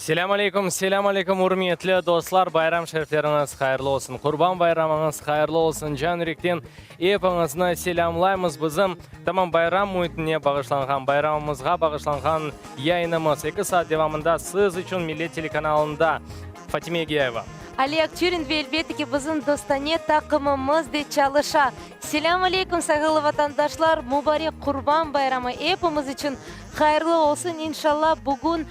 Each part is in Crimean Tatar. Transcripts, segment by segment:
Selâm aleyküm, selâm aleyküm, ürmetli dostlar, bayram şerifleriñiz hayırlı olsun, Qurban bayramıñız hayırlı olsun, can yürekten epiñizni selâmlaymız. Bizim tamam bayram müitine bağışlanğan, bayramımızğa bağışlanğan yayınımız eki saat devamında siz içün Millet telekanalında. Fatime Egeyeva. Ali Akçurin ve elbette ki bizim dostane taqımımız de çalışa. Selâm aleyküm, sayğılı vatandaşlar, mubarek Qurban bayramı epimiz içün Hayırlı olsun, inşallah, bugün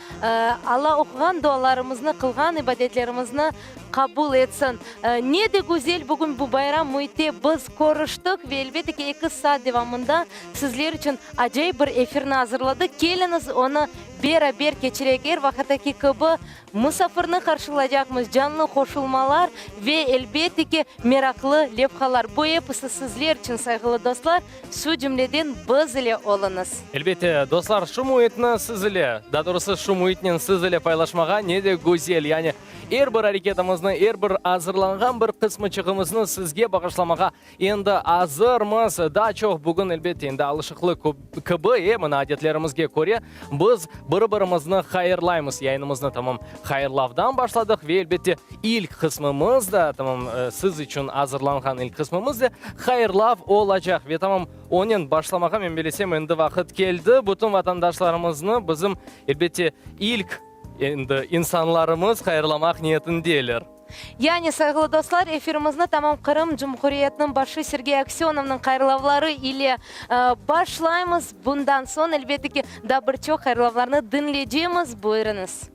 Alla oquğan dualarımıznı, qılğan ibadetlerimizni qabul etsin. Ne de güzel bugün bu bayram müitte biz körüştik ve elbette ki, eki saat devamında sizler içün acayip bir efirni azırladıq. Keliñiz, onı beraber keçireyik. Er vaqıttaki kibi, Musafirni qarşılaycaqmız, canlı qoşulmalar ve, elbette ki, meraqlı levhalar. Bu episi sizler içün, sayğılı dostlar, şu cümleden biz ile oluñız. Elbette, dostlar, şu müitni siz ile, daa doğrusı, şu müitnen siz ile paylaşmağa ne de güzel. Yani, er bir areketimizni, er bir azırlanğan bir qısmıçığımıznı sizge bağışlamağa Endi azırmız. Daa çoq bugün, elbette, endi alışıqlı kibi, e, mına adetlerimizge köre, biz biri-birimizni hayırlaymız. Yayınımıznı tamam hayırlavdan başladıq ve, elbette, ilk qısmımız da, tamam siz içün azırlanğan ilk qısmımız da hayırlav olacaq. Ve tamam onen başlamağa, men bilesem, endi vaqıt keldi. Bütün vatandaşlarımıznı bizim, elbette, ilk endi insanlarımız hayırlamaq niyetindeler. Yani, sayğılı dostlar, efirimizni tamam Qırım Cumhuriyetiniñ başı Sergey Aksönovnıñ hayırlavları ile başlaymız. Bundan soñ, elbette ki, daa bir çoq hayırlavlarnı diñleycemiz. Buyurıñız.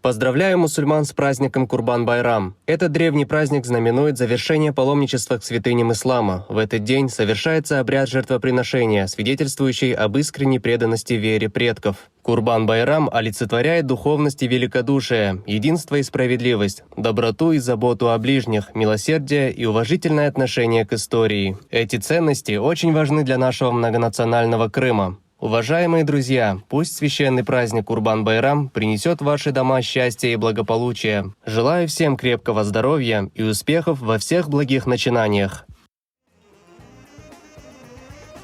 Поздравляю мусульман с праздником Курбан-байрам. Этот древний праздник знаменует завершение паломничества к святыням ислама. В этот день совершается обряд жертвоприношения, свидетельствующий об искренней преданности вере предков. Курбан-байрам олицетворяет духовность и великодушие, единство и справедливость, доброту и заботу о ближних, милосердие и уважительное отношение к истории. Эти ценности очень важны для нашего многонационального Крыма. Уважаемые друзья, пусть священный праздник Курбан-Байрам принесет в ваши дома счастье и благополучие. Желаю всем крепкого здоровья и успехов во всех благих начинаниях.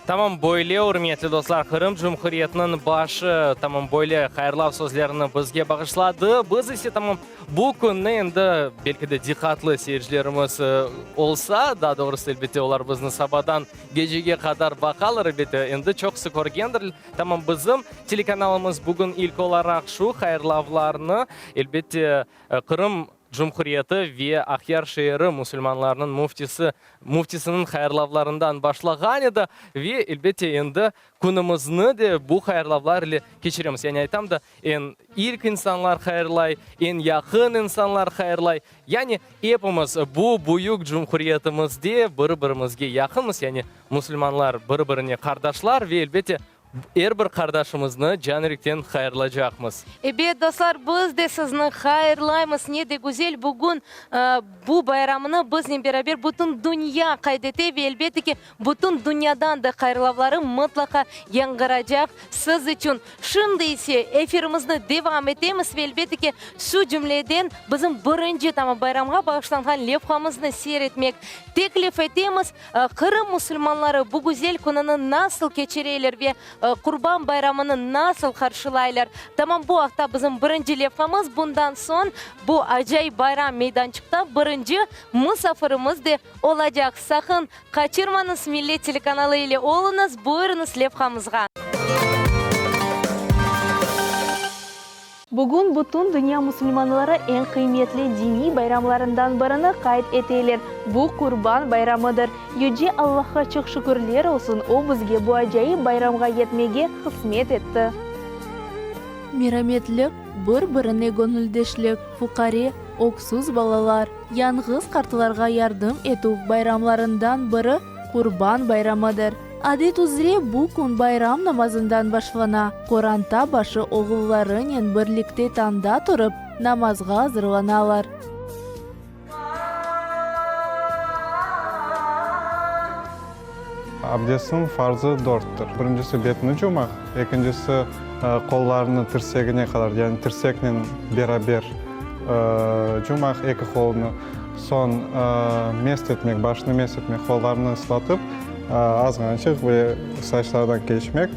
Tamam böyle, ürmetli dostlar, Qırım Cumhuriyetiniñ başı tamam böyle hayırlav sözlerini bizge bağışladı. Biz ise tamam bu künni endi, belki de, diqqatlı seyircilerimiz olsa, daa doğrusı, elbette, olar bizni sabadan gecege qadar baqalar, elbette, endi çoqusı körgendir. Tamam bizim telekanalımız bugün ilk olaraq şu hayırlavlarnı, elbette, Qırım Cumhuriyeti ve Aqyar şeeri musulmanlarınıñ müftisi müftisiniñ hayırlavlarından başlağan edi ve, elbette, endi künümizni de bu hayırlavlar ile keçiremiz. Yani aytam da, eñ ilk insanlar hayırlay, eñ yaqın insanlar hayırlay. Yani epimiz bu büyük cumhuriyetimizde bir-birimizge yaqınmız, yani musulmanlar bir-birine qardaşlar ve, elbette, Er bir qardaşımıznı can-yürekten hayırlacaqmız. Ebet, dostlar, biz de sizni hayırlaymız. Ne de güzel, bugün bu bayramnı biznen beraber bütün dünya qayd ete ve, elbette ki, bütün dünyadan da hayırlavları mıtlaqa yañğıracaq siz içün. Şimdi ise efirimizni devam etemiz ve, elbette ki, şu cümleden bizim birinci tamam bayramğa bağışlanğan levhamıznı seyir etmek teklif etemiz. Qırım musulmanları bu güzel kününi nasıl keçireler ve Qurban bayramını nasıl qarşılaylar? Tamam bu aqta bizim birinci levhamız, bundan soñ bu acayip bayram meydançıqta birinci musafirimiz de olacaq. Saqın qaçırmañız, Millet telekanalı ile oluñız, buyurıñız levhamızğa. Bugün bütün dünya musulmanları eñ qıymetli diniy bayramlarından birini qayd eteler, bu Qurban bayramıdır. Yüce Allahqa çoq şükürler olsun, O bizge bu acayip bayramğa yetmege qısmet etti. Merametlik, bir-birine göñüldeşlik, fuqare, öksüz balalar, yañğız qartlarğa yardım etüv bayramlarından biri Qurban bayramıdır. Adet üzre bu kün bayram namazından başlana, qoranta başı oğullarınen birlikte tañda turıp, namazğa azırlanalar. Abdestniñ farzı dörttir. Birincisi betni cumaq, ekincisi qollarnı tirsegine qadar, yani tirseknen beraber cumaq eki qolnı, soñ mest etmek, başnı mest etmek, qollarnı ıslatıp, Azğançıq ve saçlardan keçmek.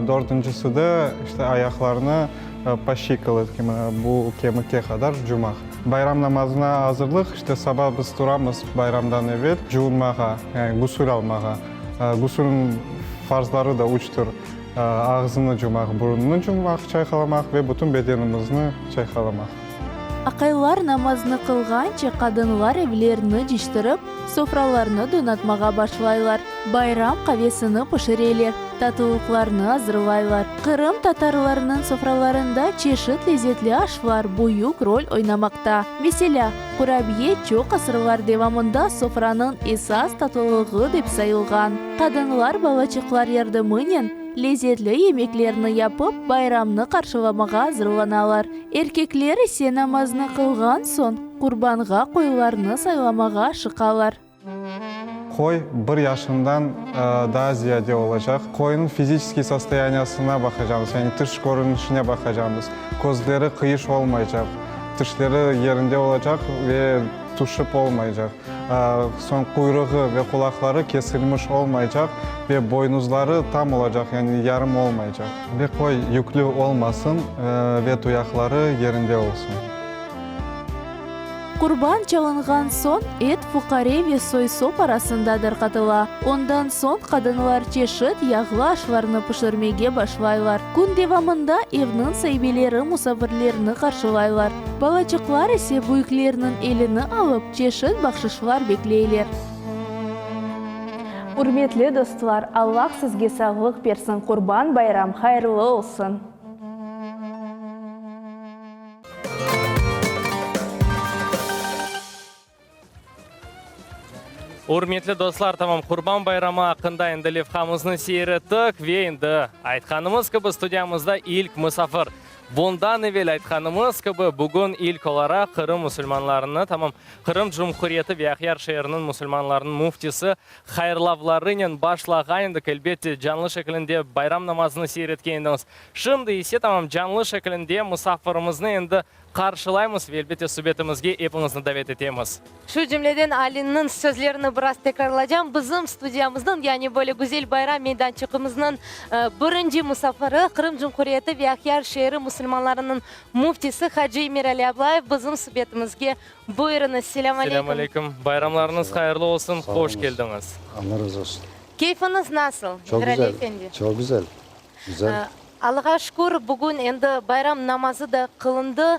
Dördüncisi de, işte, ayaqlarnı. Po şçikolotkı, mına bu kemikke qadar cumaq. Bayram namazına azırlıq, işte saba biz turamız bayramdan evel cuvunmağa, yani gusül almağa. Gusülniñ farzları da üçtür, ağzını cumaq, burunını cumaq, çayqalamaq ve bütün bedenimizni çayqalamaq. Aqaylar namaznı qılğance, qadınlar evlerini ciştirip, sofralarnı donatmağa başlaylar, bayram qavesini pişireler, tatlılıqlarnı azırlaylar. Qırım tatarlarınıñ sofralarında çeşit lezetli aşlar büyük rol oynamaqta. Meselâ, qurabiye çoq asırlar devamında sofranıñ esas tatlılığı dep sayılğan. Qadınlar balaçıqlar yardımınen lezetli yemeklerni yapıp, bayramnı qarşılamağa azırlanalar. Erkekler ise namaznı qılğan soñ, qurbanğa qoylarnı saylamağa aşıqalar. Qoy bir yaşından daa ziyade olacaq. Qoynıñ fiziçeskiy sostoyaniyasına baqacamız, yani tış körünişine baqacamız. Közleri qıyış olmaycaq, tişleri yerinde olacaq ve tüşip olmaycaq. Soñ quyruğı ve qulaqları kesilmiş olmaycaq ve boynuzları tam olacaq, yani yarım olmaycaq. Ve qoy yüklü olmasın ve tuyaqları yerinde olsun. Qurban çalınğan soñ et fuqare ve soy-sop arasında darqatıla. Ondan soñ qadınlar çeşit yağlı aşlarnı pişirmege başlaylar. Kün devamında evniñ saibeleri musafirlerni qarşılaylar. Balaçıqlar ise büyüklerniñ elini alıp, çeşit bahşışlar bekleyler. Ürmetli dostlar, Allah sizge sağlıq bersin, Qurban bayram hayırlı olsun! Ürmetli dostlar, tamam, Qurban bayramı aqqında endi levhamıznı seyir ettik ve endi aytqanımız kibi, studiyamızda ilk musafir. Bundan evel aytqanımız kibi, bugün ilk olaraq Qırım musulmanlarını, tamam, Qırım Cumhuriyeti ve Aqyar şeeriniñ musulmanlarınıñ müftisi hayırlavlarınen başlağan edik. Elbette, canlı şekilinde bayram namazını seyir etken ediñiz. Şimdi ise, tamam, canlı şekilinde musafirimizni endi Qarşılaymız ve elbette subetimizge epiñizni davet etemiz. Şu cümleden Alinniñ sözlerini biraz tekrarlacam, bizim studiyamıznıñ, yani böyle güzel bayram meydançığımıznıñ birinci musafiri, Qırım Cumhuriyeti ve Aqyar şeeri musulmanlarınıñ müftisi hacı Emirali Ablayev bizim subetimizge. Buyurıñız, selâm aleyküm. Selâm aleyküm. Bayramlarıñız hayırlı olsun, hoş keldiñiz. Allah razı olsun. Keyfiñiz nasıl, Emirali efendi? Çoq güzel, güzel. Allağa şükür, bugün endi bayram namazı da qılındı.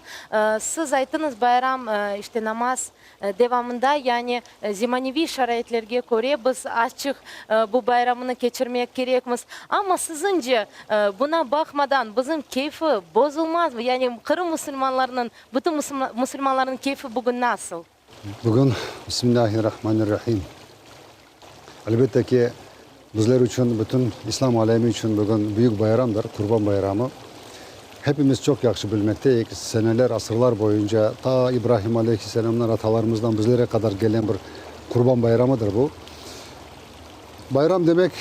Siz aytıñız, bayram, işte, namaz devamında, yani zemaneviy şaraitlerge köre biz azçıq bu bayramını keçirmek kerekmiz. Amma siziñce, buna baqmadan, bizim keyfi bozulmazmı? Yani Qırım musulmanlarınıñ, bütün musulmanlarnıñ keyfi bugün nasıl? Bugün, Bismillâhirrahmanirrahim, elbette ki, bizler içün, bütün İslâm alemi içün bugün büyük bayramdır, Qurban bayramı. Hepimiz çoq yahşı bilmekteyik, seneler, asırlar boyunca, ta İbrahim aleyhisselâmdan, atalarımızdan bizlere qadar gelen bir Qurban bayramıdır bu. Bayram demek,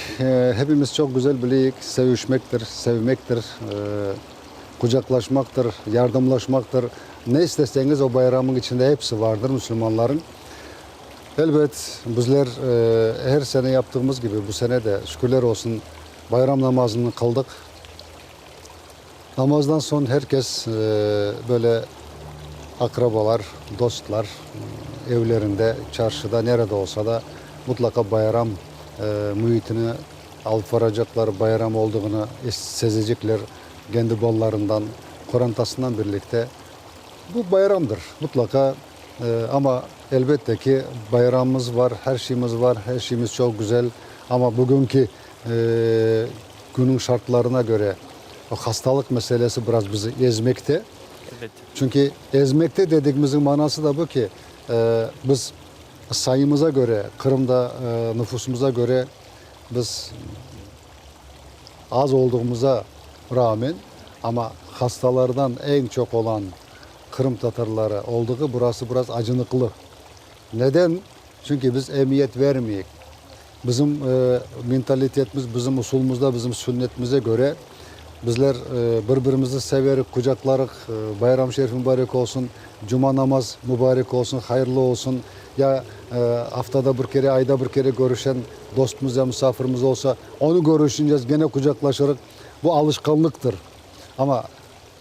hepimiz çoq güzel bileyik, sevişmektir, sevmektir, qucaqlaşmaqtır, yardımlaşmaqtır. Ne isteseñiz, o bayramnıñ içinde hepsi vardır musulmanlarıñ. Elbet, bizler her sene yaptığımız kibi, bu sene de, şükürler olsun, bayram namazını qıldıq. Namazdan soñ her kes böyle aqrabalar, dostlar evlerinde, çarşıda, nerede olsa da, mutlaqa bayram müitini alıp varacaqlar, bayram olduğını sezecekler kendi balalarından, qorantasından birlikte. Bu bayramdır, mutlaqa. Amma, elbette ki, bayramımız var, her şeyimiz var, her şeyimiz çoq güzel. Amma bugünki künüñ şartlarına köre o hastalıq meselesi biraz bizi ezmekte. Elbette. Çünki ezmekte dedigimizniñ manası da bu ki, biz sayımıza köre, Qırımda nufusımıza köre biz az olduğımıza rağmen, amma hastalardan eñ çoq olan qırımtatarları olduğı burası biraz acınıqlı. Neden? Çünki biz emiyet vermeyik. Bizim mentalitetimiz, bizim usulımızda, bizim sünnetimize köre bizler bir-birimizni severik, qucaqlarıq, bayram şerif mübarek olsun, cuma namaz mübarek olsun, hayırlı olsun, ya aftada bir kere, ayda bir kere körüşen dostumız ya musafirimiz olsa, onı körüşünce gene qucaqlaşırıq. Bu alışqanlıqtır. Amma.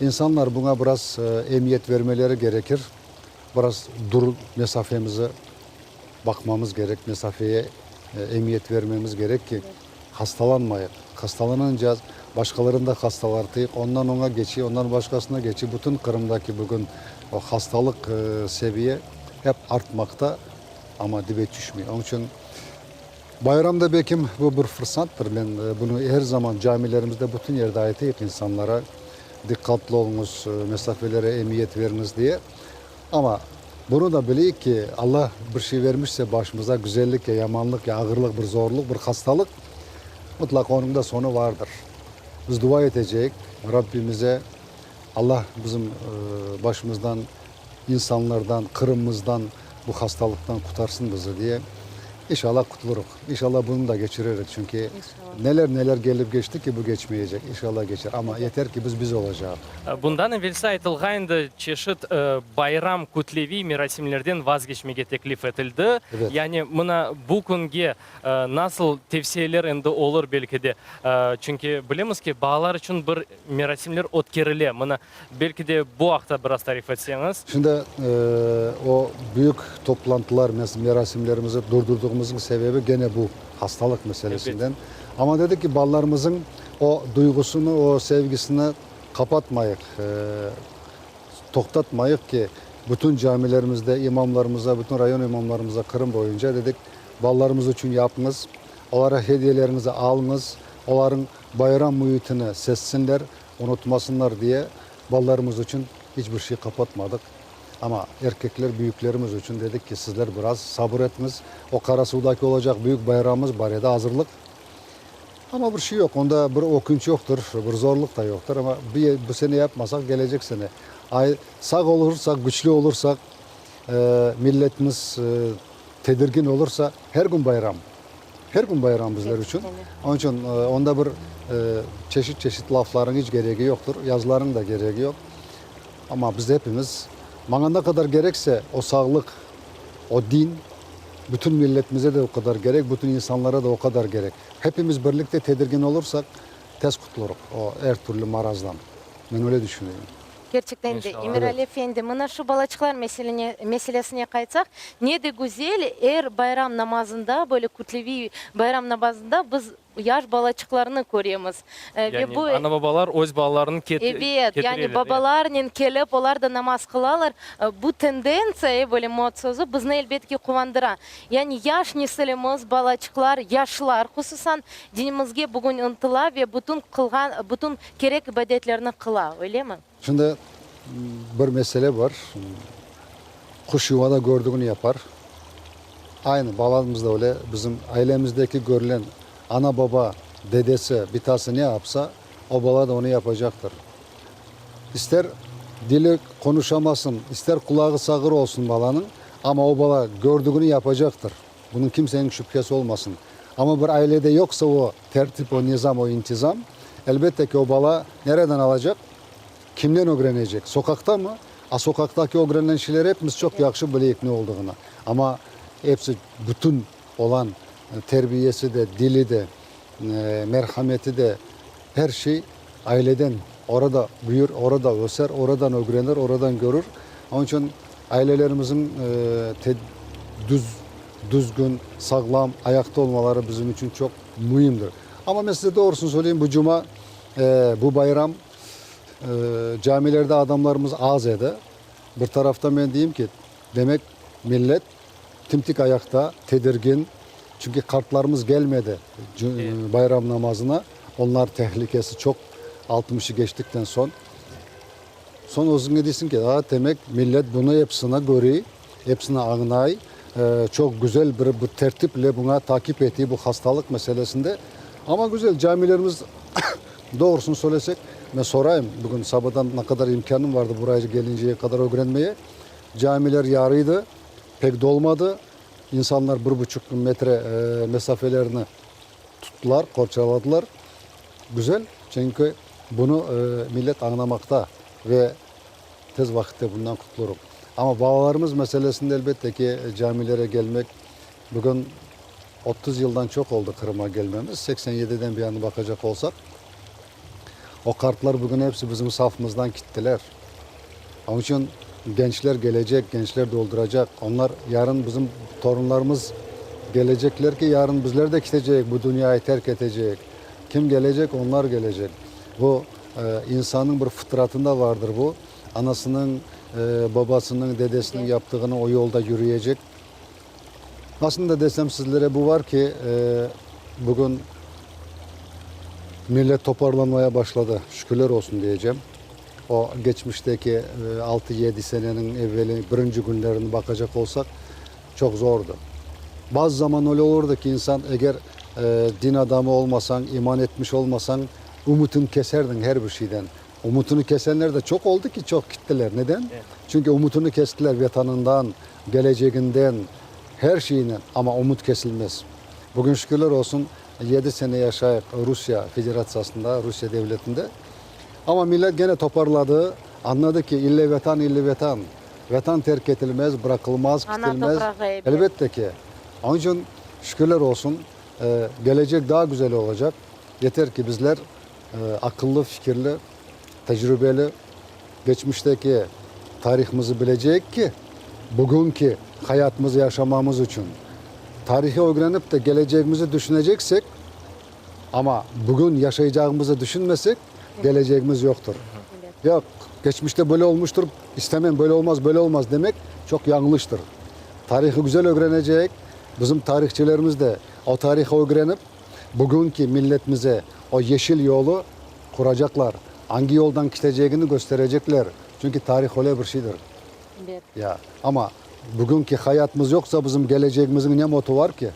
İnsanlar buña biraz emiyet vermeleri gerekir. Biraz dur mesafemizi baqmamız gerek, mesafeye emiyet vermemiz gerek ki, hastalanmayıq. Hastalanınca başqalarını da hastalartıyıq, ondan oña keçiy, ondan başqasına keçiy. Bütün Qırımdaki bugün o hastalıq seviye hep artmaqta, amma dibe tüşmey. Onıñ içün bayram da belkim bu bir fırsattır. Men bunı er zaman camilerimizde, bütün yerde aytayıq insanlara, diqqatlı oluñız, mesafelere emiyet veriñiz diye. Amma bunı da bileyik ki, Alla bir şey vermişse başımıza, güzellik ya yamanlıq, ya ağırlıq, bir zorluq, bir hastalıq, mıtlaq onıñ da soñu vardır. Biz dua eteceyik Rabbimize, Alla bizim başımızdan, insanlardan, Qırımımızdan bu hastalıqtan qutarsın bizi diye. İnşallah qutulırıq. İnşallah bunı da keçiririk, çünki neler-neler kelip keçti ki, bu keçmeycek. İnşallah keçer. Amma yeter ki, biz biz olacağıq. Bundan evelsi aytılğan çeşit bayram kütleviy merasimlerden vazgeçmege teklif etildi. Yani mına bu künge nasıl tevsiyeler endi olur belki de? Çünki bilemiz ki, balalar içün bir merasimler ötkerile. Mına belki de bu aqta biraz tarif etseñiz. Şimdi o büyük toplantılar, merasimlerimizi durdurduğımızın sebebi gene bu hastalıq meselesinden. Amma dedik ki, balalarımızın o duyğusını, o sevgisini qapatmayıq, toqtatmayıq ki, bütün camilerimizde imamlarımıza, bütün rayon imamlarımıza Qırım boyunca dedik, balalarımız içün yapıñız, olara hediyeleriñizi alıñız, olarıñ bayram müitini sezsinler, unutmasınlar diye balalarımız içün iç bir şey qapatmadıq. Amma erkekler, büyüklerimiz içün dedik ki, sizler biraz sabır etiñiz, o Qarasuvdaki olacaq büyük bayramımız bar edi, azırlıq. Amma bir şey yoq, onda bir ökünç yoqtır, bir zorluq da yoqtır. Amma bu sene yapmasaq, kelecek sene. Ay, sağ olursaq, küçlü olursaq, milletimiz tedirgin olursa, her kün bayram. Her kün bayram bizler içün. Onıñ içün onda bir çeşit-çeşit laflarıñ iç keregi yoqtır, yazılarıñ da keregi yoq. Amma biz epimiz, maña ne qadar kerekse o sağlıq, o din, bütün milletimize de o qadar kerek, bütün insanlara da o qadar kerek. Hepimiz birlikte tedirgin olursaq, tez qutulurıq o er türlü marazdan. Men öyle düşüneyim. Kerçekten de, Emirali efendi, mına şu balaçıqlar meselesine qaytsaq, ne de güzel, er bayram namazında, böyle kütleviy bayram namazında biz Yaş balaçıqlarnı köremiz. Yani ana-babalar öz balalarını ketireler. Ebet, yani babalarnen kelip, olar da namaz qılalar. Bu tendentsiya, böyle mod sözü, bizni elbet ki quvandıra. Yani yaş nesilimiz, balaçıqlar, yaşlar, hususan, dinimizge bugün ıntıla ve bütün qılğan, bütün kerek ibadetlerni qıla, öylemi? Şimdi bir mesele bar, quş yuvada kördügini yapar. Aynı balamız da öyle, bizim ailemizdeki körülen ana-baba, dedesi, bitası ne yapsa, o bala da onı yapacaqtır. İster dili qonuşamasın, ister qulağı sağır olsun balanıñ, amma o bala kördügini yapacaqtır. Bunıñ kimseniñ şübhesi olmasın. Amma bir ailede yoqsa o tertip, o nizam, o intizam, elbette ki, o bala nereden alacaq? Kimden ögrenecek? Soqaqtamı? A soqaqtaki ögrengen şeyler epimiz çoq yahşı bileyik ne olduğını. Amma episi bütün olan terbiyesi de, dili de, merhameti de, her şey aileden, orada büyür, orada öser, oradan ögrenir, oradan görür. Onıñ içün ailelerimizniñ düz, düzgün, sağlam, ayaqta olmaları bizim içün çoq müimdir. Amma men size doğrusını söyleyim, bu cuma, bu bayram Camilerde adamlarımız az edi. Bir taraftan men deyim ki, demek millet timtik ayaqta, tedirgin, çünki qartlarımız gelmedi bayram namazına, onlar tehlikesi çoq altmışı keçtikten soñ. Soñ özüñe deysiñ ki, a, demek millet bunı episini körey, episini añlay, çoq güzel bir bir tertiple buña takip etiy bu hastalıq meselesinde. Amma güzel camilerimiz Doğrusını söylesek, men sorayım, bugün sabadan ne qadar imkânım vardı buraya gelinceye qadar ögrenmeye. Camiler yarıydı, pek dolmadı. İnsanlar bir buçuq metre mesafelerini tuttılar, qorçaladılar. Güzel, çünki bunı millet añlamaqta ve tez vaqitte bundan qutulurıq. Amma balalarımız meselesinde, elbette ki, camilere gelmek, bugün 30 yıldan çoq oldı Qırımğa gelmemiz, 87-den bu yanı baqacaq olsaq. O qartlar bugün episi bizim safımızdan kittiler. Onıñ içün gençler gelecek, gençler dolduracaq. Onlar yarın bizim torunlarımız gelecekler ki, yarın bizler de kiteceyik, bu dünyayı terk eteceyik. Kim gelecek, onlar gelecek. Bu, insannıñ bir fıtratında vardır bu. Anasınıñ, babasınıñ, dedesiniñ yaptığını o yolda yürüyecek. Aslında desem sizlere bu var ki, bugün millet toparlanmaya başladı, şükürler olsun diyecem. O geçmişteki altı-yedi seneniñ evveli birinci künlerini baqacaq olsaq, çoq zordı. Bazı zaman öyle olurdı ki, insan eger din adamı olmasañ, iman etmiş olmasañ, ümütini keserdiñ her bir şeyden. Ümütini kesenler de çoq oldı ki, çoq kittiler. Neden? Çünki ümütini kestiler Vetanından, keleceginden, her şeyinen, amma ümüt kesilmez. Bugün şükürler olsun, yedi sene yaşayıq Rusiye Federatsiyasında, Rusiye devletinde. Amma millet gene toparladı, añladı ki, ille Vetan, ille Vetan. Vetan terk etilmez, bıraqılmaz, Ana kitilmez. toprağı ebet. Elbette ki. Onıñ içün şükürler olsun, gelecek daa güzel olacaq. Yeter ki, bizler aqıllı, fikirli, tecrübeli, geçmişteki tarihımızı bileceyik ki, bugünki hayatımızı yaşamamız içün. Tarihi ögrenip de gelecegimizi düşüneceksek, amma bugün yaşaycağımızı düşünmesek, gelecegimiz yoqtır. Yoq, geçmişte böyle olmuştır, istemem, böyle olmaz, böyle olmaz demek çoq yañlıştır. Tarihi güzel ögreneceyik, bizim tarihçilerimiz de o tarihi ögrenip, Bugünki milletimize o yeşil yolu quracaqlar, angi yoldan kitecegini kösterecekler, çünki tarih öyle bir şeydir. Ya, amma bugünki hayatımız yoqsa, bizim kelecegimizniñ ne motu var ki?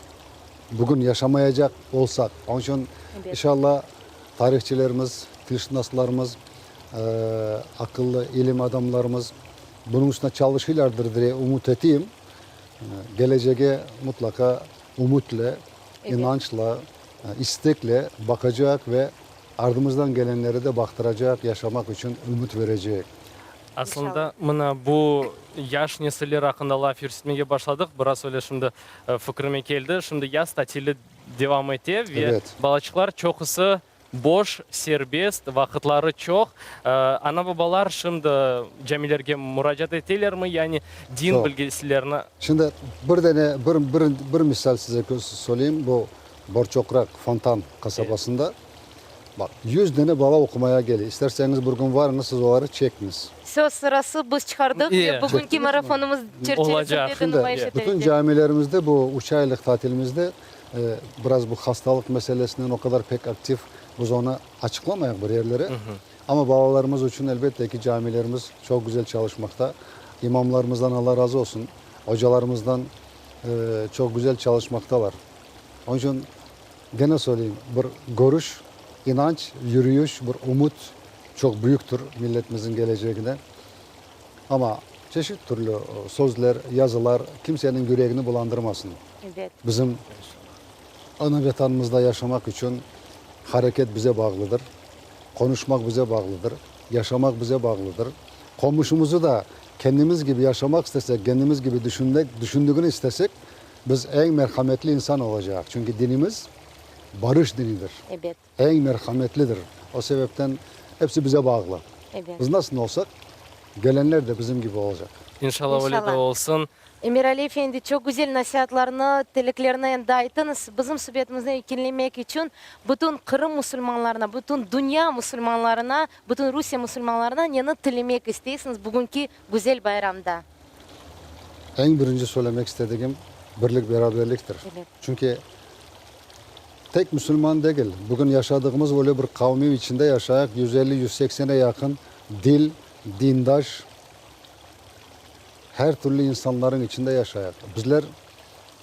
Bugün yaşamayacaq olsaq. Onıñ içün, inşallah, tarihçilerimiz, tilşınaslarımız, aqıllı ilim adamlarımız bunıñ üstüne çalışıylardır diye ümüt eteyim. Kelecege mutlaqa ümütle İnançla, istekle baqacaq ve ardımızdan gelenleri de baqtıracaq, yaşamaq içün ümüt verecek. Aslında, mına bu yaş nesiller aqqında laf yürsetmege başladıq, biraz öyle şimdi fikrime keldi. Şimdi yaz tatili devam ete ve balaçıqlar çoqusı Boş, serbest, vaqıtları çoq. Ana-babalar şimdi camilerge muracaat etelermi, yani din Çoq. bilgisilerini? Şimdi bir dene, bir, bir, bir misal size söyleyim, bu Borçoqraq, Fontan qasabasında, baq, yüz dene bala oqumaya kele. İsterseñiz bir kün varıñız, siz oları çekñiz. Söz sırası biz çıqardıq ve bugünki marafonımız çerçevesinde de numayış Şimdi bütün etilecek. camilerimizde bu üç aylıq tatilimizde Biraz bu hastalıq meselesinen o qadar pek aktiv biz onı açıqlamayıq bir yerlere. Amma balalarımız içün, elbette ki, camilerimiz çoq güzel çalışmaqta. İmamlarımızdan Alla razı olsun, ocalarımızdan çoq güzel çalışmaqtalar. Onıñ içün, gene söyleyim, bir körüş, inanç, yürüyüş, bir ümüt çoq büyüktir milletimizniñ kelecegine. Amma çeşit türlü sözler, yazılar kimseniñ yüregini bulandırmasın. Bizim ana Vetanımızda yaşamaq içün hareket bize bağlıdır, qonuşmaq bize bağlıdır, yaşamaq bize bağlıdır. Qomşumuzu da kendimiz kibi yaşamaq istesek, kendimiz kibi düşünmek, düşündügini istesek, biz eñ merhametli insan olacağıq. Çünki dinimiz barış dinidir. Eñ merhametlidir. O sebepten hepsi bize bağlı. Biz nasıl olsaq, gelenler de bizim kibi olacaq. İnşallah öyle de olsun. Emirali efendi, çoq güzel nasiatlarnı, tileklerni endi aytıñız. Bizim subetimizni yekünlemek içün bütün Qırım musulmanlarına, bütün dünya musulmanlarına, bütün Rusiye musulmanlarına neni tilemek isteysiñiz bugünki güzel bayramda? Eñ birinci söylemek istedigim, birlik-beraberliktir. Çünki Tek musulman degil, bugün yaşadığımız öyle bir qavmiy içinde yaşayıq, 150, 180-e yaqın dil, dindaş, her türlü insanlarıñ içinde yaşayıq. Bizler,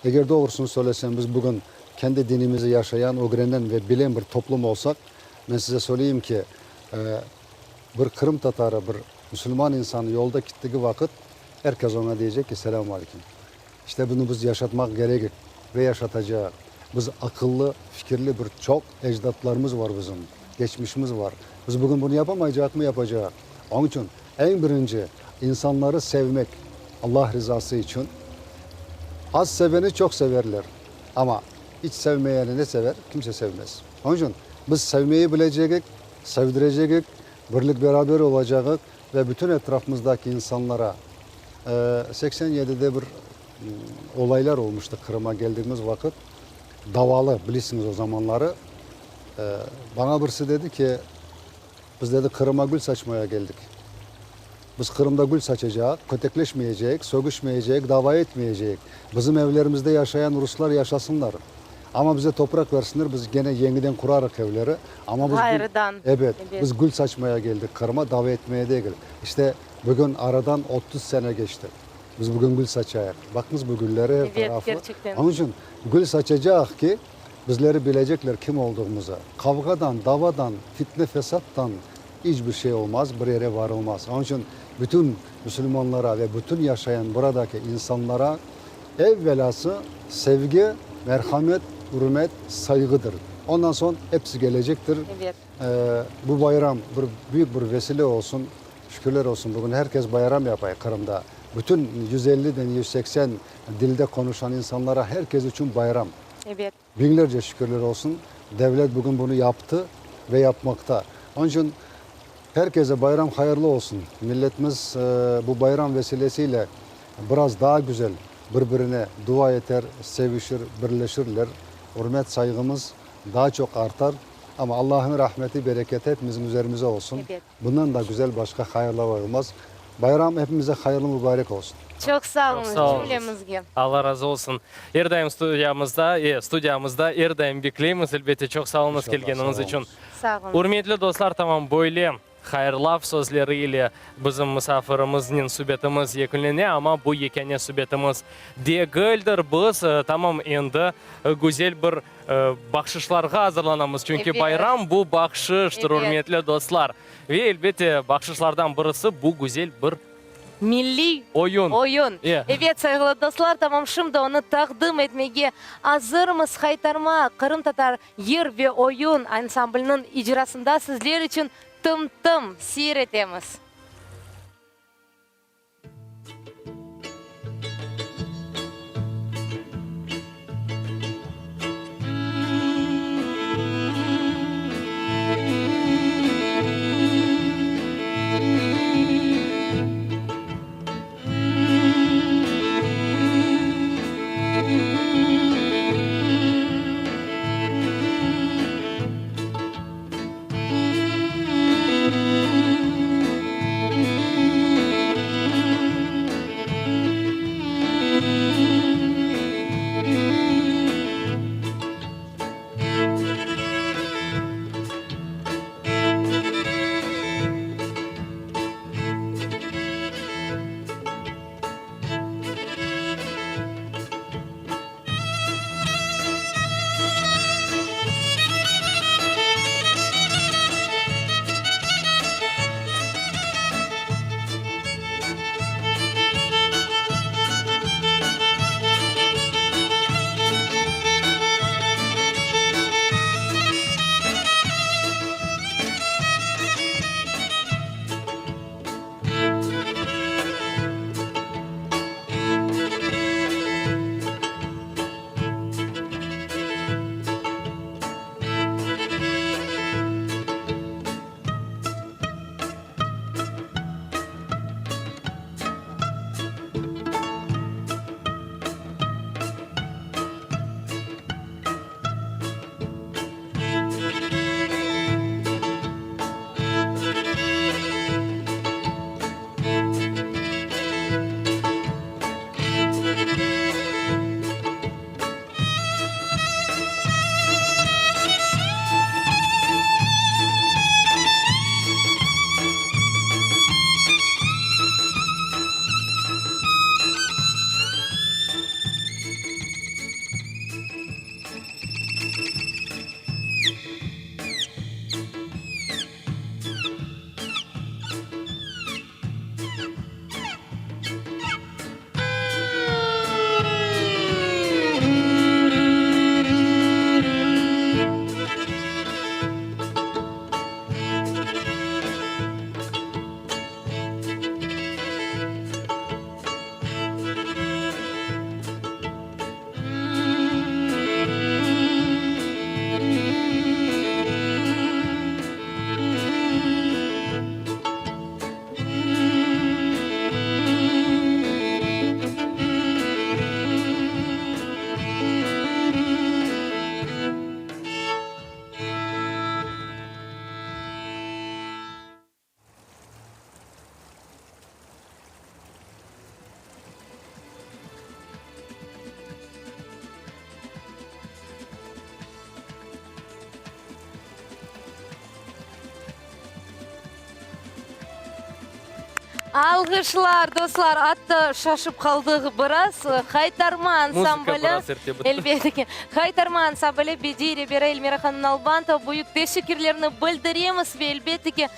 eger doğrusını söylesem, biz bugün kendi dinimizi yaşayan, ögrenen ve bilen bir toplum olsaq, men size söyleyim ki, bir qırımtatarı, bir musulman insanı yolda kittigi vaqıt, er kes oña deycek ki, selâm aleyküm. İşte bunı biz yaşatmaq kerekik ve yaşatacaq. Biz aqıllı, fikirli bir çoq ecdatlarımız var bizim, keçmişimiz var. Biz bugün bunı yapamaycaqmı? Yapacaq. Onıñ içün eñ birinci insanları sevmek, Allah rizası içün. Az seveni çoq severler, amma iç sevmeyeni ne sever? Kimse sevmez. Onıñ içün biz sevmeyi bilecegik. sevdirecegik, birlik-beraber olacağıq ve bütün etrafımızdaki insanlara, 87-de bir olaylar olmuştı Qırıma keldigimiz vaqıt, davalı, bilisiñiz o zamanları, bana birisi dedi ki, Biz, dedi, Qırıma gül saçmaya keldik. Biz Qırımda gül saçacaq, kötekleşmeyecek, sögüşmeyecek, dava etmeyecek. Bizim evlerimizde yaşayan ruslar yaşasınlar. Amma bize topraq versinler, biz gene yeñiden qurarıq evleri. Amma biz gül, Ğayrıdan. ebet, Ebet. biz gül saçmaya keldik Qırıma, dava etmeye degil. İşte, bugün aradan 30 sene keçti. Biz bugün gül saçayıq. Baqıñız bu gülleri er Ebet, tarafı. kerçekten. Onıñ içün gül saçacaq ki, Bizleri bilecekler kim olduğımızı. Qavğadan, davadan, fitne-fesattan iç bir şey olmaz, bir yere varılmaz. Onıñ içün bütün müsülmanlara ve bütün yaşayan buradaki insanlara evvelâsı sevgi, merhamet, ürmet, sayğıdır. Ondan soñ episi kelecektir. Evet. Bu bayram bir büyük bir vesile olsun. Şükürler olsun, bugün her kes bayram yapay Qırımda. Bütün 150-den 180 dilde qonuşan insanlara her kes içün bayram. Ebet. Biñlerce şükürler olsun, devlet bugün bunı yaptı ve yapmaqta. Onıñ içün her kese bayram hayırlı olsun. Milletimiz bu bayram vesilesiyle biraz daa güzel bir-birine dua eter, sevişir, birleşirler. Ürmet, sayğımız daa çoq artar. Amma Allahnıñ rahmeti, bereketi hepimizniñ üzerimize olsun. Ebet. Bundan da güzel başqa hayırlav olmaz. Bayram hepimize hayırlı mübarek olsun. Çoq sağ Çoq oluñız sağ oluñız. cümlemizge. Alla razı olsun. Er daim studiyamızda, e, studiyamızda er daim bekleymiz, elbette. Çoq sağ oluñız İnşallah, kelgeniñiz sağ içün. oluñız. Sağ oluñız. Ürmetli dostlar, tamam böyle hayırlav sözleri ile bizim musafirimiznen subetimiz yekünlene, amma bu yekâne subetimiz degildir. Biz, tamam endi güzel bir Bahşışlarğa azırlanamız, çünki Ebet. bayram bu bahşıştır, Ebet. ürmetli dostlar. Ve, elbette, bahşışlardan birisi bu güzel bir Milliy oyun. oyun. E. Ebet, sayğılı dostlar, tamam şimdi onı taqdim etmege azırmız. Haytarma qırımtatar yır ve oyun ansambliniñ icrasında sizler içün Tım-tım seyir etemiz. Alğışlar, dostlar, atta şaşıp qaldıq biraz. Haytarma ansambli, Muzıka biraz erte bitti. elbette ki, Haytarma ansambli bediy reberi Elmira hanım Nalbantova büyük teşekkürlerni bildiremiz ve elbette ki,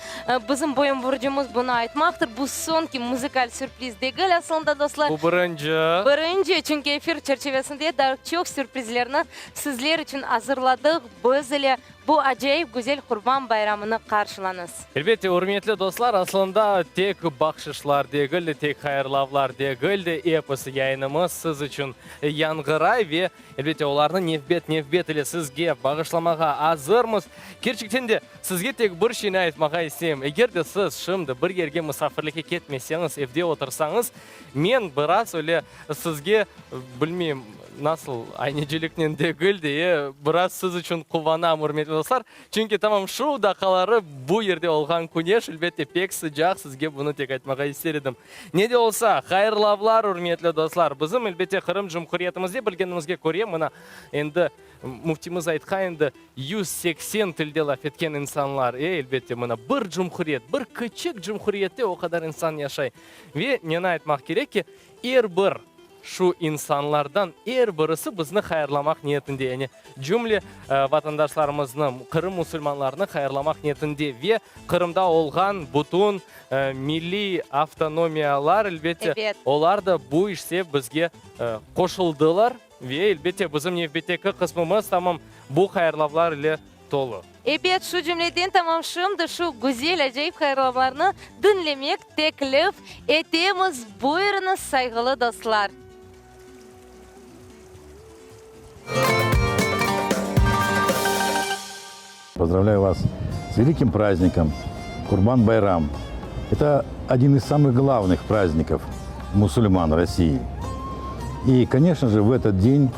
bizim boyun borcumız bunı aytmaqtır, bu soñki muzıkal sürpriz degil aslında, dostlar. Bu birinci. Birinci, çünki efir çerçivesinde daa çoq sürprizlerni sizler içün azırladıq, biz ile Bu acayip güzel Qurban bayramını qarşılañız. Elbette, ürmetli dostlar, aslında tek bahşışlar degil de, tek hayırlavlar degil de, episi yayınımız siz içün yañğıray ve, elbette, olarnı nevbet-nevbet ile sizge bağışlamağa azırmız. Kerçekten de, sizge tek bir şeyni aytmağa isteyim, eger de siz şimdi bir yerge musafirlikke ketmeseñiz, evde otursañız, Men biraz öyle sizge, bilmeyim, nasıl, ayneciliknen degil de, biraz siz içün quvanam, ürmetli dostlar. Çünki tamam şu daqqaları bu yerde olğan küneş, elbette, pek sıcaq, sizge bunı tek aytmağa ister edim. Ne de olsa, hayırlavlar, ürmetli dostlar. Bizim, elbette, Qırım Cumhuriyetimizde, bilgenimizge köre, mına, endi müftimiz aytqan endi, 180 tilde laf etken insanlar, e, elbette, mına, bir cumhuriyet, bir kiçik cumhuriyette o qadar insan yaşay. Ve neni aytmaq kerek ki, er bir şu insanlardan er birisi bizni hayırlamaq niyetinde, yani cümle vatandaşlarımıznı, Qırım musulmanlarını hayırlamaq niyetinde ve Qırımda olğan bütün milliy avtonomiyalar, elbette, olar da bu işte bizge qoşuldılar ve, elbette, bizim nevbetteki qısmımız tamam bu hayırlavlar ile tolu. Ebet, şu cümleden tamam şimdi şu güzel, acayip hayırlavlarnı diñlemek teklif etemiz. Buyurıñız, sayğılı dostlar! Поздравляю вас с великим праздником Курбан-Байрам. Это один из самых главных праздников мусульман России. И, конечно же, в этот день,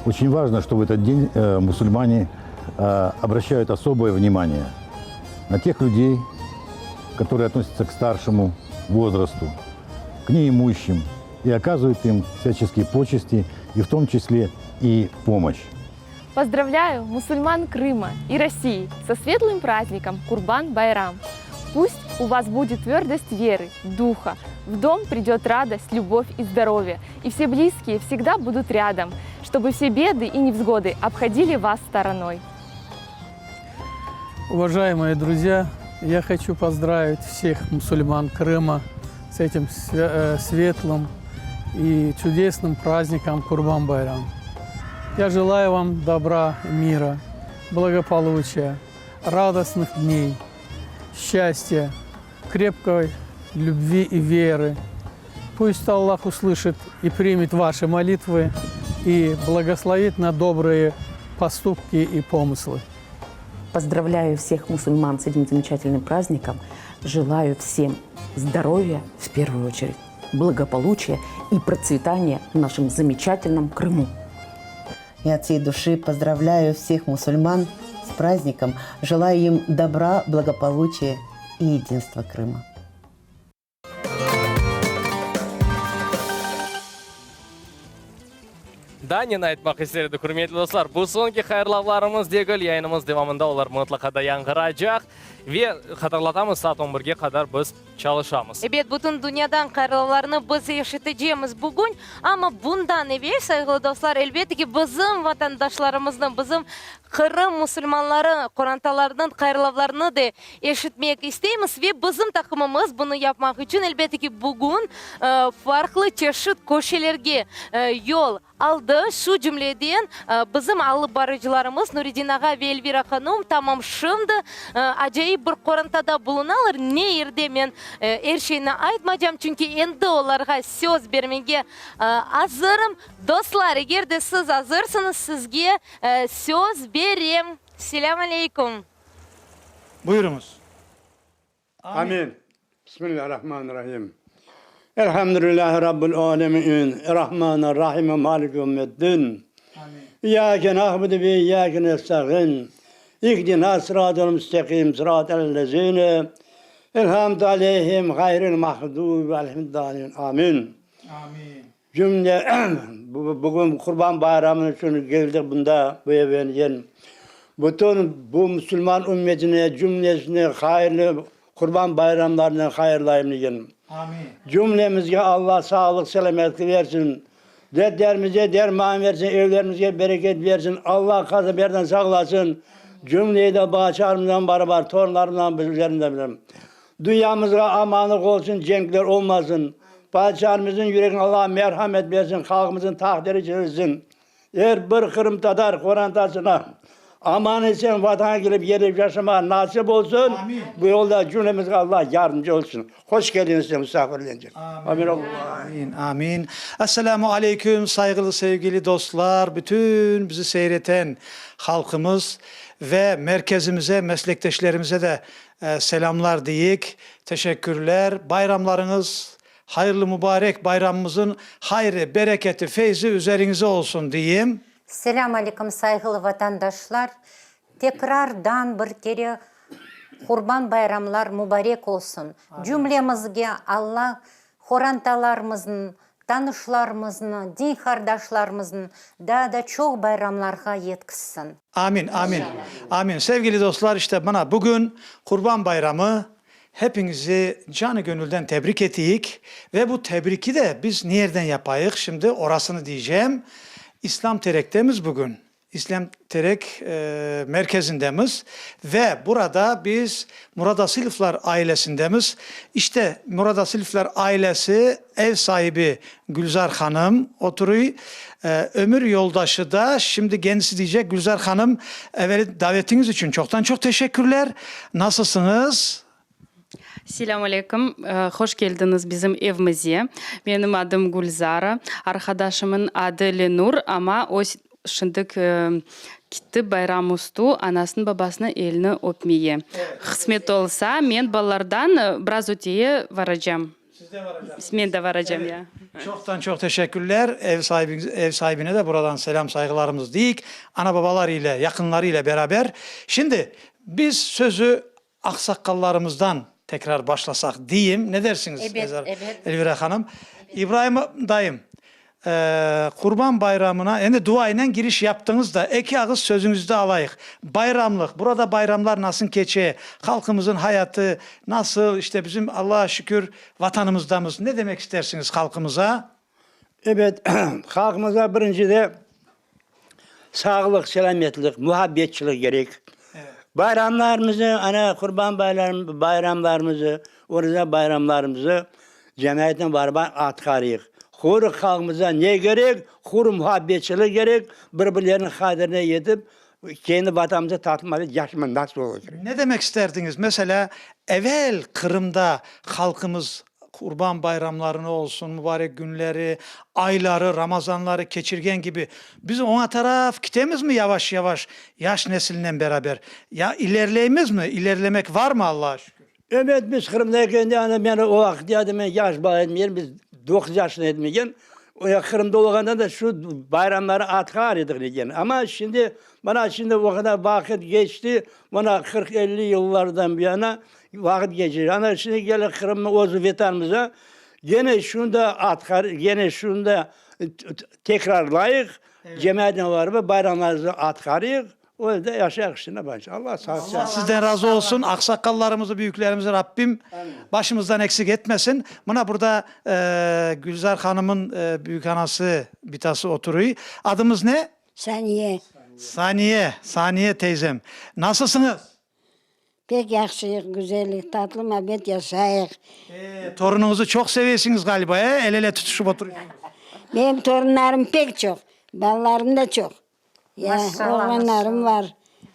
очень важно, что в этот день э, мусульмане э, обращают особое внимание на тех людей, которые относятся к старшему возрасту, к неимущим, и оказывают им всяческие почести, и в том числе и помощь. Поздравляю мусульман Крыма и России со светлым праздником Курбан-Байрам. Пусть у вас будет твердость веры, духа, в дом придет радость, любовь и здоровье, и все близкие всегда будут рядом, чтобы все беды и невзгоды обходили вас стороной. Уважаемые друзья, я хочу поздравить всех мусульман Крыма с этим э, светлым и чудесным праздником Курбан-Байрам. Я желаю вам добра, мира, благополучия, радостных дней, счастья, крепкой любви и веры. Пусть Аллах услышит и примет ваши молитвы и благословит на добрые поступки и помыслы. Поздравляю всех мусульман с этим замечательным праздником. Желаю всем здоровья, в первую очередь, благополучия и процветания в нашем замечательном Крыму. Я от всей души поздравляю всех мусульман с праздником. Желаю им добра, благополучия и единства Крыма. Daa neni aytmaq ister edik, ürmetli dostlar, bu soñki hayırlavlarımız degil, yayınımız devamında olar mıtlaqa da yañğıracaq. Ve hatırlatamız, saat on birge qadar biz çalışamız. Ebet, bütün dünyadan hayırlavlarnı biz eşitecemiz bugün. Amma bundan evel, sayğılı dostlar, elbette ki, bizim vatandaşlarımıznıñ, bizim Qırım musulmanları qorantalarınıñ hayırlavlarını da eşitmek isteymiz ve bizim taqımımız bunı yapmaq içün, elbette ki, bugün farqlı çeşit köşelerge yol aldı. Şu cümleden, bizim alıp barıcılarımız Nuredin ağa ve Elvira hanum tamam şimdi acayip bir qorantada bulunalar. Ne yerde men er şeyni aytmaycam, çünki endi olarğa söz bermege azırım. Dostlar, eger de siz azırsıñız, sizge söz berem. Selâm aleyküm. Buyurıñız. Amin. Bismillahirrahmanirrahim. Elhamdülillahi Rabbil alemin. Errahmanirrahim. Maliki yevmiddin. İyyâke na'budu ve iyyâke nesta'in. İhdina sıratal müstakim sıratal lezîne en'amte aleyhim gayril mağdubi aleyhim dâlin. Amin. Amin. Cümle bugün Qurban bayramı içün keldik bunda bu evge. Bütün bu musulman ümmetine cümlesine hayırlı. Qurban bayramlarınen hayırlayım degenim. Cümlemizge Alla sağlıq, selâmetlik versin. Dertlerimize derman versin, evlerimizge bereket versin. Alla qaza-berden saqlasın. Cümleyi de bala-çağamızdan barabar, torunlarımızdan, bizlerimizden bilen. Dünyamızğa amanlıq olsun, cenkler olmasın. Padişahımıznıñ yüregine Alla merhamet bersin, halqımıznıñ taqdiri çezilsin. Er bir qırımtatar qorantasına aman-esen Vatanğa kelip yerleşip yaşamağa nasip olsun. Bu yolda cümlemizge Alla yardımcı olsun. Hoş keldiñiz, musafirlercik. Amin. Amin, amin. Esselamu aleyküm, sayğılı sevgili dostlar, bütün bizi seyir eten halqımız ve merkezimize, meslekdeşlerimize de selâmlar deyik. Teşekkürler. Bayramlarıñız Hayırlı mübarek bayramımızın hayrı, bereketi, feyzi üzeriñize olsun deyim. Selâm aleyküm sayğılı vatandaşlar! Tekrardan bir kere Qurban bayramlar mübarek olsun! Cümlemizge Alla horantalarımıznı, tanışlarımıznı, din qardaşlarımıznı daa da çoq bayramlarğa yetkizsin! Amin, amin, amin. Sevgili dostlar, işte mına bugün Qurban bayramı, Hepiñizi canı-gönülden tebrik eteyik ve bu tebriki de biz nerden yapayıq, şimdi orasını diycem. İslam Terektemiz bugün, İslam Terek merkezindemiz ve burada biz Murad Asilovlar ailesindemiz. İşte, Murad Asilovlar ailesi, ev saibi Gülzar hanım oturuy, ömür yoldaşı da, şimdi kendisi diycek, Gülzar hanım, eveli davetiñiz içün çoqtan-çoq teşekkürler. Nasılsıñız? Selâm aleyküm, hoş keldiñiz bizim evimize. Menim adım Gülzara, arqadaşımıñ adı Lenur, amma o şimdi kitti bayram üstü anasınıñ babasınıñ elini öpmeye. Qısmet olsa, men balalardan biraz öteye varacam. Siz de varacaqsıñız. Men de varacam, ya. Çoqtan çoq teşekkürler. Ev saibiñiz, ev saibine de buradan selâm sayğılarımız deyik. Ana-babalar ile, yaqınları ile beraber. Şimdi biz sözü aqsaqqallarımızdan tekrar başlasaq deyim. Ne dersiñiz, Ebet, ebet. Elvira hanım? İbraim dayım, Qurban bayramına endi duaynen giriş yaptıñız da, eki ağız sözüñizni de alayıq. Bayramlıq, burada bayramlar nasıl keçe, halqımızın hayatı nasıl, işte bizim Allağa şükür Vatanımızdamız, ne demek istersiñiz halqımıza? Ebet, halqımıza birincide sağlıq, selâmetlik, muhabbetçilik kerek. Bayramlarımızı, ana Qurban bayramlarımızı, Oraza bayramlarımızı Cemaatnen barba atqarıyıq. Hor halqımıza ne kerek? Hor muhabbetçilik kerek, bir-birleriniñ qadirine yetip, kendi Vatanımızda tatlı yaşamaq nasip olsun kerek. Ne demek isterdiñiz? Meselâ, evel Qırımda halqımız Qurban bayramlarını olsun, mübarek günleri, ayları, Ramazanları keçirgen kibi, biz oña taraf kitemizmi yavaş-yavaş yaş nesilnen beraber? Ya ilerleymizmi? İlerlemek varmı, Allağa şükür? Ebet, biz Qırımda ekende, ana men o vaqıt ya da men yaş bala edim, yani biz doquz yaşında edim eken, o ya Qırımda olğanda da şu bayramları atqar edik eken. Amma şimdi, mına şimdi o qadar vaqıt keçti, mına qırq-elli yıllardan bu yana vaqıt keçti. Ana şimdi kele Qırımnıñ özü Vetanımıza, gene şunı da atqar, gene şunı da tekrarlayıq, cemaatnen barıp bayramlarımızı atqarıyıq. O evde yaşayaq işte, ne barca. Allah sağ Allah sizden razı olsun, aqsaqallarımızı, büyüklerimizi Rabbim başımızdan eksik etmesin. Mına burada Gülzar hanımın büyük anası, bitası oturuy. Adımız ne? Saniye. Saniye, Saniye teyzem. Nasılsıñız? Pek yahşıyıq, güzellik, tatlı mabet yaşayıq. E, torunıñızı çoq sevesiñiz ğaliba, e? El-ele tutuşıp oturuysıñız. Menim torunlarım pek çoq, balalarım da çoq. Ya, oğlanlarım var.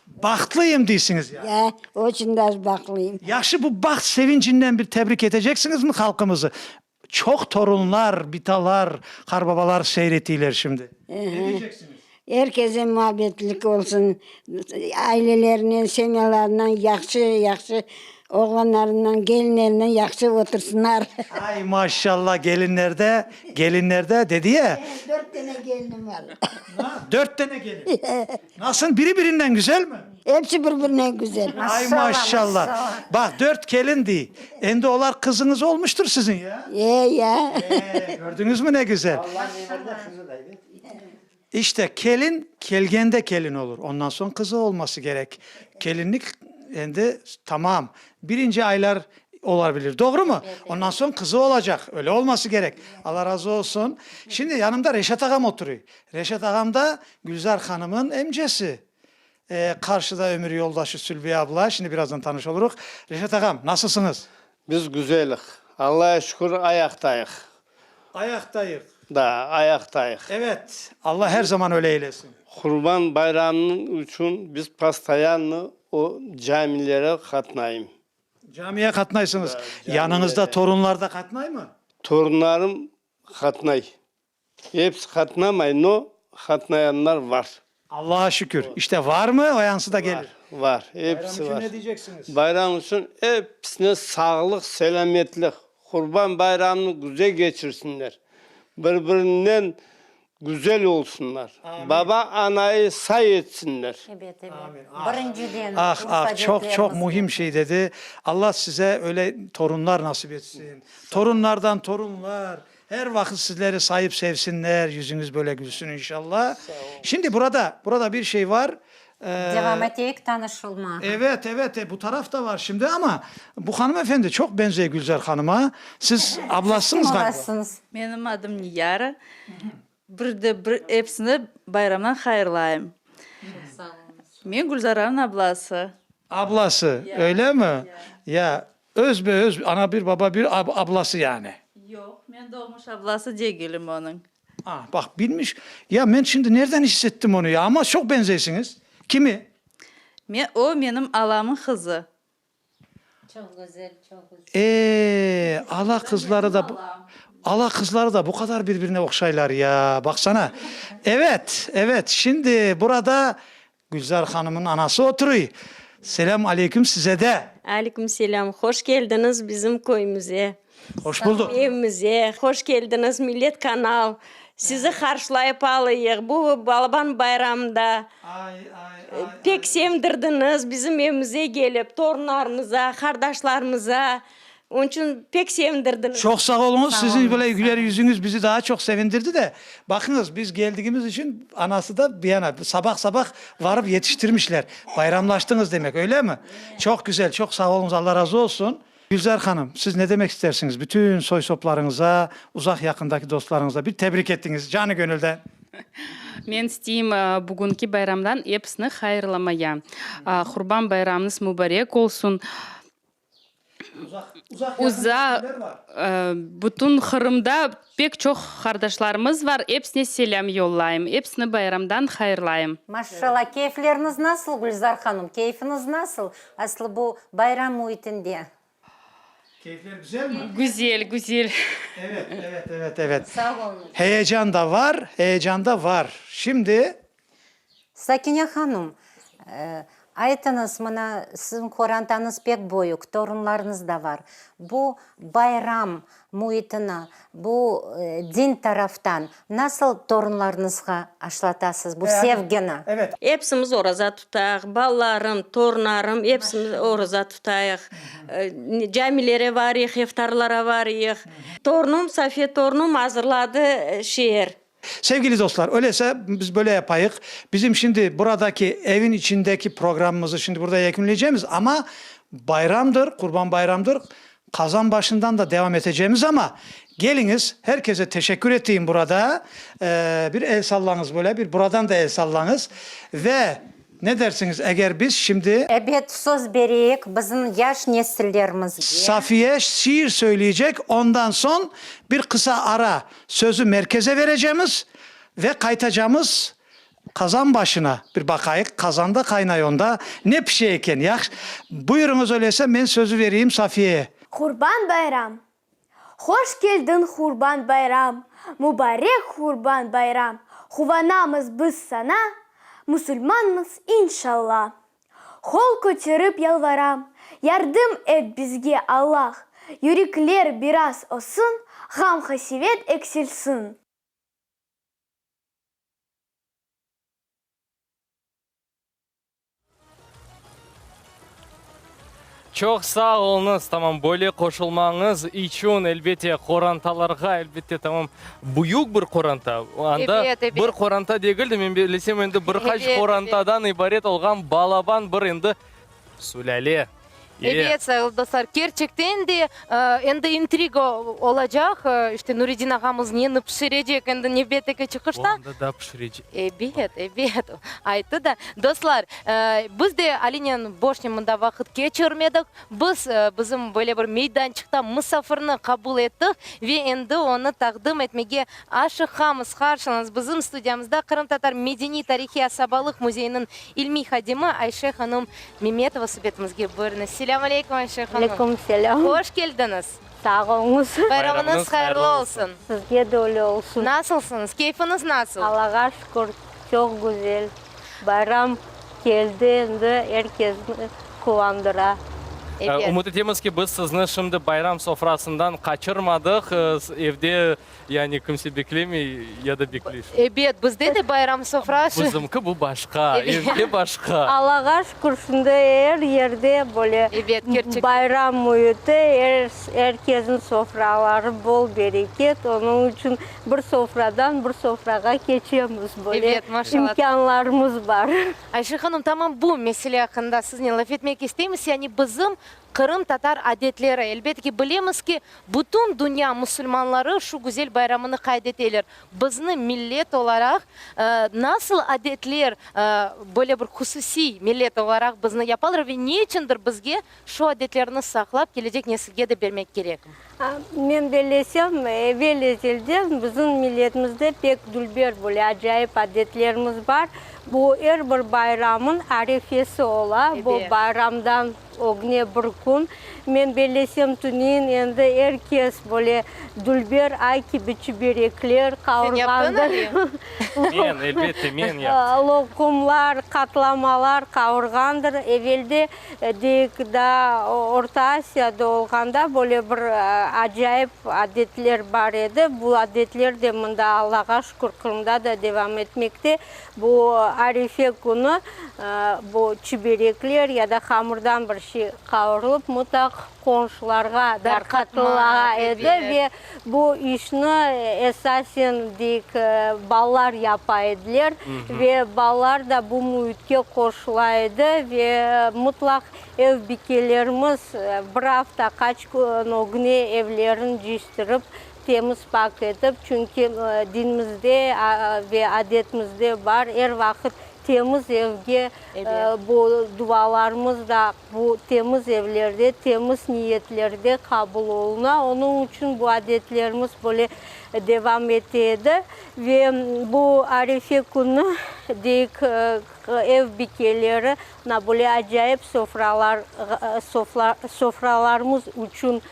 Bahtlıyım deysiñiz ya. Ya, oçün daje bahtlıyım. Yahşı, bu baht sevinçinden bir tebrik eteceksiñizmi halqımızı? Çoq torunlar, bitalar, qarbabalar seyir etiyler şimdi. Ne deyceksiñiz? Er keze muabbetlik olsun, ailelerinen, semyalarınan yahşı, yahşı oğlanlarınan, gelinlerinen yahşı otursınlar. Ay, maşallah, gelinlerde, gelinlerde, dedi ya. Dört tane gelinim var. Dört tane gelin. Nasıl, biri birinden güzel mi? Episi bir-birinen güzel. Ay, maşallah. Baq, dört kelin dey. Endi olar qızıñız olmuştır siziñ, ya? E, ya. E, kördiñizmi ne güzel. İşte, kelin kelgende kelin olur, ondan soñ qızı olması kerek. Kelinlik. Endi tamam, birinci aylar ola bilir, doğrumı? Ondan soñ qızı olacaq, öyle olması kerek. Alla razı olsun. Şimdi yanımda Reşat ağam oturuy. Reşat ağam da Gülzar hanımın emcesi. Qarşıda ömür yoldaşı Sülbiye abla, şimdi birazdan tanış olurıq. Reşat ağam, nasılsıñız? Biz güzeliq. Allaya şükür, ayaqtayıq. Ayaqtayıq. Da, ayaqtayıq. Evet, Alla her zaman öyle eylesin. Qurban bayramınıñ içün biz postoyanno o camilere qatnayım. Camiye qatnaysıñız. Yanıñızda torunlar da qatnaymı? Torunlarım qatnay. Episi qatnamay, no qatnayanlar var. Allağa şükür. İşte varmı, o yansı da gelir. Var, var. Episi var. Bayram içün ne diyceksiñiz? Bayram içün episine sağlıq, selâmetlik. Qurban bayramını güzel keçirsinler. Bir-birinden güzel olsunlar. Baba, anayı say etsinler. Ebet, ebet. Birinciden, Ah, ah, çoq, çoq urf-adetlerimiz. mühim şey dedi. Allah size öyle torunlar nasip etsin. Torunlardan torunlar. Her vaqıt sizleri sayıp sevsinler, yüzüñiz böyle gülsün inşallah. Şimdi burada, burada bir şey var. Devam eteyik tanışılmağa. Evet, evet, bu taraf da var şimdi ama bu hanımefendi çoq benzey Gülzar hanıma. Siz ablasısıñız ğaliba. Menim adım Niyara. Bir de bir episini bayramdan hayırlayım. Men Gülzaranıñ ablası. Ablası, öyle mi? Ya, Öz be öz, ana bir, baba bir, ablası yani. Yoq, men doğmuş ablası degilim onıñ. Ah, baq, bilmiş. Ya men şimdi nereden hissettim onı ya, amma çoq benzeysiñiz. Kimi? Men, o menim alamıñ qızı. Çoq güzel, çoq güzel. E, ala qızları da, ala qızları da bu qadar bir-birine oqşaylar ya, baqsana. Evet, evet, şimdi burada Gülzar hanımnıñ anası oturuy. Selâm aleyküm size de. Aleyküm selâm. Hoş keldiñiz bizim köyümize. Hoş bulduk. Evimize. Hoş keldiñiz Millet kanal. Sizi qarşılayıp alayıq bu balaban bayramda. Pek sevindirdiñiz bizim evimize kelip, torunlarımıza, qardaşlarımıza. Onıñ içün pek sevindirdiñiz. Çoq sağ oluñız, siziñ böyle güler yüzüñiz bizi daa çoq sevindirdi de. Baqıñız, biz geldigimiz içün anası da bir yana sabah-sabah varıp yetiştirmişler. Bayramlaştıñız demek, öylemi? Çoq güzel, çoq sağ oluñız, Alla razı olsun. Gülzar hanım, siz ne demek istersiñiz bütün soy-soplarıñıza, uzaq-yaqındaki dostlarıñıza bir tebrik ettiñiz canı-gönülden. Men isteyim bugünki bayramdan episini hayırlamaya. Qurban bayramıñız mubarek olsun. Uzaq, bütün Qırımda pek çoq qardaşlarımız var, episine selâm yollayım, episini bayramdan hayırlayım. Maşşallah, keyfleriniz nasıl, Gülzar hanım, keyfiniz nasıl, aslı bu bayram müitinde? Keyfler güzel mi? Güzel, güzel. Evet, evet, evet, evet. Sağ oluñız. Heyecan da var, heyecan da var. Şimdi Sakine hanım, aytıñız, mına, siziñ qorantañız pek böyük, torunlarıñız da var. Bu bayram müitini, bu din taraftan nasıl torunlarıñızğa aşlatasız, bu sevgini? Epsimiz oraza tutayıq, balalarım, torunarım, epsimiz oraza tutayıq. Camilere varıyıq, iftarlara varıyıq. Torunım, Safiye torunım azırladı şeer. Sevgili dostlar, öyleyse biz böyle yapayıq, bizim şimdi buradaki evin içindeki programımızı şimdi burada yekünleycemiz, amma bayramdır, Qurban bayramdır, qazan başından da devam etecemiz, amma keliñiz, herkese teşekkür eteyim burada, bir el sallañız böyle, bir buradan da el sallañız ve ne dersiñiz, eger biz şimdi. Ebet, söz bereyik bizim yaş nesillerimizge. Safiye şiir söyleycek, ondan soñ bir qısa ara, sözü merkeze verecemiz ve qaytacamız qazan başına. Bir baqayıq, qazanda qaynay onda, ne pişe eken, yahşı? Buyurıñız öyleyse, men sözü vereyim Safiyeye. Qurban bayram Hoş keldiñ Qurban bayram, Mubarek Qurban bayram, Quvanamız biz saña, Musulmanmız inşalla. Qol köterip yalvaram, Yardım et bizge Allah, Yürekler biraz olsun, Ğam-qasevet eksilsin. Çoq sağ oluñız, tamam, böyle qoşulmañız içün, elbette, qorantalarğa, elbette, tamam, büyük bir qoranta, anda Ebet, ebet. bir qoranta degil de, men bilesem, endi bir qaç Ebet, ebet. qorantadan ibaret olğan balaban bir endi. Sülâle. Ebet, sayğılı dostlar, kerçekten de endi intriga olacaq, işte Nuredin ağamız neni pişirecek endi nevbetteki çıqışta. O anda da pişirecek. Ebet, ebet, ayttı da. Dostlar, biz de Alinen boşnen mında vaqıt keçirmedik. Biz bizim böyle bir meydançıqta musafirni qabul ettik ve endi onı taqdim etmege aşıqamız. Qarşılañız, bizim studiyamızda Qırımtatar medeniy-tarihiy asabalıq müzeyiniñ ilmiy hadimi Ayşe hanım Memetova subetimizge buyurıñız. Selâm aleyküm, Ayşe hanım. Aleyküm selâm. Hoş keldiñiz. Sağ oluñız. Bayramıñız hayırlı olsun. Sizge de öyle olsun. Nasılsıñız? Keyfiñiz nasıl? Allağa şükür, çoq güzel. Bayram keldi endi, er kesni quvandıra. Ümüt etemiz ki, biz sizni şimdi bayram sofrasından qaçırmadıq, evde Yani kimse beklemey ya da bekley şu. Ebet, bizde de bayram sofrası. Bizimki bu başqa, evde başqa. Allağa şükür, şimdi er yerde böyle bayram müiti, er er kesniñ sofraları bol bereket, onıñ içün bir sofradan bir sofrağa keçemiz, böyle imkânlarımız bar. Ayşe hanım, tamam bu mesele aqqında siznen laf etmek isteymiz, yani bizim Qırımtatar adetleri. Elbet ki, bilemiz ki, bütün dünya musulmanları şu güzel bayramını qayd eteler. Bizni millet olaraq nasıl adetler böyle bir hususiy millet olaraq bizni yapalar ve ne içündir bizge şu adetlerni saqlap kelecek nesilge de bermek kerek? Men bellesem, evel-ezelden bizim milletimizde pek dülber böyle acayip adetlerimiz bar. Bu er bir bayramın arefesi ola. Bu bayramdan Ögne bir kün, men bellesem tüneyin endi er kes böyle dülber ay kibi çiberekler qavurğandır. Men, elbette, men yaptım. Loqumlar, qatlamalar qavurğandır. Evelde, deyik, daa Orta Asiyada olğanda böyle bir acayip adetler bar edi. Bu adetler de mında, Allağa şükür, Qırımda da devam etmekte. Bu arefe künü bu çiberekler ya da hamırdan bir şey qavurılıp, mutlaq qonşularğa darqatıla edi ve bu işni esasen, deyik, balalar yapa ediler ve balalar da bu müitke qoşula edi ve mutlaq ev bikelerimiz bir afta qaç kün ögüne evlerini cıyıştırıp, Temiz-pak etip, çünki dinimizde ve adetimizde bar, er vaqıt temiz evge, bu dualarımız da bu temiz evlerde, temiz niyetlerde qabul oluna. Onıñ içün bu adetlerimiz böyle devam ete edi. Ve bu arefe künü, deyik, ev bikeleri mına böyle acayip sofralar, sofralarımız içün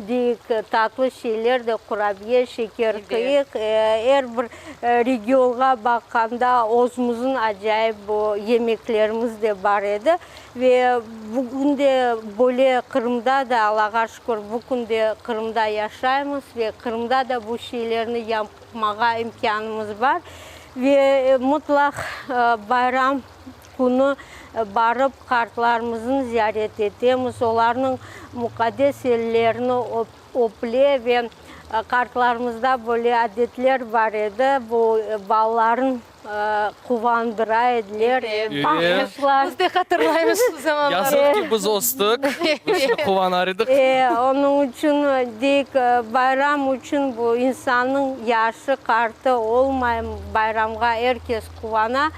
Deyik, tatlı şeyler de, qurabiye, şeker, qıyıq, er bir regionğa baqqanda özümüzniñ acayip bu yemeklerimiz de bar edi. Ve bugün de böyle Qırımda da, Allağa şükür, bu künde Qırımda yaşaymız ve Qırımda da bu şeylerni yapmağa imkânımız bar. Ve mutlaq bayram Künü barıp qartlarımıznı ziyaret etemiz, olarnıñ muqaddes ellerini öple ve qartlarımızda böyle adetler bar edi, bu balaların quvandıra ediler, bağışlar. Biz de hatırlaymız şu zamanları. Yazıq ki, biz östik, biz şimdi quvanar edik. Onıñ içün deyik, bayram içün bu insannıñ yaşı, qartı olmay, bayramğa er kes quvana.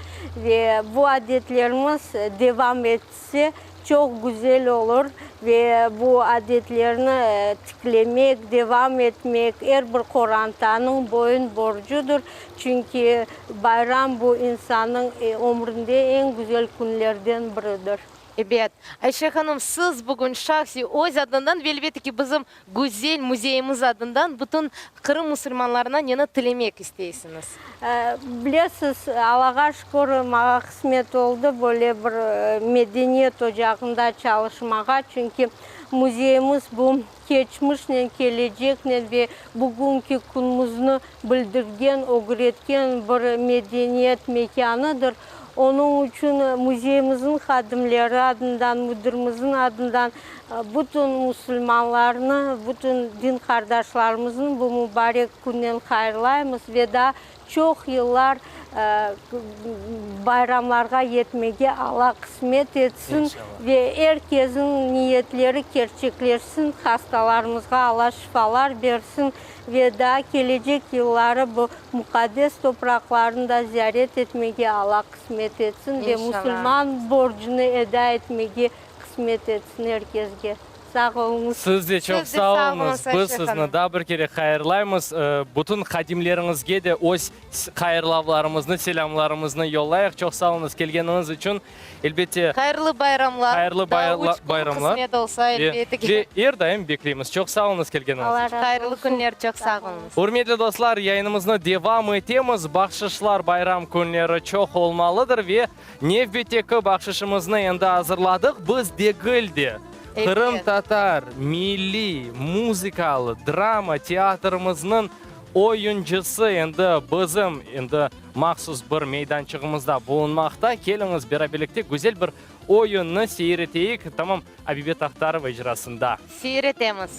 Ve bu adetlerimiz devam etse, çoq güzel olur ve bu adetlerni tiklemek, devam etmek er bir qorantanıñ boyun borcudır. Çünki bayram bu insannıñ ömründe eñ güzel künlerden biridir. Ebet. Ayşe hanım, siz bugün şahsiy öz adından ve elbette ki bizim güzel müzeyimiz adından bütün Qırım musulmanlarına neni tilemek isteysiñiz? Bilesiz, Allağa şükür, maña qısmet oldı böyle bir medeniyet ocağında çalışmağa, çünki müzeyimiz bu keçmişnen, keleceknen ve bugünki künümüzni bildirgen, ögretken bir medeniyet mekânıdır. Onıñ içün müzeyimizniñ hadimleri adından, müdirimizniñ adından. Bütün musulmanlarnı, bütün din qardaşlarımıznı bu mubarek künnen hayırlaymız ve daa çoq yıllar bayramlarğa yetmege Alla qısmet etsin ve er kezniñ niyetleri kerçekleşsin, hastalarımızğa Alla şifalar bersin ve daa kelecek yılları bu muqaddes topraqlarnı da ziyaret etmege Alla qısmet etsin ve musulman borcunı eda etmege Qısmet etsin er kesge. Sağ oluñız. Siz de çoq sağ oluñız. Biz sizni daa bir kere hayırlaymız. Bütün hadimleriñizge de öz hayırlavlarımıznı, selâmlarımıznı yollayıq. Çoq sağ oluñız kelgeniñiz içün. Elbette. Hayırlı bayramlar. Hayırlı Daa üç kün bayramlar. qısmet olsa, elbette ki. Ve er daim bekleymiz. Çoq sağ oluñız kelgeniñiz içün. Hayırlı künler, çoq sağ oluñız. Ürmetli dostlar, yayınımıznı devam etemiz. Bahşışlar bayram künleri çoq olmalıdır ve Nevbetteki bahşışımıznı endi azırladıq, biz degil de, qırımtatar milliy muzıkalı drama teatrımıznıñ oyuncısı endi bizim endi mahsus bir meydançığımızda bulunmaqta. Keliñiz, beraberlikte güzel bir oyunnı seyir eteyik, tamam Abibe Tahtarova icrasında. Seyir etemiz.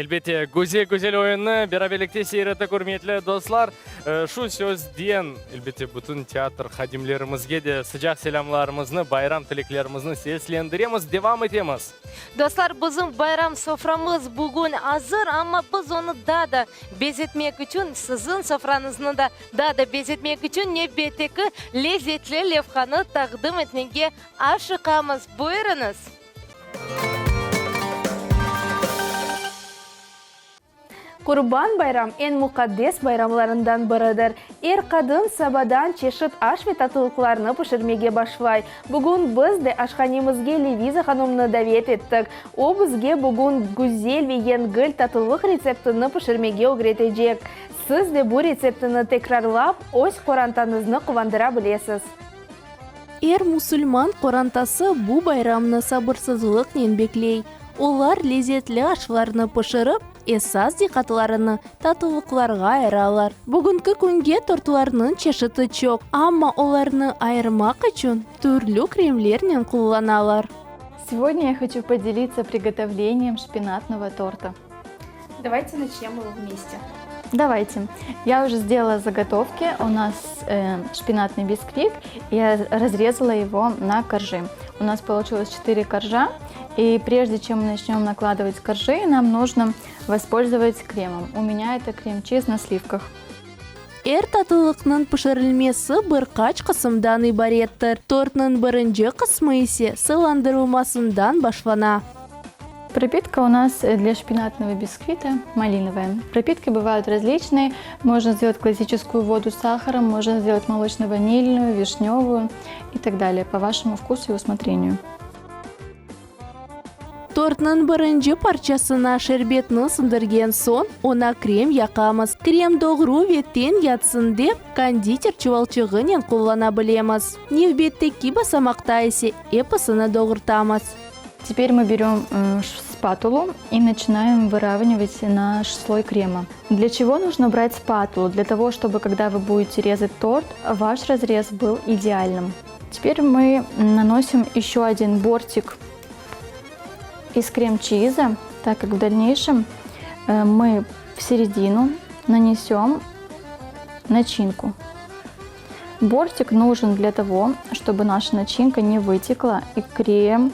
Elbette, güzel, güzel oyunnı beraberlikte seyir ettik, ürmetli dostlar. Şu sözden, elbette, bütün teatr hadimlerimizge de sıcaq selâmlarımıznı, bayram tileklerimizni seslendiremiz, devam etemiz. Dostlar, bizim bayram soframız bugün azır, amma biz onı daa da bezetmek içün, siziñ sofrañıznı da daa da bezetmek içün nevbetteki lezetli levhanı taqdim etmege aşıqamız. Buyurıñız! Qurban bayram eñ muqaddes bayramlarından biridir. Er qadın sabadan çeşit aş ve tatlılıqlarnı pişirmege başlay. Bugün biz de aşhanemizge Leviza hanımnı davet ettik. O bizge bugün güzel ve yengil tatlılıq retseptini pişirmege ögretecek. Siz de bu retseptini tekrarlap, öz qorantañıznı quvandıra bilesiz. Er musulman qorantası bu bayramnı sabırsızlıqnen bekley. Olar lezetli aşlarnı pişirip, esas diqqatlarını tatlılıqlarğa ayıralar. Bugünki künge tortlarnıñ çeşiti çoq, amma olarnı ayırmaq içün türlü kremlernen qullanalar. Сегодня я хочу поделиться приготовлением шпинатного торта. Давайте начнем его вместе. Давайте. Я уже сделала заготовки. У нас э, шпинатный бисквит. Я разрезала его на коржи. У нас получилось 4 коржа. И прежде чем мы начнем накладывать коржи, нам нужно воспользоваться кремом. У меня это крем-чиз на сливках. Er tatlılıqnıñ pişirilmesi bir qaç qısımdan ibarettir. Tortnıñ birinci qısmı ise sılandırılmasından başlana. Пропитка у нас для шпинатного бисквита малиновая. Пропитки бывают различные. Можно сделать классическую воду с сахаром, можно сделать молочно-ванильную, вишневую и так далее, по вашему вкусу и усмотрению. Tortnıñ birinci parçasına şerbetni siñdirgen soñ, oña krem yaqamız. Krem doğru ve teñ yatsın dep, konditer çuvalçığınen qullana bilemiz. Nevbetteki basamaqta ise episini doğurtamız. Теперь мы берем спатулу и начинаем выравнивать наш слой крема. Для чего нужно брать спатулу? Для того, чтобы когда вы будете резать торт, ваш разрез был идеальным. Теперь мы наносим еще один бортик из крем-чиза, так как в дальнейшем э, мы в середину нанесем начинку. Бортик нужен для того, чтобы наша начинка не вытекла и крем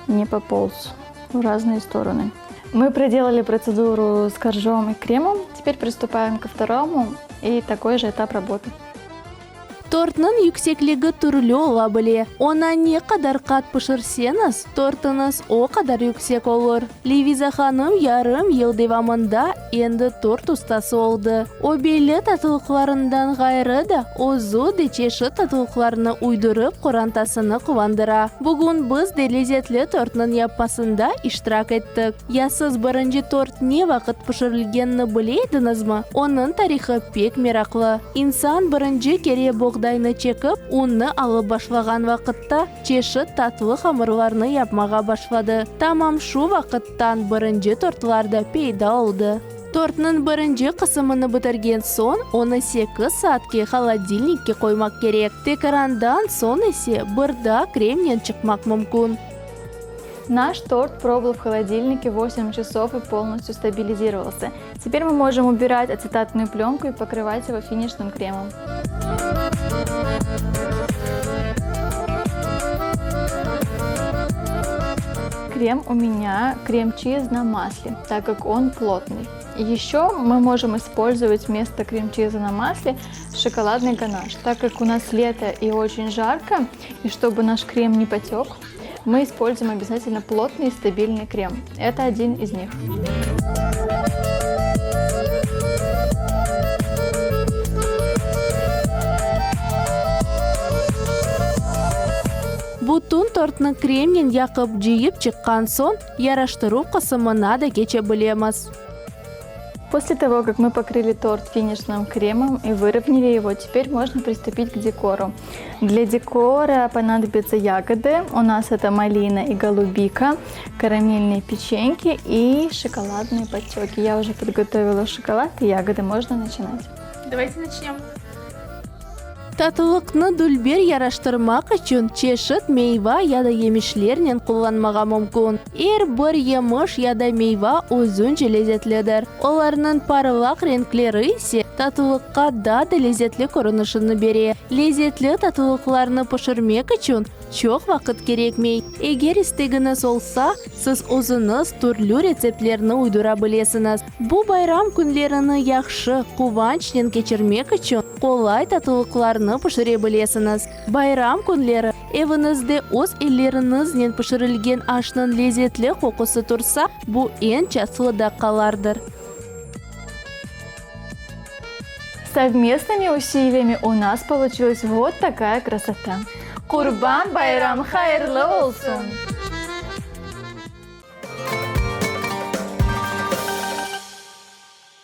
не пополз в разные стороны. Мы проделали процедуру с коржом и кремом. Теперь приступаем ко второму и такой же этап работы. Tortnıñ yüksekligi türlü ola bile. Oña ne qadar qat pişirseñiz, tortıñız o qadar yüksek olur. Leviza hanım yarım yıl devamında endi tort ustası oldı. O belli tatlılıqlarından ğayrı da, özü de çeşit tatlılıqlarnı uydurıp qorantasını quvandıra. Bugün biz de lezetli tortnıñ yapmasında iştirak ettik. Ya siz birinci tort ne vaqıt pişirilgenini bile ediñizmi? Onıñ tarihı pek meraqlı. İnsan birinci kere boğdaynı çekip, unnı alıp başlağan vaqıtta, çeşit tatlı hamırlarnı yapmağa başladı. Tamam şu vaqıttan birinci tortlar da peyda oldı. Tortnıñ birinci qısımını bitirgen soñ, onı sekiz saatke holodilnikke qoymaq kerek. Tekrandan soñ ise bir daa kremnen çıqmaq mümkün. Наш торт пробыл в холодильнике 8 часов и полностью стабилизировался. Теперь мы можем убирать ацетатную пленку и покрывать его финишным кремом. Крем у меня крем-чиз на масле, так как он плотный. Еще мы можем использовать вместо крем-чиза на масле шоколадный ганаш. Так как у нас лето и очень жарко, и чтобы наш крем не потек, мы используем обязательно плотный и стабильный крем. Это один из них. Bütün tortnı kremnen yaqıp cıyıp çıqqan soñ, yaraştıruv qısımına da keçe bilemiz. После того, как мы покрыли торт финишным кремом и выровняли его, теперь можно приступить к декору. Для декора понадобятся ягоды. У нас это малина и голубика, карамельные печеньки и шоколадные подтеки. Я уже подготовила шоколад и ягоды, можно начинать. Давайте начнем. Tatlılıqnı dülber yaraştırmaq içün çeşit meyva ya da yemişlernen qullanmağa mümkün. Er bir yemiş ya da meyva özünce lezetlidir. Olarnıñ parlaq renkleri ise tatlılıqqa daa da lezetli körünişini bere. Lezetli tatlılıqlarnı pişirmek içün çoq vaqıt kerekmey. Eger istegiñiz olsa, siz özüñiz türlü retseptlerni uydura bilesiñiz. Bu bayram künlerini yahşı, quvançnen keçirmek içün qolay tatlılıqlarnı pişire bilesiñiz. Bayram künleri eviñizde öz elleriñiznen pişirilgen aşnıñ lezetli qoqusı tursa, bu eñ çaslı daqqalardır. Совместными усилиями у нас получилась вот такая красота. Qurban bayram hayırlı olsun!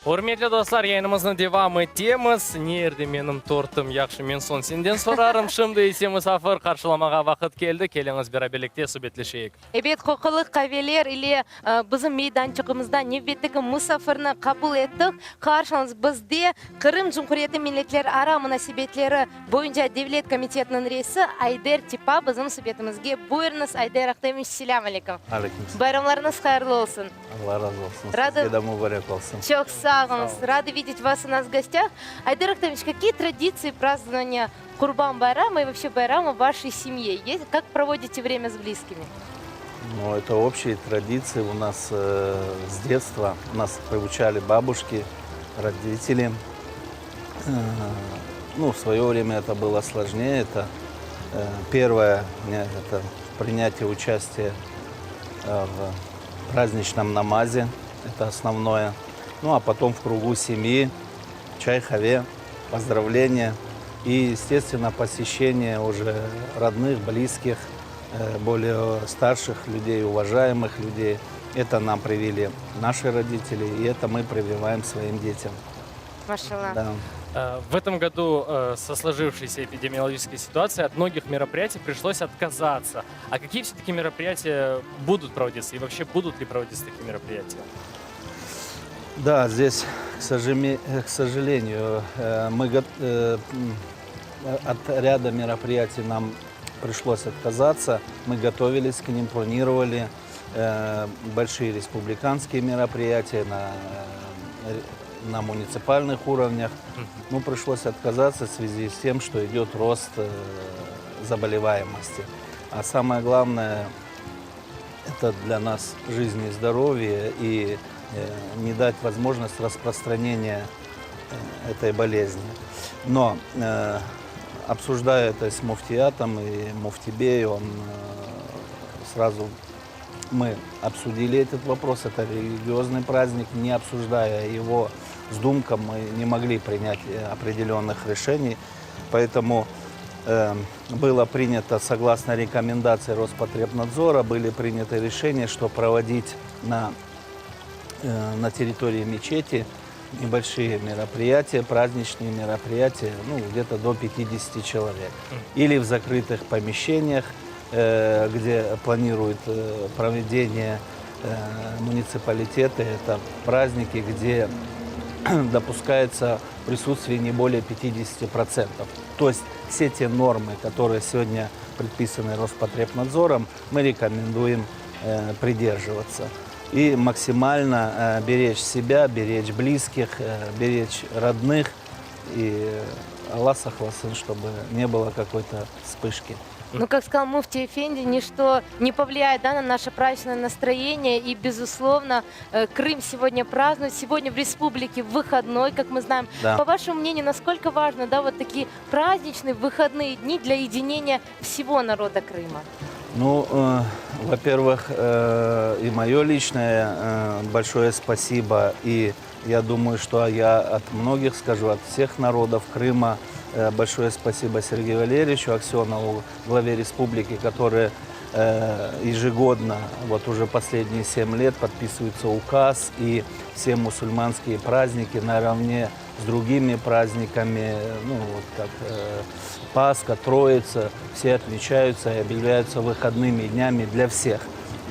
Ürmetli dostlar, yayınımıznı devam etemiz. Ne yerde menim tortım? Yahşı, men soñ senden sorarım. Şimdi ise musafir qarşılamağa vaqıt keldi. Keliñiz, beraberlikte subetleşeyik. Ebet, qoqulı qaveler ile bizim meydançığımızda nevbetteki musafirni qabul ettik. Qarşıñız, bizde Qırım Cumhuriyeti Milletlerara munasebetleri boyunca devlet komitetiniñ reisi Ayder Tipa bizim subetimizge. Buyurıñız, Ayder Ahtemoviç, selâm aleyküm. Aleyküm selâm. Bayramlarıñız hayırlı olsun. Allah razı olsun. Рады... Sizge de mübarek olsun. Çoq sağ oluñız. Рады видеть вас у нас в гостях. Айдер Ахтемович, какие традиции празднования Курбан Байрама и вообще Байрама в вашей семье есть? Как проводите время с близкими? Ну, это общие традиции у нас э, с детства. Нас приучали бабушки, родители. Э, ну, в свое время это было сложнее. Это э, первое, это принятие участия э, в праздничном намазе, это основное. Ну, а потом в кругу семьи, чай-хаве, поздравления и, естественно, посещение уже родных, близких, э, более старших людей, уважаемых людей. Это нам привили наши родители, и это мы прививаем своим детям. Maşalla. Да. Э, в этом году э, со сложившейся эпидемиологической ситуацией от многих мероприятий пришлось отказаться. А какие все-таки мероприятия будут проводиться и вообще будут ли проводиться такие мероприятия? Да, здесь, к сожалению, э, мы от ряда мероприятий нам пришлось отказаться. Мы готовились к ним, планировали большие республиканские мероприятия на на муниципальных уровнях. Ну, пришлось отказаться в связи с тем, что идет рост э, заболеваемости. А самое главное, это для нас жизнь и здоровье, и э, не дать возможность распространения э, этой болезни. Но, обсуждая это с муфтиятом и муфтибей, он сразу мы обсудили этот вопрос, это религиозный праздник, не обсуждая его с Думком, мы не могли принять э, определенных решений, поэтому э, было принято, согласно рекомендации Роспотребнадзора, были приняты решения, что проводить на, э, на территории мечети небольшие мероприятия, праздничные мероприятия, ну, где-то до 50 человек. Или в закрытых помещениях, э, где планируют э, проведение э, муниципалитеты. Это праздники, где допускается присутствие не более 50%. То есть все те нормы, которые сегодня предписаны Роспотребнадзором, мы рекомендуем э, придерживаться. И максимально э, беречь себя, беречь близких, э, беречь родных. И Alla saqlasın, чтобы не было какой-то вспышки. Ну, как сказал Муфти Эфенди, ничто не повлияет да, на наше праздничное настроение. И, безусловно, э, Крым сегодня празднует. Сегодня в республике выходной, как мы знаем. Да. По вашему мнению, насколько важно да, вот такие праздничные выходные дни для единения всего народа Крыма? Ну, э, во-первых, э, и мое личное э, большое спасибо, и я думаю, что я от многих скажу, от всех народов Крыма, э, большое спасибо Сергею Валерьевичу Аксенову, главе республики, который э, ежегодно, вот уже последние 7 лет, подписывается указ, и все мусульманские праздники наравне с другими праздниками, ну, вот как э, Пасха, Троица, все отмечаются и объявляются выходными днями для всех.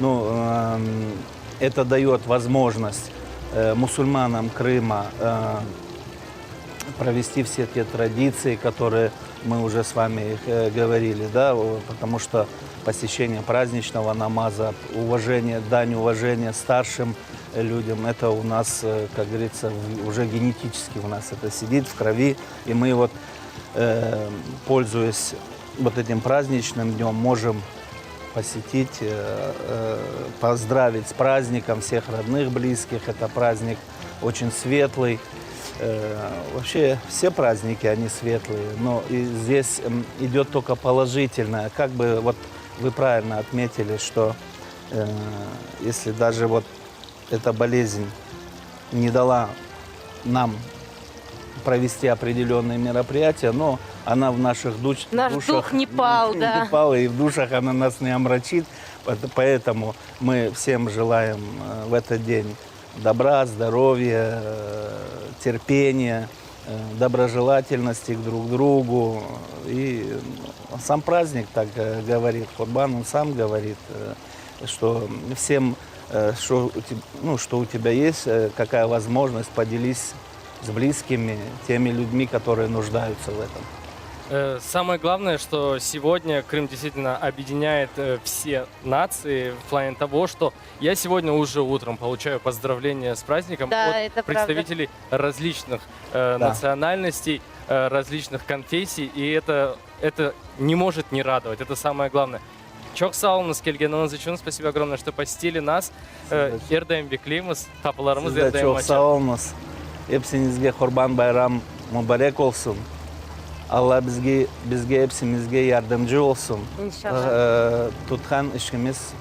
Ну, эм, это дает возможность э, мусульманам Крыма э,. провести все те традиции, которые мы уже с вами их говорили, да, потому что посещение праздничного намаза, уважение, дань уважения старшим людям, это у нас, как говорится, уже генетически у нас это сидит в крови, и мы вот, пользуясь вот этим праздничным днем, можем посетить, поздравить с праздником всех родных, близких. Это праздник очень светлый. Вообще все праздники, они светлые, но и здесь идет только положительное. Как бы вот вы правильно отметили, что э, если даже вот эта болезнь не дала нам провести определенные мероприятия, но она в наших душ, Наш душах дух не пал, да. не пал, и в душах она нас не омрачит. Поэтому мы всем желаем э, в этот день добра, здоровья, э, терпения, э, доброжелательности к друг другу. И сам праздник так говорит, Курбан, он сам говорит, что всем, что у тебя, ну, что у тебя есть, какая возможность, поделись с близкими, теми людьми, которые нуждаются в этом. Э, самое главное, что сегодня Крым действительно объединяет э, все нации в плане того, что я сегодня уже утром получаю поздравления с праздником Да, от это правда. представителей различных э, Да. национальностей, э, различных конфессий, и это, это не может не радовать, это самое главное. Çoq sağ oluñız kelgeniñiz içün, спасибо огромное, что посетили нас. Э, Er daim bekleymiz, qapılarımız Siz de er daim çoq açıq. sağ oluñız. Episiñizge Qurban bayram mubarek olsun. Alla bizge, bizge episimizge yardımcı olsun. İnşallah. Ee, tutqan işimiz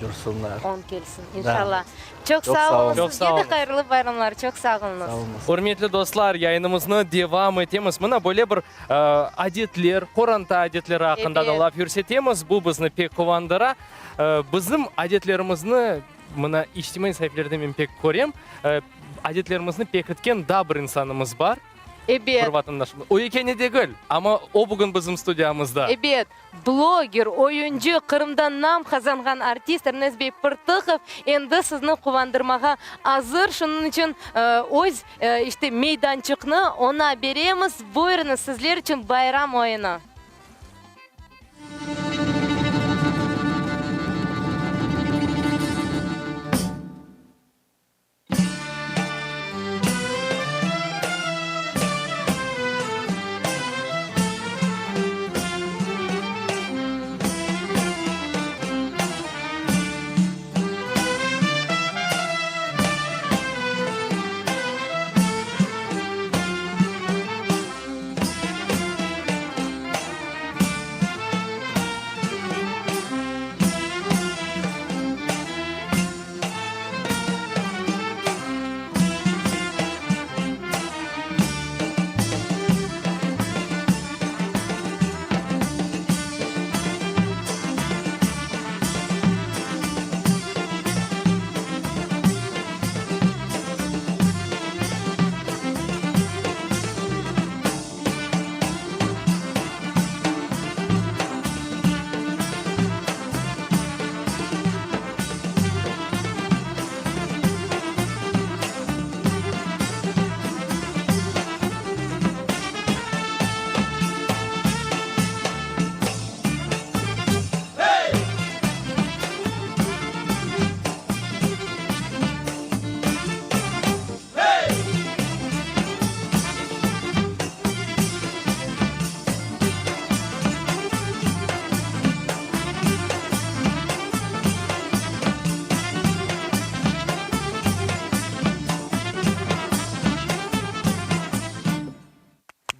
yursunlar. Oñ kelsin, Da. inşallah. Çoq Çoq sağ sağ oluñız, oluñ. Çoq sizge sağ de oluñız. hayırlı bayramlar, çoq sağ oluñız. Ürmetli dostlar, yayınımıznı devam etemiz. Mına böyle bir adetler, qoranta adetleri aqqında da Ebet. laf yürsetemiz. Bu bizni pek quvandıra. Bizim adetlerimizni mına içtimaiy saifelerde men pek körem, adetlerimizni pekitken daa bir insanımız bar. Ebet. Bir vatandaşımız. O yekâne degil, amma o bugün bizim studiyamızda. Ebet. Bloger, oyuncı, Qırımda nam qazanğan artist Ernes bey Pırtıqov endi sizni quvandırmağa azır. Şunıñ içün öz, işte, meydançıqnı oña beremiz. Buyurıñız, sizler içün bayram oyunı.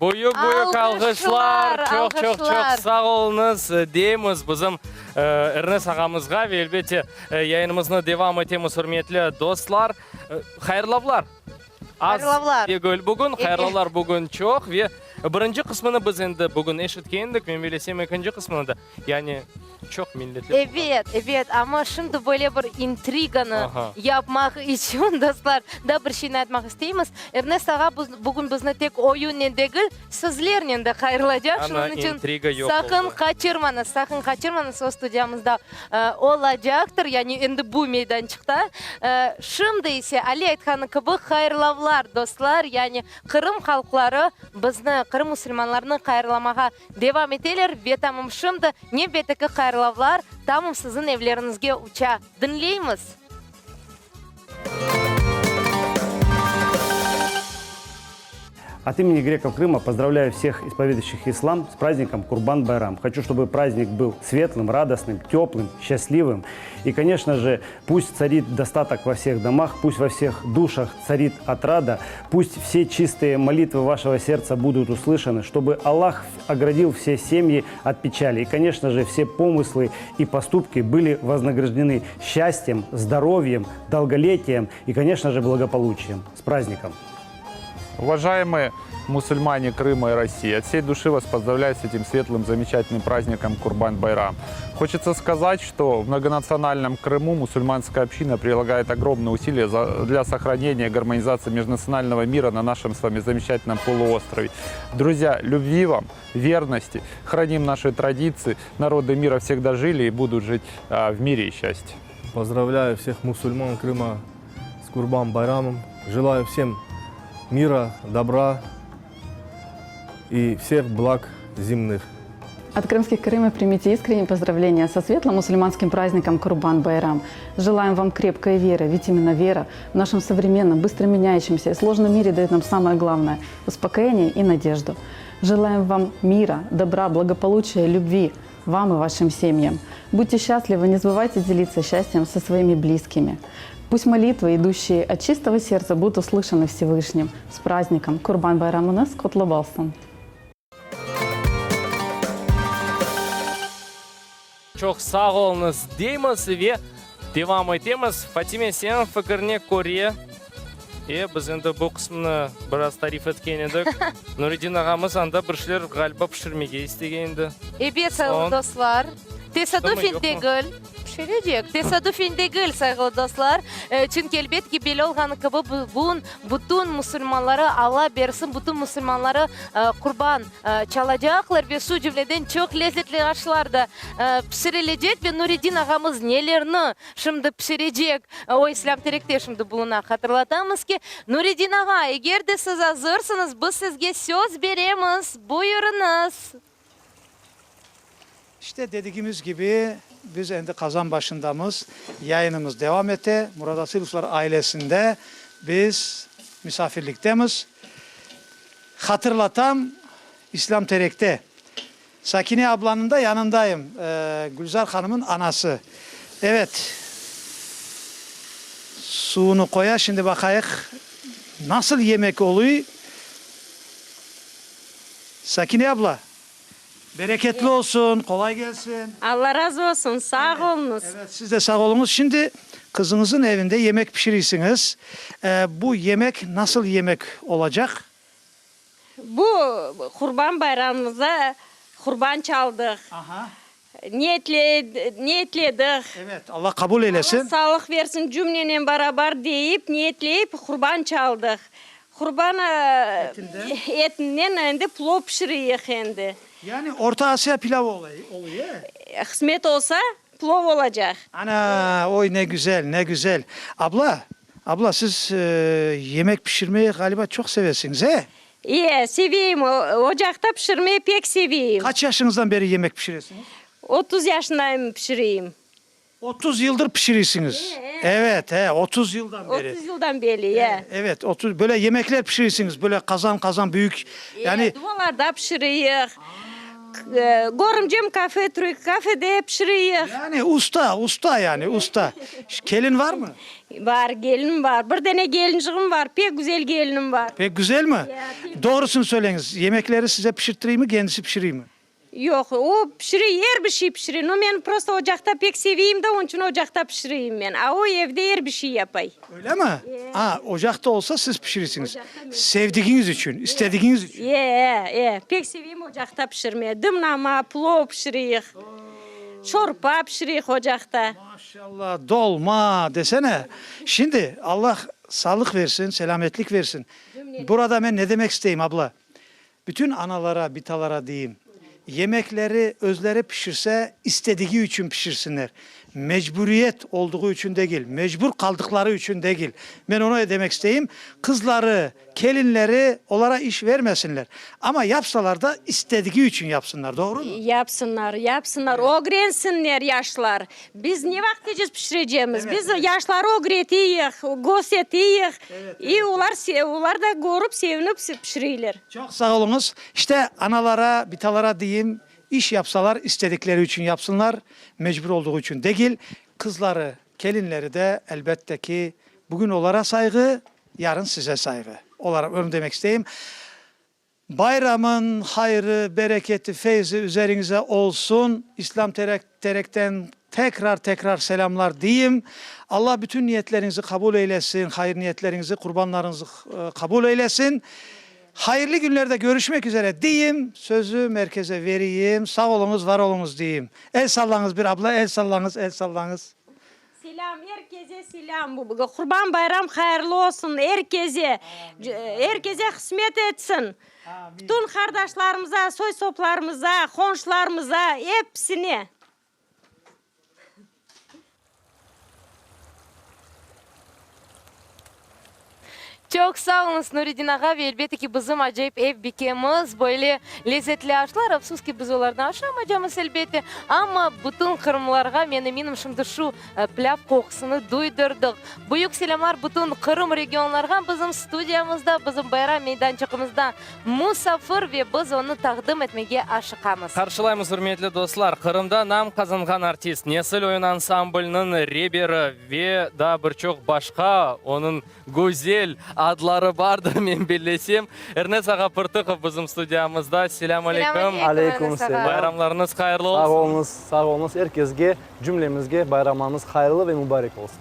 Büyük-büyük alğışlar! Çoq, çoq, çoq sağ oluñız, deymiz bizim Ernes ağamızğa ve, elbette, yayınımıznı devam etemiz, ürmetli dostlar. Hayırlavlar! Az degil bugün, hayırlavlar bugün çoq ve birinci qısmını biz endi bugün eşitkendik, men bilesem, ekinci qısmını da, yani. Çoq milletli Ebet, ebet, amma şimdi böyle bir intriganı yapmaq içün, dostlar, daa bir şeyni aytmaq isteymiz. Ernest ağa bugün bizni tek oyunnen degil, sözlernen de hayırlaycaq. Ana, Şunıñ içün intriga yoq saqın oldı. qaçırmañız, saqın qaçırmañız, o studiyamızda olacaqtır, yani endi bu meydançıqta. Şimdi ise, Ali aytqanı kibi, hayırlavlar, dostlar, yani Qırım halqları bizni, Qırım musulmanlarını hayırlamağa Devam eteler ve tamam şimdi nevbetteki hayırlavlar tamam siziñ evleriñizge uça. Diñleymiz! От имени греков Крыма поздравляю всех исповедующих ислам с праздником Курбан-Байрам. Хочу, чтобы праздник был светлым, радостным, теплым, счастливым. И, конечно же, пусть царит достаток во всех домах, пусть во всех душах царит отрада, пусть все чистые молитвы вашего сердца будут услышаны, чтобы Аллах оградил все семьи от печали. И, конечно же, все помыслы и поступки были вознаграждены счастьем, здоровьем, долголетием и, конечно же, благополучием. С праздником! Уважаемые мусульмане Крыма и России, от всей души вас поздравляю с этим светлым, замечательным праздником Курбан-Байрам. Хочется сказать, что в многонациональном Крыму мусульманская община прилагает огромные усилия для сохранения и гармонизации межнационального мира на нашем с вами замечательном полуострове. Друзья, любви вам, верности, храним наши традиции, народы мира всегда жили и будут жить а, в мире и счастье. Поздравляю всех мусульман Крыма с Курбан-Байрамом. Желаю всем мира, добра и всех благ земных. От крымских Крыма примите искренние поздравления со светлым мусульманским праздником Курбан-Байрам. Желаем вам крепкой веры, ведь именно вера в нашем современном, быстро меняющемся и сложном мире дает нам самое главное – успокоение и надежду. Желаем вам мира, добра, благополучия, любви вам и вашим семьям. Будьте счастливы, не забывайте делиться счастьем со своими близкими. Пусть молитвы, идущие от чистого сердца, будут услышаны Всевышним. С праздником! Курбан Байрамıñız qutlu bolsun! Çoq sağ oluñız deymiz ve devam etemiz. Fatime, seniñ fikirine köre, e, biz endi bu qısmını biraz tarif etken edik. Nuredin ağamız anda bir şeyler ğaliba pişirmege istegen edi. Ebet, sayğılı dostlar, tesadüfen degil. Pişirecek. Tesadüfen degil, sayğılı dostlar. Çünki, elbet ki, belli olğanı kibi, bugün bütün musulmanları, Alla bersin, bütün musulmanları qurban çalacaqlar ve şu cümleden çoq lezzetli aşlar da pişirilecek. Ve Nuredin ağamız nelerni şimdi pişirecek, o İslâm Terekte şimdi buluna. Hatırlatamız ki, Nuredin ağa, eger de siz azırsıñız, biz sizge söz beremiz, buyurıñız. İşte dedigimiz kibi, biz endi qazan başındamız, yayınımız devam ete. Murat Asilovlar ailesinde biz misafirliktemiz. Hatırlatam, İslâm Terekte. Sakine ablanıñ da yanındayım, Gülzar hanımıñ anası. Evet, suvunı qoya, şimdi baqayıq, nasıl yemek oluy. Sakine abla, bereketli olsun, qolay kelsin. Alla razı olsun, sağ oluñız. Evet, siz de sağ oluñız. Şimdi qızıñızın evinde yemek pişirisiñiz. Bu yemek nasıl yemek olacaq? Bu Qurban bayramımızda qurban çaldıq. Niyetledik. Evet, Alla qabul eylesin. Alla sağlıq versin cümlenen barabar deyip, niyetleyip qurban çaldıq. Qurban etinden endi plov pişireyik endi. Yani Orta Asiya pilavı oluy, e? Qısmet olsa, plov olacaq. Ana, oy ne güzel, ne güzel. Abla, abla siz yemek pişirmeyi ğaliba çoq sevesiñiz, e? E, seveyim, ocaqta pişirmeyi pek seveyim. Qaç yaşıñızdan beri yemek pişiresiñiz? 30 yaşındayım, pişireyim. 30 yıldır pişirisiñiz? Evet, e, 30 yıldan beri. 30 yıldan beri, e. Evet, 30, böyle yemekler pişirisiñiz, böyle qazan-qazan büyük, yani. E, duvalarda pişireyik. Körümcem kafe, kafede pişireyik. Yani usta, usta yani, usta. Kelin varmı? Bar, gelinim bar. Bir dene gelincığım bar, pek güzel gelinim bar. Pek güzelmi? Doğrusını söyleñiz, yemekleri size pişirttireymi, kendisi pişireymi? Yoq, o pişirey, er bir şey pişirey. No, men prosto ocaqta pek seveyim de, onıñ içün ocaqta pişireyim men. A o evde er bir şey yapay. Öyle mi? A, ocaqta olsa siz pişirisiñiz. Sevdigiñiz içün, istedigiñiz içün. E, e, e, pek seveyim ocaqta pişirmeye. Dımlama, plov pişireyik. Şorpa pişireyik ocaqta. Maşallah, dolma desene. Şimdi Allah sağlıq versin, selâmetlik versin. Burada men ne demek isteyim, abla? Bütün analara, bitalara deyim, yemekleri özleri pişirse, istedigi içün pişirsinler. Mecburiyet olduğu içün degil, mecbur qaldıqları içün degil. Men onı demek isteyim, qızları, kelinleri olara iş vermesinler. Amma yapsalar da, istedigi içün yapsınlar, doğrumı? Yapsınlar, yapsınlar, ögrensinler yaşlar. Biz ne vaqıtece pişirecemiz? Biz yaşları ögreteyik, köseteyik, i olar, olar da körip, sevinip pişireyler. Çoq sağ oluñız. İşte, analara, bitalara deyim, iş yapsalar, istedikleri içün yapsınlar, mecbur olduğu içün degil. Qızları, kelinleri de, elbette ki, bugün olara sayğı, yarın size sayğı. Olara öyle demek isteyim. Bayramın hayrı, bereketi, feyzi üzeriñize olsun. İslâm Terek Terekten tekrar tekrar selâmlar deyim. Alla bütün niyetleriñizi qabul eylesin, hayır niyetleriñizi, qurbanlarıñızı qabul eylesin. Hayırlı günlerde körüşmek üzere deyim, sözü merkeze veriyim. Sağ oluñız, var oluñız deyim. El sallañız bir abla, el sallañız, el sallañız. Selâm, er keze selâm. Qurban bayram hayırlı olsun er keze. Er keze qısmet etsin. Bütün qardaşlarımıza, soy-soplarımıza, qonşularımıza, episine. Çoq sağ oluñız, Nuredin ağa, ve elbette ki, bizim acayip ev bikemiz böyle lezetli aşlar, afsus ki, biz olarnı aşamaycamız, elbette, amma bütün qırımlarğa, men eminim, şimdi şu plâv qoqusını duydırdıq. Büyük selâmlar bütün Qırım regionlarğa, bizim studiyamızda, bizim bayram meydançığımızda musafir ve biz onı taqdim etmege aşıqamız. Qarşılaymız, ürmetli dostlar, Qırımda nam qazanğan artist, Nesil oyun ansambliniñ reberi ve daa bir çoq başqa onıñ Güzel adları bardır, men bellesem. Ernes ağa Pırtıqov bizim studiyamızda. Selâm aleyküm. Aleyküm selâm. Bayramlarıñız hayırlı olsun. Sağ oluñız, sağ oluñız. Er kesge, cümlemizge bayramlarımız hayırlı ve mübarek olsun.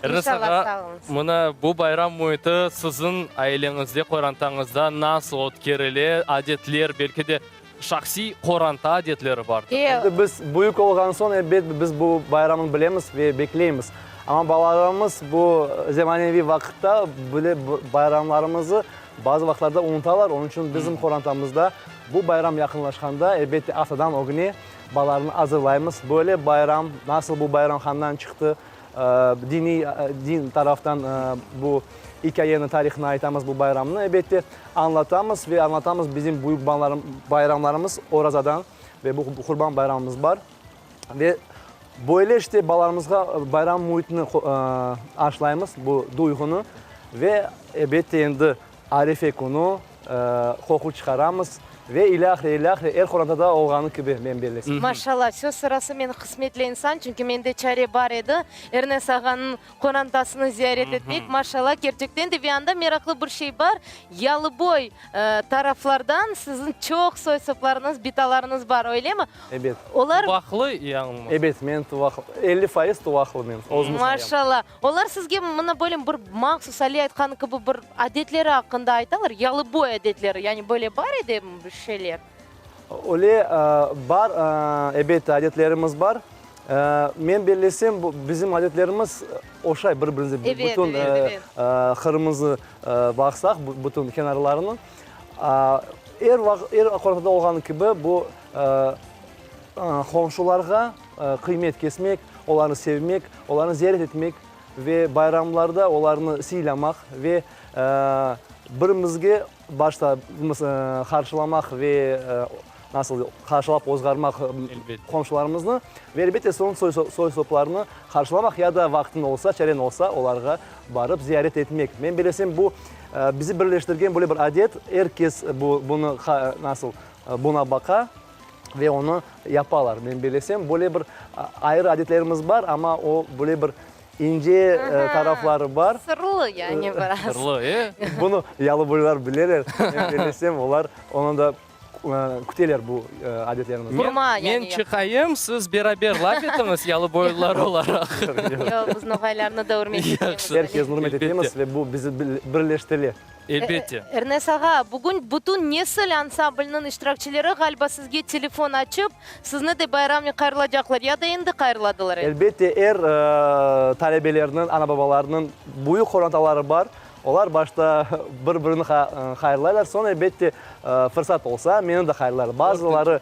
Ernes ağa, mına bu bayram müiti siziñ aileñizde, qorantañızda nasıl ötkerile? Adetler, belki de şahsiy qoranta adetleri bardır. Endi biz büyük olğan soñ, elbet, biz bu bayramnı bilemiz ve bekleymiz. Amma balalarımız bu zemaneviy vaqıtta bile bayramlarımızı bazı vaqıtlarda unutalar. Onıñ içün bizim qorantamızda bu bayram yaqınlaşqanda, elbette, aftadan ögüne balalarnı azırlaymız. Böyle bayram, nasıl bu bayram handan çıqtı, Diniy, din taraftan bu ikâyeni, tarihini aytamız bu bayramnı, elbette, añlatamız ve añlatamız bizim büyük bayramlarımız Orazadan ve bu Qurban bayramımız bar. Ve böyle işte balalarımızğa bayram müitini aşlaymız, bu duyğunı ve, elbette, endi Arefe künü qoqu çıqaramız ve ilâhre, ilâhre, er qorantada olğanı kibi, men bellesem. Maşallah, söz sırası men qısmetli insan, çünki mende çare bar edi, Ernes ağanıñ qorantasını ziyaret etmek, maşallah, kerçekten de, ve anda meraqlı bir şey bar, Yalıboy taraflardan siziñ çoq soy-soplarıñız, bitalarıñız bar, öylemi? Ebet. Olar. Tuvaqlı yañılmasam. Ebet, men tuvaqlı, 50% tuvaqlı men, özüm sayam. Maşallah. Olar sizge mına böyle bir mahsus Ali aytqanı kibi bir adetleri aqqında aytalar, yalıboy adetleri, yani böyle bar edi bir şeyler? Öyle bar, ebet, adetlerimiz bar. Men bellesem, bu bizim adetlerimiz oşay bir-birimize, bütün Qırımımıznı baqsaq, bütün kenarlarını. Er vaqıt, er qorantada olğanı kibi, bu qomşularğa qıymet kesmek, olarnı sevmek, olarnı ziyaret etmek ve bayramlarda olarnı sıylamaq ve birimizge başta qarşılamaq ve nasıl qarşılap ozğarmaq qomşularımıznı ve elbette soñ soy-soplarnı qarşılamaq ya da vaqtıñ olsa, çareñ olsa, olarğa barıp ziyaret etmek. Men bilesem, bu bizi birleştirgen böyle bir adet, er kes bunı nasıl buna baqa. Ve onı yapalar. Men bellesem, böyle bir ayrı adetlerimiz bar, amma o böyle bir ince tarafları bar. Sırlı yani biraz. Sırlı, e? Bunı yalıboylar bileler. Men bellesem, olar onı da. küteler bu adetlerimizni. Qurma, yani. Men çıqayım, siz beraber laf etiñiz yalıboylular olaraq. Yoq, biz noğaylarnı da ürmet etemiz. Er kesni ürmet etemiz ve bu bizi birleştire. Elbette. Ernes ağa, bugün bütün Nesil ansambliniñ iştirakçileri ğaliba sizge telefon açıp, sizni de bayramnen hayırlacaqlar ya da endi hayırladılar? Elbette, er talebelerniñ, ana-babalarınıñ büyük qorantaları bar. Olar başta bir-birini hayırlaylar, soñ, elbette, fırsat olsa, meni de hayırlaylar. Bazıları,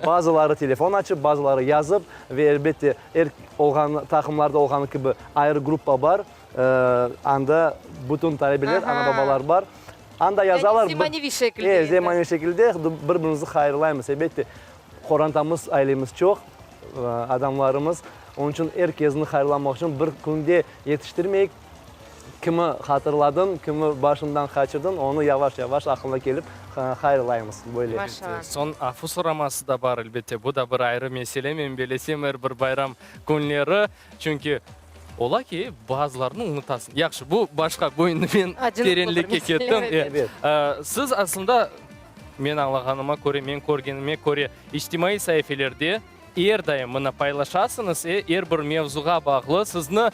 bazıları telefon açıp, bazıları yazıp ve, elbette, er olğan taqımlarda olğanı kibi ayrı gruppa bar. Anda bütün talebeler, ana-babalar bar. Anda yazalar. Yani zemaneviy şekilde. E, zemaneviy şekilde bir-birimizni hayırlaymız. Elbette, qorantamız, ailemiz çoq, adamlarımız. Onıñ içün er kesni hayırlamaq içün bir künde yetiştirmeyik. Kimi hatırladıñ, kimi başıñdan qaçırdıñ, onı yavaş-yavaş aqılına kelip hayırlaymız. Böyle. Elbette. Soñ afu soraması da bar, elbette. Bu da bir ayrı mesele, men belesem, er bir bayram künleri. Çünki ola ki, bazılarını unutasıñ. Yahşı, bu başqa, bu endi men terenlikke kettim. Ebet. Siz aslında, men añlağanıma köre, men körgenime köre, içtimaiy saifelerde er daim mına paylaşasıñız, e, er bir mevzuğa bağlı sizni,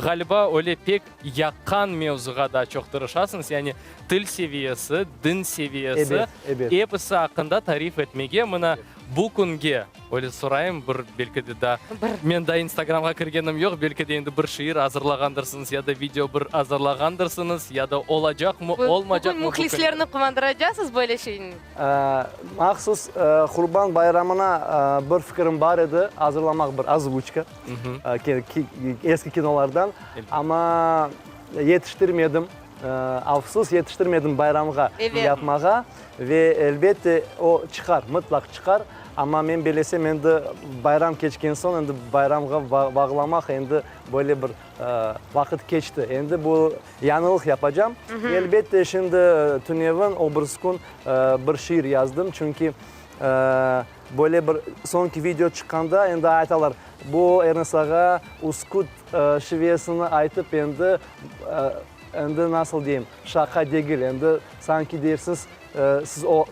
ğaliba, öyle pek yaqqan mevzuğa daa çoq tırışasıñız, yani til seviyesi, din seviyesi, Ebet, ebet. episi aqqında tarif etmege mına bu künge Öyle sorayım, bir, belki de daa, men daa Instagramğa kirgenim yoq, belki de endi bir şiir azırlağandırsıñız ya da video bir azırlağandırsıñız, ya da olacaqmı, olmacaqmı Bugün bu künler? mühlislerni quvandıracaqsız böyle şeynen? Mahsus Qurban bayramına bir fikirim bar edi, azırlamaq bir ozvuçka, eski kinolardan, amma yetiştirmedim. Afsus, yetiştirmedim bayramğa yapmağa ve elbette o çıqar, mıtlaq çıqar. Amma men belesem endi bayram keçken soñ endi bayramğa bağlamaq endi böyle bir vaqıt keçti. Endi bu yañılıq yapacam. Ve elbette şimdi tünevin, o birisi kün bir şiir yazdım. Çünki böyle bir soñki video çıqqanda endi aytalar, bu Ernes ağa Üsküt şivesini aytıp endi, endi nasıl deyim, şaqa degil, endi sanki dersiz, siz o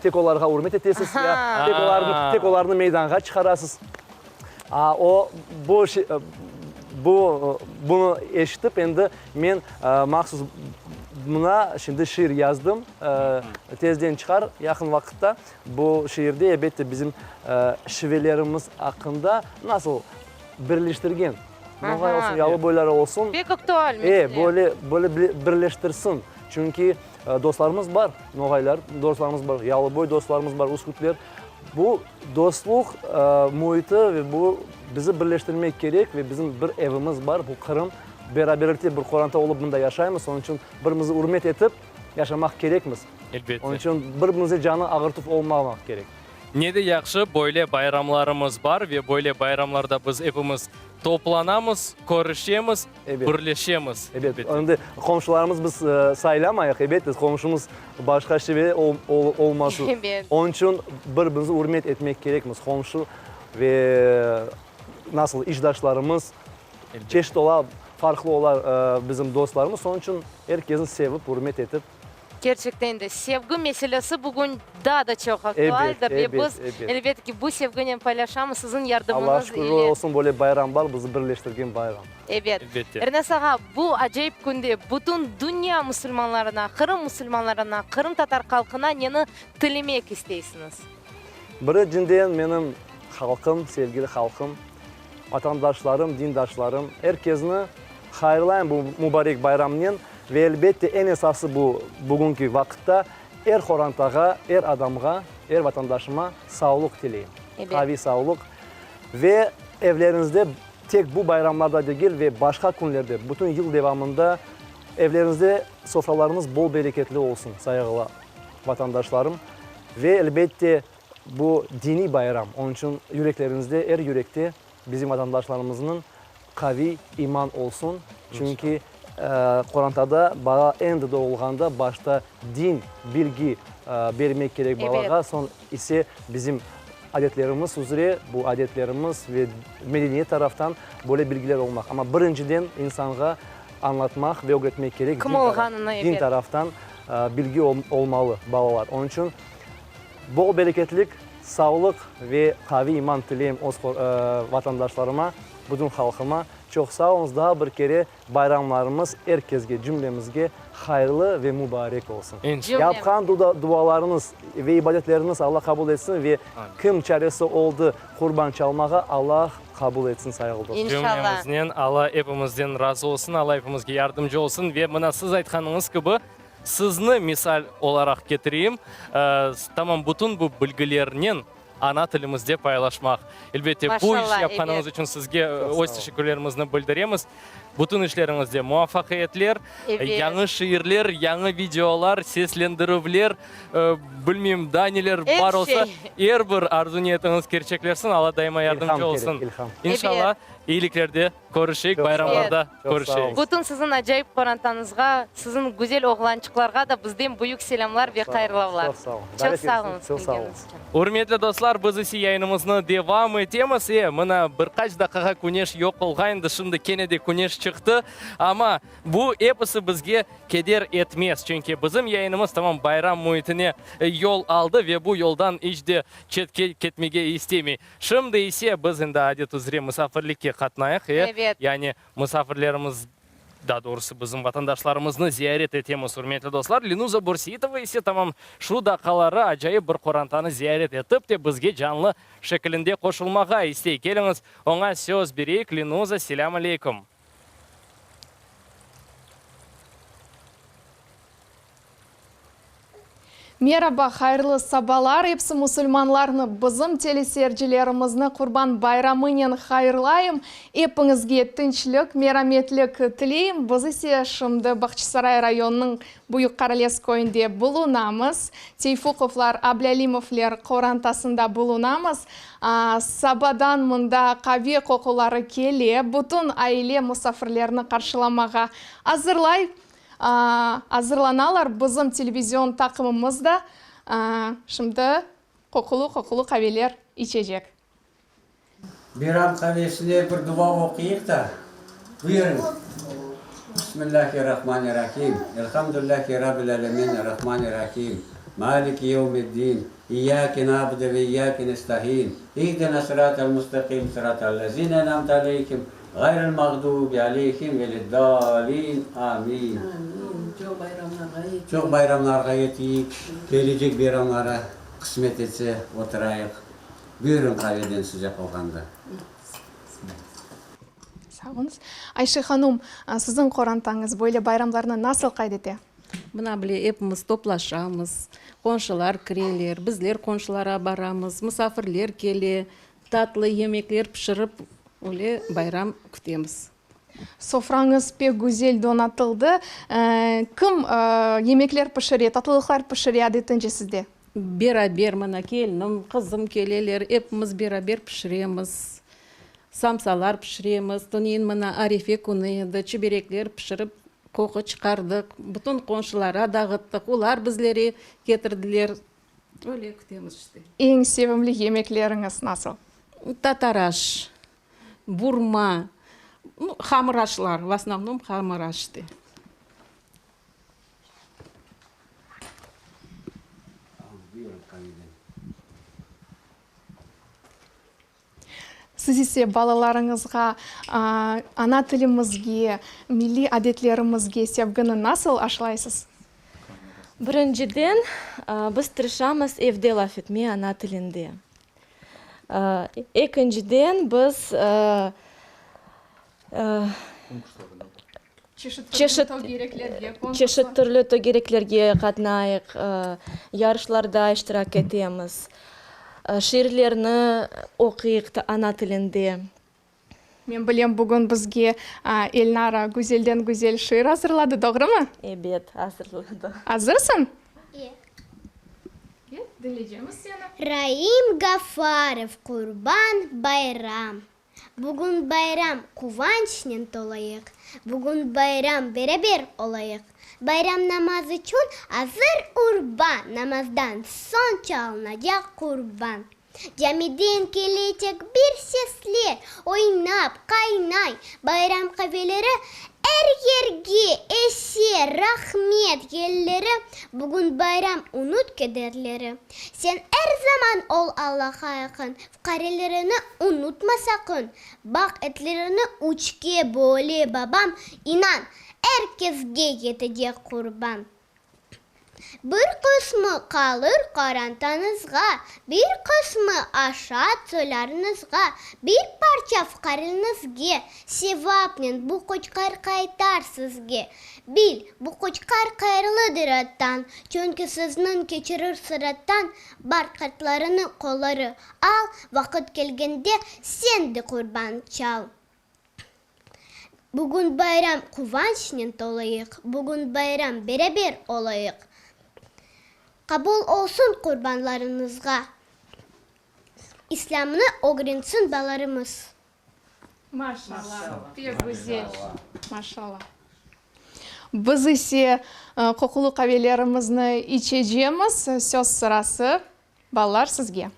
tek olarğa ürmet etesiz, ya tek olarnı, tek olarnı meydanğa çıqarasız. A o bu bu bunı eşitip endi men mahsus mına şimdi şiir yazdım, tezden çıqar yaqın vaqıtta. Bu şiirde elbette bizim şivelerimiz aqqında nasıl birleştirgen, noğay olsun, yalıboylar olsun. Pek aktual mesele. E, böyle, böyle birleştirsin. Çünki dostlarımız bar, noğaylar dostlarımız bar, yalıboy dostlarımız bar, üskütler. Bu dostluq müiti ve bu bizi birleştirmek kerek ve bizim bir evimiz bar, bu Qırım. Beraberlikte bir qoranta olıp mında yaşaymız, onıñ içün birimizni ürmet etip yaşamaq kerekmiz. Elbette. Onıñ içün bir-birimize canı ağırtuv olmamaq kerek. Ne de yahşı, böyle bayramlarımız bar ve böyle bayramlarda biz epimiz toplanamız, körüşemiz, birleşemiz. Ebet. Endi qomşularımız biz saylamayıq, ebet, qomşumız başqa şive olmasın. Ebet. Onıñ içün bir-birimizni ürmet etmek kerekmiz, qomşu ve nasıl işdaşlarımız çeşit ola, farqlı ola bizim dostlarımız, onıñ içün er kesni sevip, ürmet etip. Kerçekten de, sevgi meselesi bugün daa da çoq aktualdir ve biz, elbet ki, bu sevginen paylaşamız siziñ yardımıñız ile. Allağa şükürler olsun, böyle bayram bar, bizi birleştirgen bayram. Ebet. Ernes ağa, bu acayip künde bütün dünya musulmanlarına, Qırım musulmanlarına, qırımtatar halqına neni tilemek isteysiñiz? Birincinden, menim halqım, sevgili halqım, Vatandaşlarım, dindaşlarım, er kezni hayırlayım bu mubarek bayramnen ve elbette eñ esası bu bugünki vaqıtta er qorantağa, er adamğa, er vatandaşıma savluq tileyim. Qaviy savluq ve evleriñizde tek bu bayramlarda degil ve başqa künlerde, bütün yıl devamında evleriñizde sofralarıñız bol bereketli olsun, sayğılı vatandaşlarım ve elbette Bu diniy bayram, onıñ içün yürekleriñizde, er yürekte bizim vatandaşlarımıznıñ qaviy iman olsun, çünki qorantada bala endi doğulğanda başta din, bilgi bermek kerek balağa, soñ ise bizim adetlerimiz üzre, bu adetlerimiz ve medeniyet taraftan böyle bilgiler olmaq. Amma birinciden insanğa añlatmaq ve ögretmek kerek, din taraftan bilgi olmalı balalar. Onıñ içün. Bol bereketlik, savlıq ve qaviy iman tileyim öz vatandaşlarıma, bütün halqıma. Çoq sağ oluñız, daa bir kere bayramlarımız er kesge, cümlemizge hayırlı ve mubarek olsun. İnşallah. Yapqan dualarıñız ve ibadetleriñiz Alla qabul etsin ve kim çaresi oldı qurban çalmağa, Alla qabul etsin, sayğılı dostlar. Cümlemiznen Alla epimizden razı olsun, Alla epimizge yardımcı olsun ve mına siz aytqanıñız kibi, Sizni misal olaraq ketireyim, tamam bütün bu bilgilernen ana tilimizde paylaşmaq. Elbette, bu iş yapqanıñız içün sizge öz teşekkürlerimizni bildiremiz. Bütün işleriñizde muvafaqiyetler, yañı şiirler, yañı videolar, seslendirüvler, bilmeyim, daa neler bar olsa, er bir arzu-niyetiñiz kerçekleşsin, Alla daima yardımcı olsun. İnşallah, iyiliklerde Körüşeyik, bayramlarda körüşeyik. Bütün siziñ acayip qorantañızğa, siziñ güzel oğlançıqlarğa da bizden büyük selâmlar ve hayırlavlar. Çoq sağ oluñ. Çoq sağ oluñız kelgeniñiz içün. Ürmetli dostlar, biz ise yayınımıznı devam etemiz. E, mına, bir qaç daqqağa küneş yoq olğan edi, şimdi kene de küneş çıqtı. Amma bu episi bizge keder etmez, çünki bizim yayınımız tamam bayram müitine yol aldı ve bu yoldan iç de çetke ketmege istemey. Şimdi ise biz endi adet üzre musafirlikke qatnayıq, e, Evet. yani musafirlerimiz, daa doğrusı bizim vatandaşlarımıznı ziyaret etemiz, ürmetli dostlar. Lenuza Börseitova ise tamam şu daqqaları acayip bir qorantanı ziyaret etip te bizge canlı şekilinde qoşulmağa istey. Keliñiz, oña söz bereyik. Lenuza, selâm aleyküm. Meraba, hayırlı sabalar, epsi musulmanlarnı, bizim teleseyircilerimizni Qurban bayramınen hayırlayım. Epiñizge tınçlıq, merametlik tileyim. Biz ise şimdi Bağçasaray rayonınıñ Büyük Qaralez köyünde bulunamız. Teyfukovlar, Ablâlimovler qorantasında bulunamız. Sabadan mında qave qoquları kele, bütün aile musafirlerni qarşılamağa azırlay. Azırlanalar, bizim televizion taqımımız da şimdi qoqulı-qoqulı qaveler içecek. Bayram qavesine bir dua oquyıq da, buyurıñ. Bismillahirrahmanirrahim. Elhamdülillahi Rabbil alemin, Errahmanirrahim. Maliki yevmiddin. İyyâke na'budu ve iyyâke nestaîn. İhdina sıratal mustaqim, sıratal lezîne en'amte aleyhim, ğayril mağdubi aleyhim veleddâlin. Amin. Amin. Çoq bayramlarğa yeteyik. Çoq bayramlarğa yeteyik. Kelecek bayramlara qısmet etse oturayıq. Buyurıñ qaveden sıcaq olğanda. Sağ oluñız. Ayşe hanum, siziñ qorantañız böyle bayramlarnı nasıl qayd ete? Mına bile epimiz toplaşamız, qonşular kireler, bizler qonşulara baramız, musafirler kele, tatlı yemekler pişirip, öyle bayram kütemiz. Sofrañız pek güzel donatıldı. Kim yemekler pişire, tatlılıqlar pişire adetince sizde? Beraber, mına kelinim, qızım keleler, epimiz beraber pişiremiz. Samsalar pişiremiz. Tünevin mına arefe künü edi, çiberekler pişirip Qoqu çıqardıq, bütün qonşulara dağıttıq, olar bizlere ketirdiler. Öyle kütemiz işte. Eñ sevimli yemekleriñiz nasıl? Tatar aş, burma, hamır aşlar, v osnovnom hamır aş işte. Siz ise balalarıñızğa ana tilimizge, milliy adetlerimizge sevgini nasıl aşlaysız? Birinciden, biz tırışamız evde laf etmeye ana tilinde. Ekinciden, biz Çeşit türlü tögereklerge qatnayıq, yarışlarda iştirak etemiz, şiirlerni oquyıq ana tilinde. Men bilem, bugün bizge Elnara güzelden-güzel şiir azırladı, doğrumı? Ebet, azırladı. Azırsıñ? E. Kel, diñleycemiz seni. Raim Gafarov, Qurban bayram. Bugün bayram, quvançnen tolayıq, Bugün bayram, beraber olayıq. Bayram namaz içün azır urba, Namazdan soñ çalınacaq qurban. Camiden kelecek bir sesler, Oynap, qaynay, bayram qaveleri. Er yerge ese rahmet yelleri, Bugün bayram, unut kederleri. Sen er zaman ol Allahqa yaqın, Fuqarelerini unutma saqın. Baq, etlerini üçke böle babam, İnan, er kesge yetecek qurban. Bir qısmı qalır qorantañızğa, bir qısmı aşat soylarıñızğa, bir parça fuqarıñızge, sevapnen bu qoçqar qaytar sizge. Bil, bu qoçqar hayırlıdır attan, çünki sizniñ keçirir sırattan, bar qartlarını qolları al, vaqıt kelgende sen de qurban çal. Bugün bayram, quvançnen tolayıq, Bugün bayram, beraber olayıq. Qabul olsun qurbanlarıñızğa, İslâmnı ögrensin balarımız. Maşallah, pek güzel, maşallah. Biz ise qoqulı qavelerimizni içecemiz, söz sırası, balalar, sizge.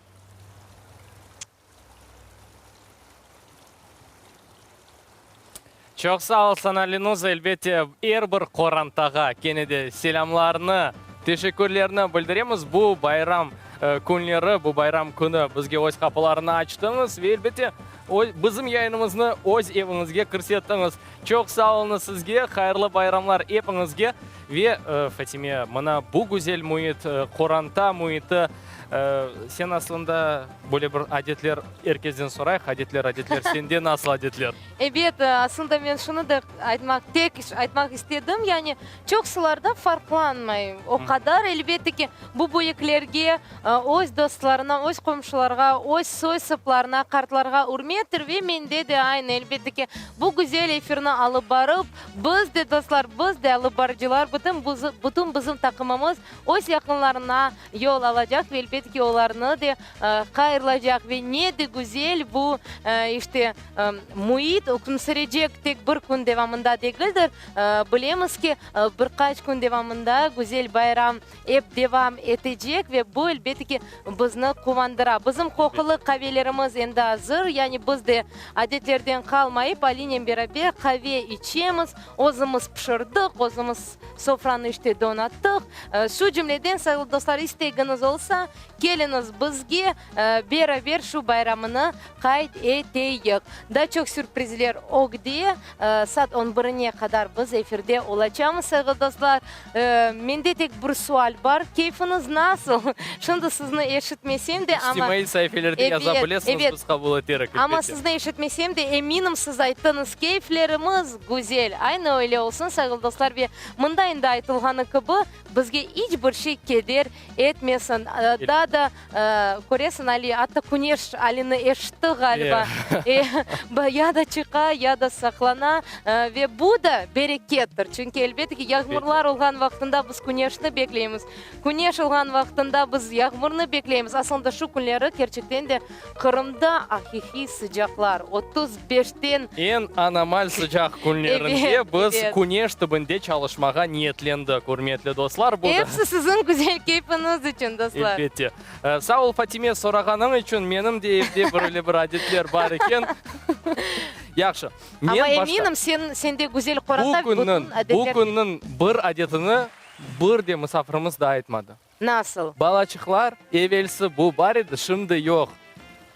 Çoq sağ ol saña, Lenuza, elbette, er bir qorantağa kene de selâmlarnı, teşekkürlerni bildiremiz. Bu bayram künleri, bu bayram künü bizge öz qapılarını açtıñız ve elbette, bizim yayınımıznı öz eviñizge kirsettiñiz. Çoq sağ oluñız sizge, hayırlı bayramlar epiñizge. Ve, Fatime, mına bu güzel müit, qoranta müiti, sen aslında böyle bir adetler, er kezden sorayıq, adetler, adetler, sende nasıl adetler? Ebet, aslında men şunı da aytmaq, tek aytmaq istedim, yani çoqsularda farqlanmay o qadar, elbette ki, bu büyüklerge, öz dostlarına, öz qomşularğa, öz soy-soplarına, qartlarğa ürmettir ve mende de aynı, elbette ki, bu güzel efirni alıp barıp, Biz de, dostlar, biz de, alıp barıcılar, bütün bütün bizim taqımımız öz yaqınlarına yol alacaq ve, elbet ki, olarnı de hayırlaycaq. Ve ne de güzel bu, işte, müit ükümsürecek tek bir kün devamında degildir. Bilemiz ki, bir qaç kün devamında güzel bayram ep devam etecek ve bu, elbette ki, bizni quvandıra. Bizim qoqulı qavelerimiz endi azır, yani biz de adetlerden qalmayıp, Alinen beraber qave içemiz, özümiz pişirdik, özümiz sofranı işte donattıq. Şu cümleden, sayğılı dostlar, istegiñiz olsa, keliñiz bizge, beraber şu bayramını qayd eteyik. Daa çoq sürprizler ögde, saat on birine qadar biz efirde olacamız, sayğılı dostlar. Mende tek bir sual bar, keyfiñiz nasıl? Şimdi sizni eşitmesem de, amma. İçtimaiy saifelerde yaza bilesiñiz, biz qabul eterik, elbette. Amma sizni eşitmesem de, eminim, siz ayttıñız, keyflerimiz güzel. Aynı öyle olsun, sayğılı dostlar, ve mında endi aytılğanı kibi, bizge iç bir şey keder etmesin. Daa da, köresiñ, Ali, atta küneş Alini eşitti, ğaliba. Ya da çıqa, ya da saqlana. Ve bu da berekettir. Çünki, elbette ki, yağmurlar olğan vaqtında biz küneşni bekleymiz. Küneş olğan vaqtında biz yağmurnı bekleymiz. Aslında şu künleri kerçekten de Qırımda aqiqiy sıcaqlar, 35-ten. Eñ anomal sıcaq künlerinde biz küneş tübünde çalışmağa niyetlendik, ürmetli dostlar. Bu da. Episi siziñ güzel keyfiñiz içün, dostlar. Elbette. Sağ ol, Fatime, sorağanıñ içün. Menim de evde bir öyle bir adetler bar eken. Yahşı. Men Amma başta. eminim, sen, sende güzel qoranta, Bu künniñ, bütün adetler. bu künniñ bir adetini bir de musafirimiz daa aytmadı. Nasıl? Balaçıqlar, evelsi bu bar edi, şimdi yoq.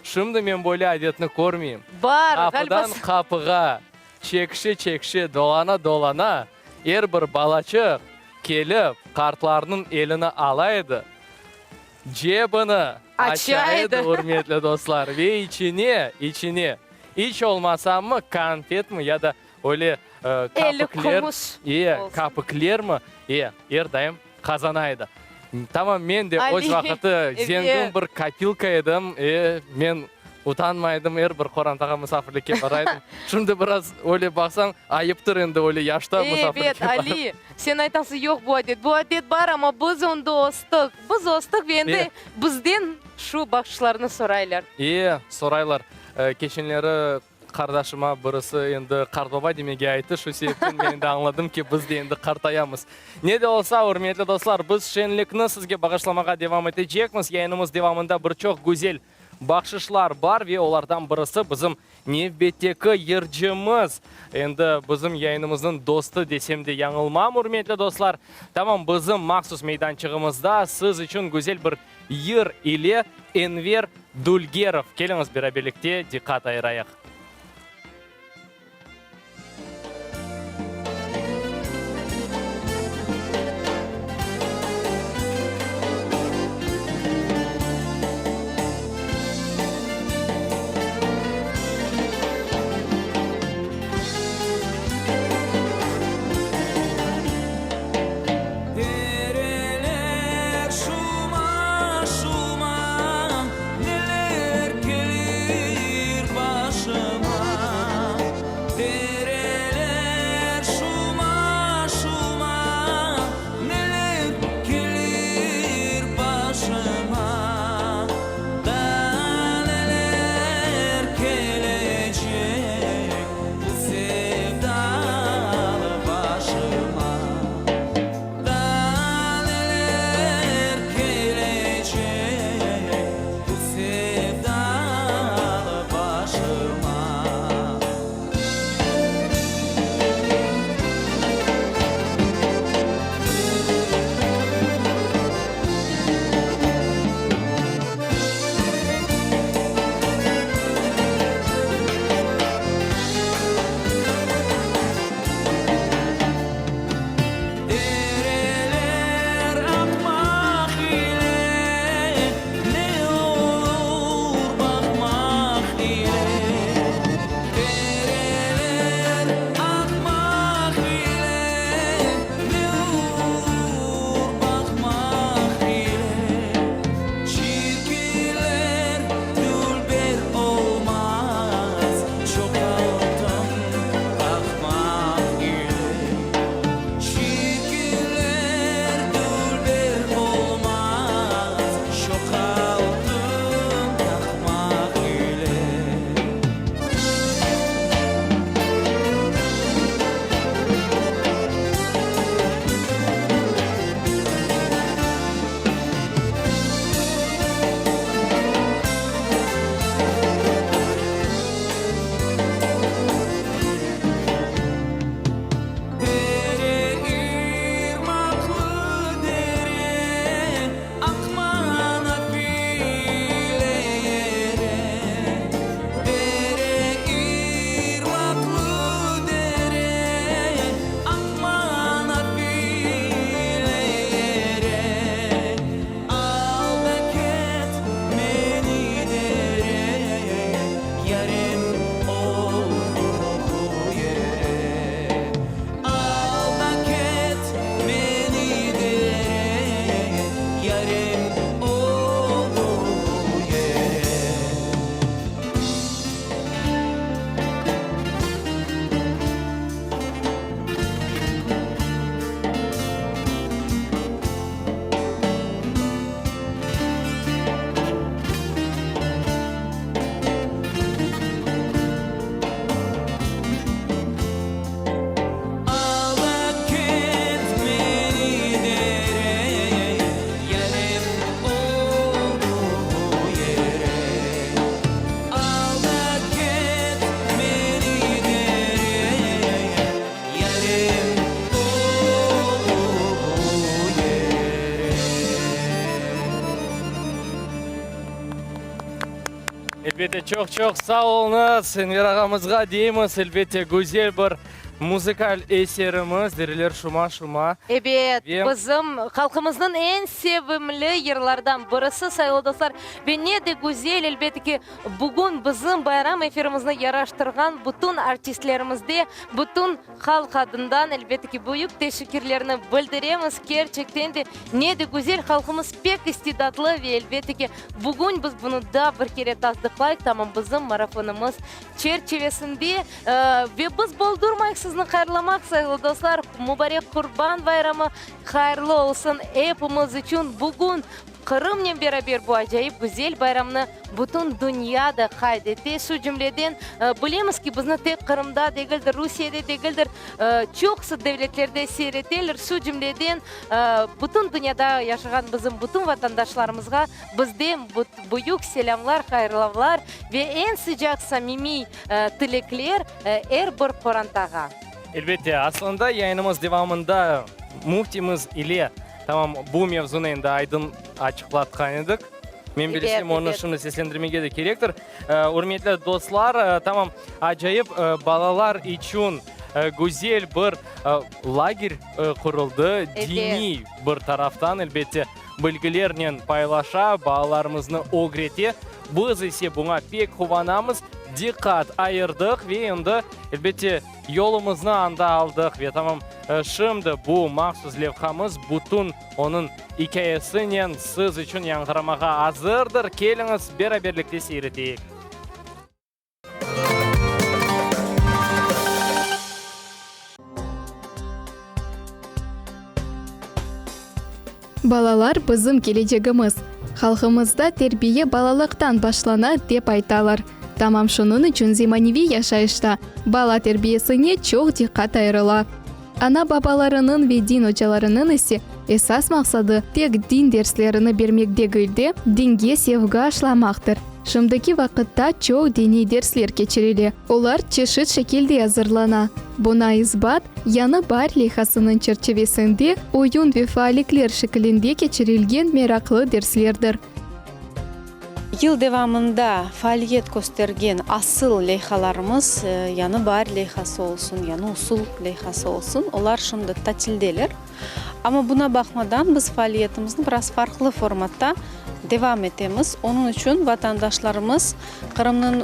Şimdi men böyle adetni körmeyim. Bar, ğaliba. Qapıdan qapığa çekişe-çekişe, dolana-dolana er bir balaçıq kelip qartlarnıñ elini ala edi, cebini aça edi, ürmetli dostlar, ve içine, içine, iç olmasamı konfetmi ya da öyle kapikler, e, kapiklermi, e, er daim Qazana edi. Tamam, men de öz vaqıtı zengin bir kopilka edim, e, men utanmaydım, er bir qorantağa musafirlikke bara edim. Şimdi biraz öyle baqsañ, ayıptır endi öyle yaşta musafirlikke barıp. Ebet, Ali, sen aytasıñ, yoq bu adet. Bu adet bar, amma biz onda östik. Biz östik ve endi bizden şu bahşışlarnı soraylar. E, soraylar. Keçenleri Qardaşıma birisi endi qartbaba demege ayttı, şu sebepten men endi añladım ki, biz de endi qartayamız. Ne de olsa, ürmetli dostlar, biz şenlikni sizge bağışlamağa devam etecekmiz. Yayınımız devamında bir çoq güzel. Bahşışlar bar ve olardan birisi bizim nevbetteki yırcımız. Endi bizim yayınımıznıñ dostu desem de yañılmam, ürmetli dostlar. Tamam bizim mahsus meydançığımızda siz içün güzel bir yır ile Enver Dülgerov. Keliñiz beraberlikte diqqat ayırayıq. Dereler şuma-şuma, neler kelir başıma. Dereler şuma-şuma, neler kelir başıma. Daa neler kelecek bu sevdalı başıma. Daa neler kelecek bu sevdalı başıma. Dereler aqmaq ile, ne olur baqmaq ile. Dereler aqmaq ile, ne olur baqmaq ile. Çirkinler dülber olmaz, çoq altın taqmaq ile. Çirkinler dülber olmaz, çoq altın taqmaq ile. Dere irmaqlı dere, aqma nafile yere. Dere irmaqlı dere, aqma nafile yere. Al da ket meni dere, yarem oldu yere. Al da ket meni dere, yarem oldu yere. Al da ket meni dere, yarem oldu yere. Al da ket meni dere, yarem oldu yere. Elbette, çoq-çoq sağ oluñız, Enver ağamızğa deymiz, elbette, güzel bir muzıkal eserimiz, Dereler şuma-şuma. Ebet, Ve. bizim halqımıznıñ eñ sevimli yırlardan birisi, sayılı dostlar. Ve ne de güzel, elbette ki, bugün bizim bayram efirimizni yaraştırğan bütün artistlerimizde, bütün Halq adından, elbette ki, büyük teşekkürlerni bildiremiz. Kerçekten de, ne de güzel, halqımız pek istidatlı ve, elbette ki, bugün biz bunı daa bir kere tasdıqlayıq, tamam bizim marafonımız çerçivesinde. Ve biz boldurmayıq sizni hayırlamaq, sayğılı dostlar, mubarek Qurban bayramı hayırlı olsun epimiz içün. Bugün. Qırımnen beraber bu acayip güzel bayramnı bütün dünya da qayd ete. Şu cümleden, bilemiz ki, bizni tek Qırımda degildir, Rusiyede degildir, çoqusı devletlerde seyir eteler. Şu cümleden, bütün dünyada yaşağan bizim bütün vatandaşlarımızğa bizden büyük selâmlar, hayırlavlar ve eñ sıcaq, samimiy tilekler er bir qorantağa. Elbette, aslında yayınımız devamında müftimiz ile tamam bu mevzunı endi aydın açıqlatqan edik. Men bilsem, onı şimdi seslendirmege de kerektir. Ürmetli dostlar, tamam acayip balalar içün güzel bir lager quruldı, diniy bir taraftan, elbette, bilgilernen paylaşa, balalarımıznı ögrete. Biz ise buña pek quvanamız, diqqat ayırdıq ve endi, elbette, yolumıznı anda aldıq ve tamam şimdi bu mahsus levhamız bütün onıñ ikâyesinen siz içün yañğıramağa azırdır. Keliñiz, beraberlikte seyir eteyik. Balalar bizim kelecegimiz. Halqımızda terbiye balalıqtan başlana, dep aytalar. Tamam şunıñ içün zemaneviy yaşayışta bala terbiyesine çoq diqqat ayırıla. Ana-babalarınıñ ve din ocalarınıñ ise esas maqsadı tek din derslerini bermek degil de, dinge sevgi aşlamaqtır. Şimdiki vaqıtta çoq diniy dersler keçirile, olar çeşit şekilde azırlana. Buna isbat, Yañı baar leyhasınıñ çerçivesinde oyun ve faallikler şekilinde keçirilgen meraqlı derslerdir. Yıl devamında faaliyet köstergen asıl leyhalarımız, Yañı baar leyhası olsun, Yañı usul leyhası olsun, olar şimdi tatildeler. Amma buna baqmadan biz faaliyetimizni biraz farqlı formatta devam etemiz. Onıñ içün vatandaşlarımız Qırımnıñ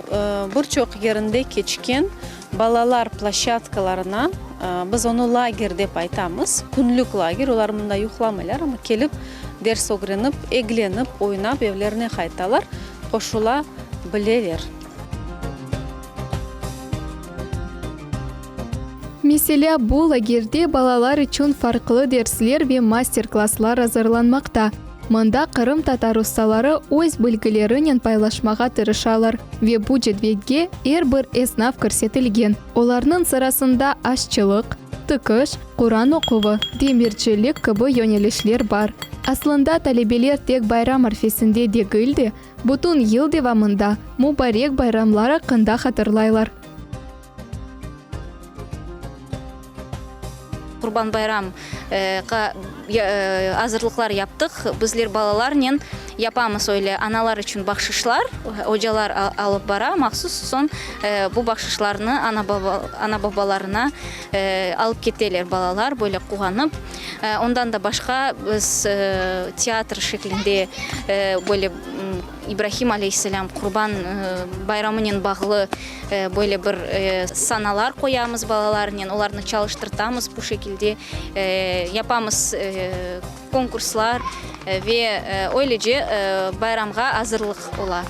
bir çoq yerinde keçken balalar ploşçadkalarına, biz onı lager dep aytamız, künlük lager, olar mında yuqlamaylar, amma kelip ders ögrenip, eglenip, oynap evlerine qaytalar, qoşula bileler. Meselâ, bu lagerde balalar içün farqlı dersler ve master-klasslar azırlanmaqta. Mında qırımtatar ustaları öz bilgilerinen paylaşmağa tırışalar ve bu cedvelge er bir esnaf kirsetilgen. Olarnıñ sırasında aşçılıq, tikiş, Quran oquvı, demircilik kibi yönelişler bar. Aslında talebeler tek bayram arfesinde degil de, bütün yıl devamında mubarek bayramlar aqqında hatırlaylar. Qurban bayramğa azırlıqlar yaptıq. Bizler balalarnen yapamız öyle analar içün bahşışlar, ocalar alıp bara mahsus, soñ bu bahşışlarnı ana-babalarına alıp keteler balalar böyle quvanıp. Ondan da başqa biz teatr şeklinde böyle İbrahim aleyhisselâm Qurban bayramınen bağlı böyle bir sanalar qoyamız balalarnen, olarnı çalıştırtamız bu şekilde, yapamız konkurslar ve öylece bayramğa azırlıq ola.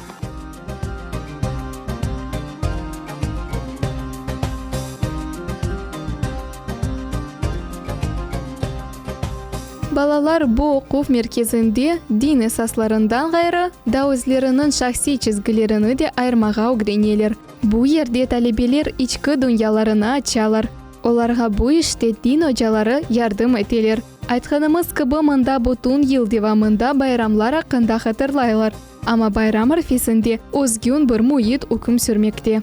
Balalar bu oquv merkezinde din esaslarından ğayrı, da özleriniñ şahsiy çizgilerini de ayırmağa ögreneler. Bu yerde talebeler içki dünyalarını açalar. Olarğa bu işte din ocaları yardım eteler. Aytqanımız kibi, mında bütün yıl devamında bayramlar aqqında hatırlaylar, amma bayram arfesinde özgün bir müit üküm sürmekte.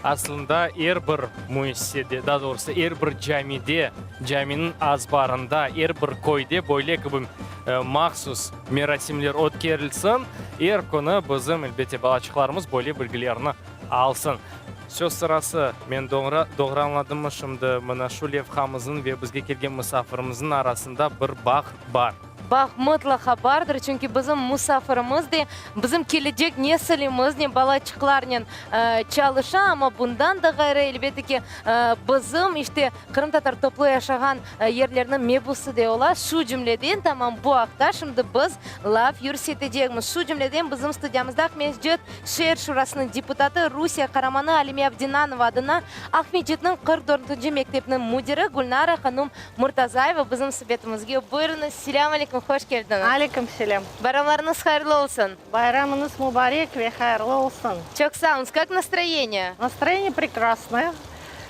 Aslında er bir müessisede, daa doğrusı er bir camide, caminiñ azbarında, er bir köyde böyle kibi mahsus merasimler ötkerilsin, er künü bizim, elbette, balaçıqlarımız böyle bilgilerni alsın. Söz sırası, men doğru añladımmı şimdi, mına şu levhamıznıñ ve bizge kelgen musafirimizniñ arasında bir bağ bar. Bağ mıtlaqa bardır, çünki bizim musafirimiz de bizim kelecek nesilimiznen, balaçıqlarnen çalışa, amma bundan da ğayrı, elbette ki, bizim, işte, qırımtatar toplu yaşağan yerlerniñ mebusı de ola. Şu cümleden, tamam bu aqta şimdi biz laf yürsetecekmiz. Şu cümleden, bizim studiyamızda Aqmescit şeer şurasınıñ deputatı, Rusiye Qaramanı Alime Abdinanova adına Aqmescitniñ 44-nci mektepniñ müdiri Gülnara hanum Murtazayeva bizim subetimizge. Buyurıñız, selâm aleyküm, hoş keldiñiz. Aleyküm selâm. Bayramlarıñız hayırlı olsun. Bayramıñız mubarek ve hayırlı olsun. Çoq sağ oluñız. Kak nastroyeniye? Nastroyeniye prekrasnoye.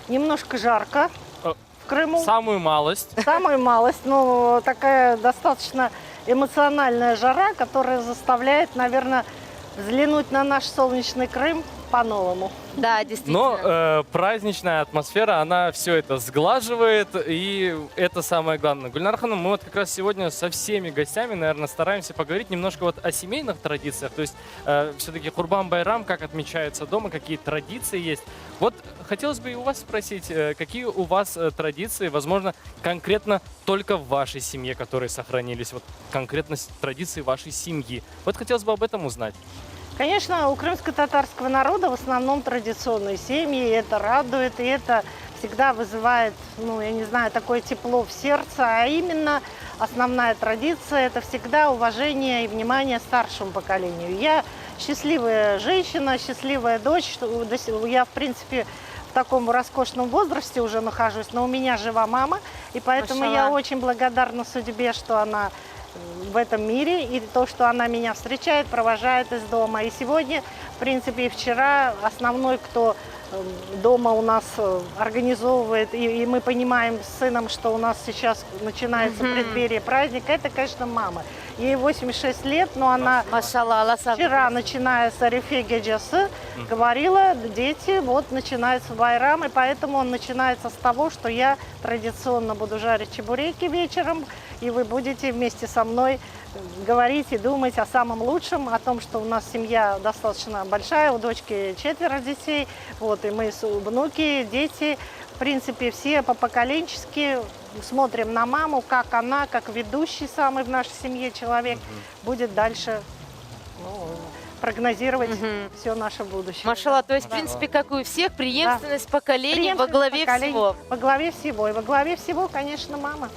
Nemnojko jarko v Krımу. Samую малость. Самую малость, но такая достаточно эмоциональная жара, которая заставляет, наверное, взглянуть на наш солнечный Крым по-новому. Да, Но э, праздничная атмосфера, она все это сглаживает, и это самое главное. Гульнар Ханум, мы вот как раз сегодня со всеми гостями, наверное, стараемся поговорить немножко вот о семейных традициях. То есть э, все-таки Курбан-Байрам, как отмечается дома, какие традиции есть. Вот хотелось бы и у вас спросить, э, какие у вас э, традиции, возможно, конкретно только в вашей семье, которые сохранились, вот конкретно традиции вашей семьи. Вот хотелось бы об этом узнать. Конечно, у крымско-татарского народа в основном традиционные семьи, и это радует, и это всегда вызывает, ну, я не знаю, такое тепло в сердце, а именно основная традиция – это всегда уважение и внимание старшему поколению. Я счастливая женщина, счастливая дочь, я, в принципе, в таком роскошном возрасте уже нахожусь, но у меня жива мама, и поэтому я очень благодарна судьбе, что она в этом мире, и то, что она меня встречает, провожает из дома. И сегодня, в принципе, и вчера основной, кто эм, дома у нас э, организовывает, и, и мы понимаем с сыном, что у нас сейчас начинается преддверие праздника, это, конечно, мама. Ей 86 лет, но она Maşalla, вчера, начиная с Arefe gecesi, говорила, дети, вот начинается байрам, и поэтому он начинается с того, что я традиционно буду жарить чебуреки вечером, и вы будете вместе со мной говорить и думать о самом лучшем, о том, что у нас семья достаточно большая, у дочки четверо детей, вот, и мы внуки, дети, в принципе, все по-поколенчески смотрим на маму, как она, как ведущий самый в нашей семье человек, будет дальше ну, прогнозировать все наше будущее. Maşalla, то есть, в принципе, как и у всех, преемственность поколений во главе поколений всего. Во главе всего. И во главе всего, конечно, мама.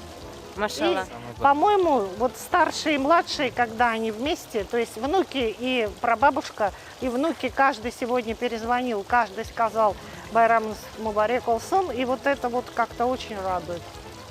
Maşalla. И, по-моему, вот старшие и младшие, когда они вместе, то есть внуки и прабабушка, и внуки, каждый сегодня перезвонил, каждый сказал Bayramıñız mubarek olsun, и вот это вот как-то очень радует.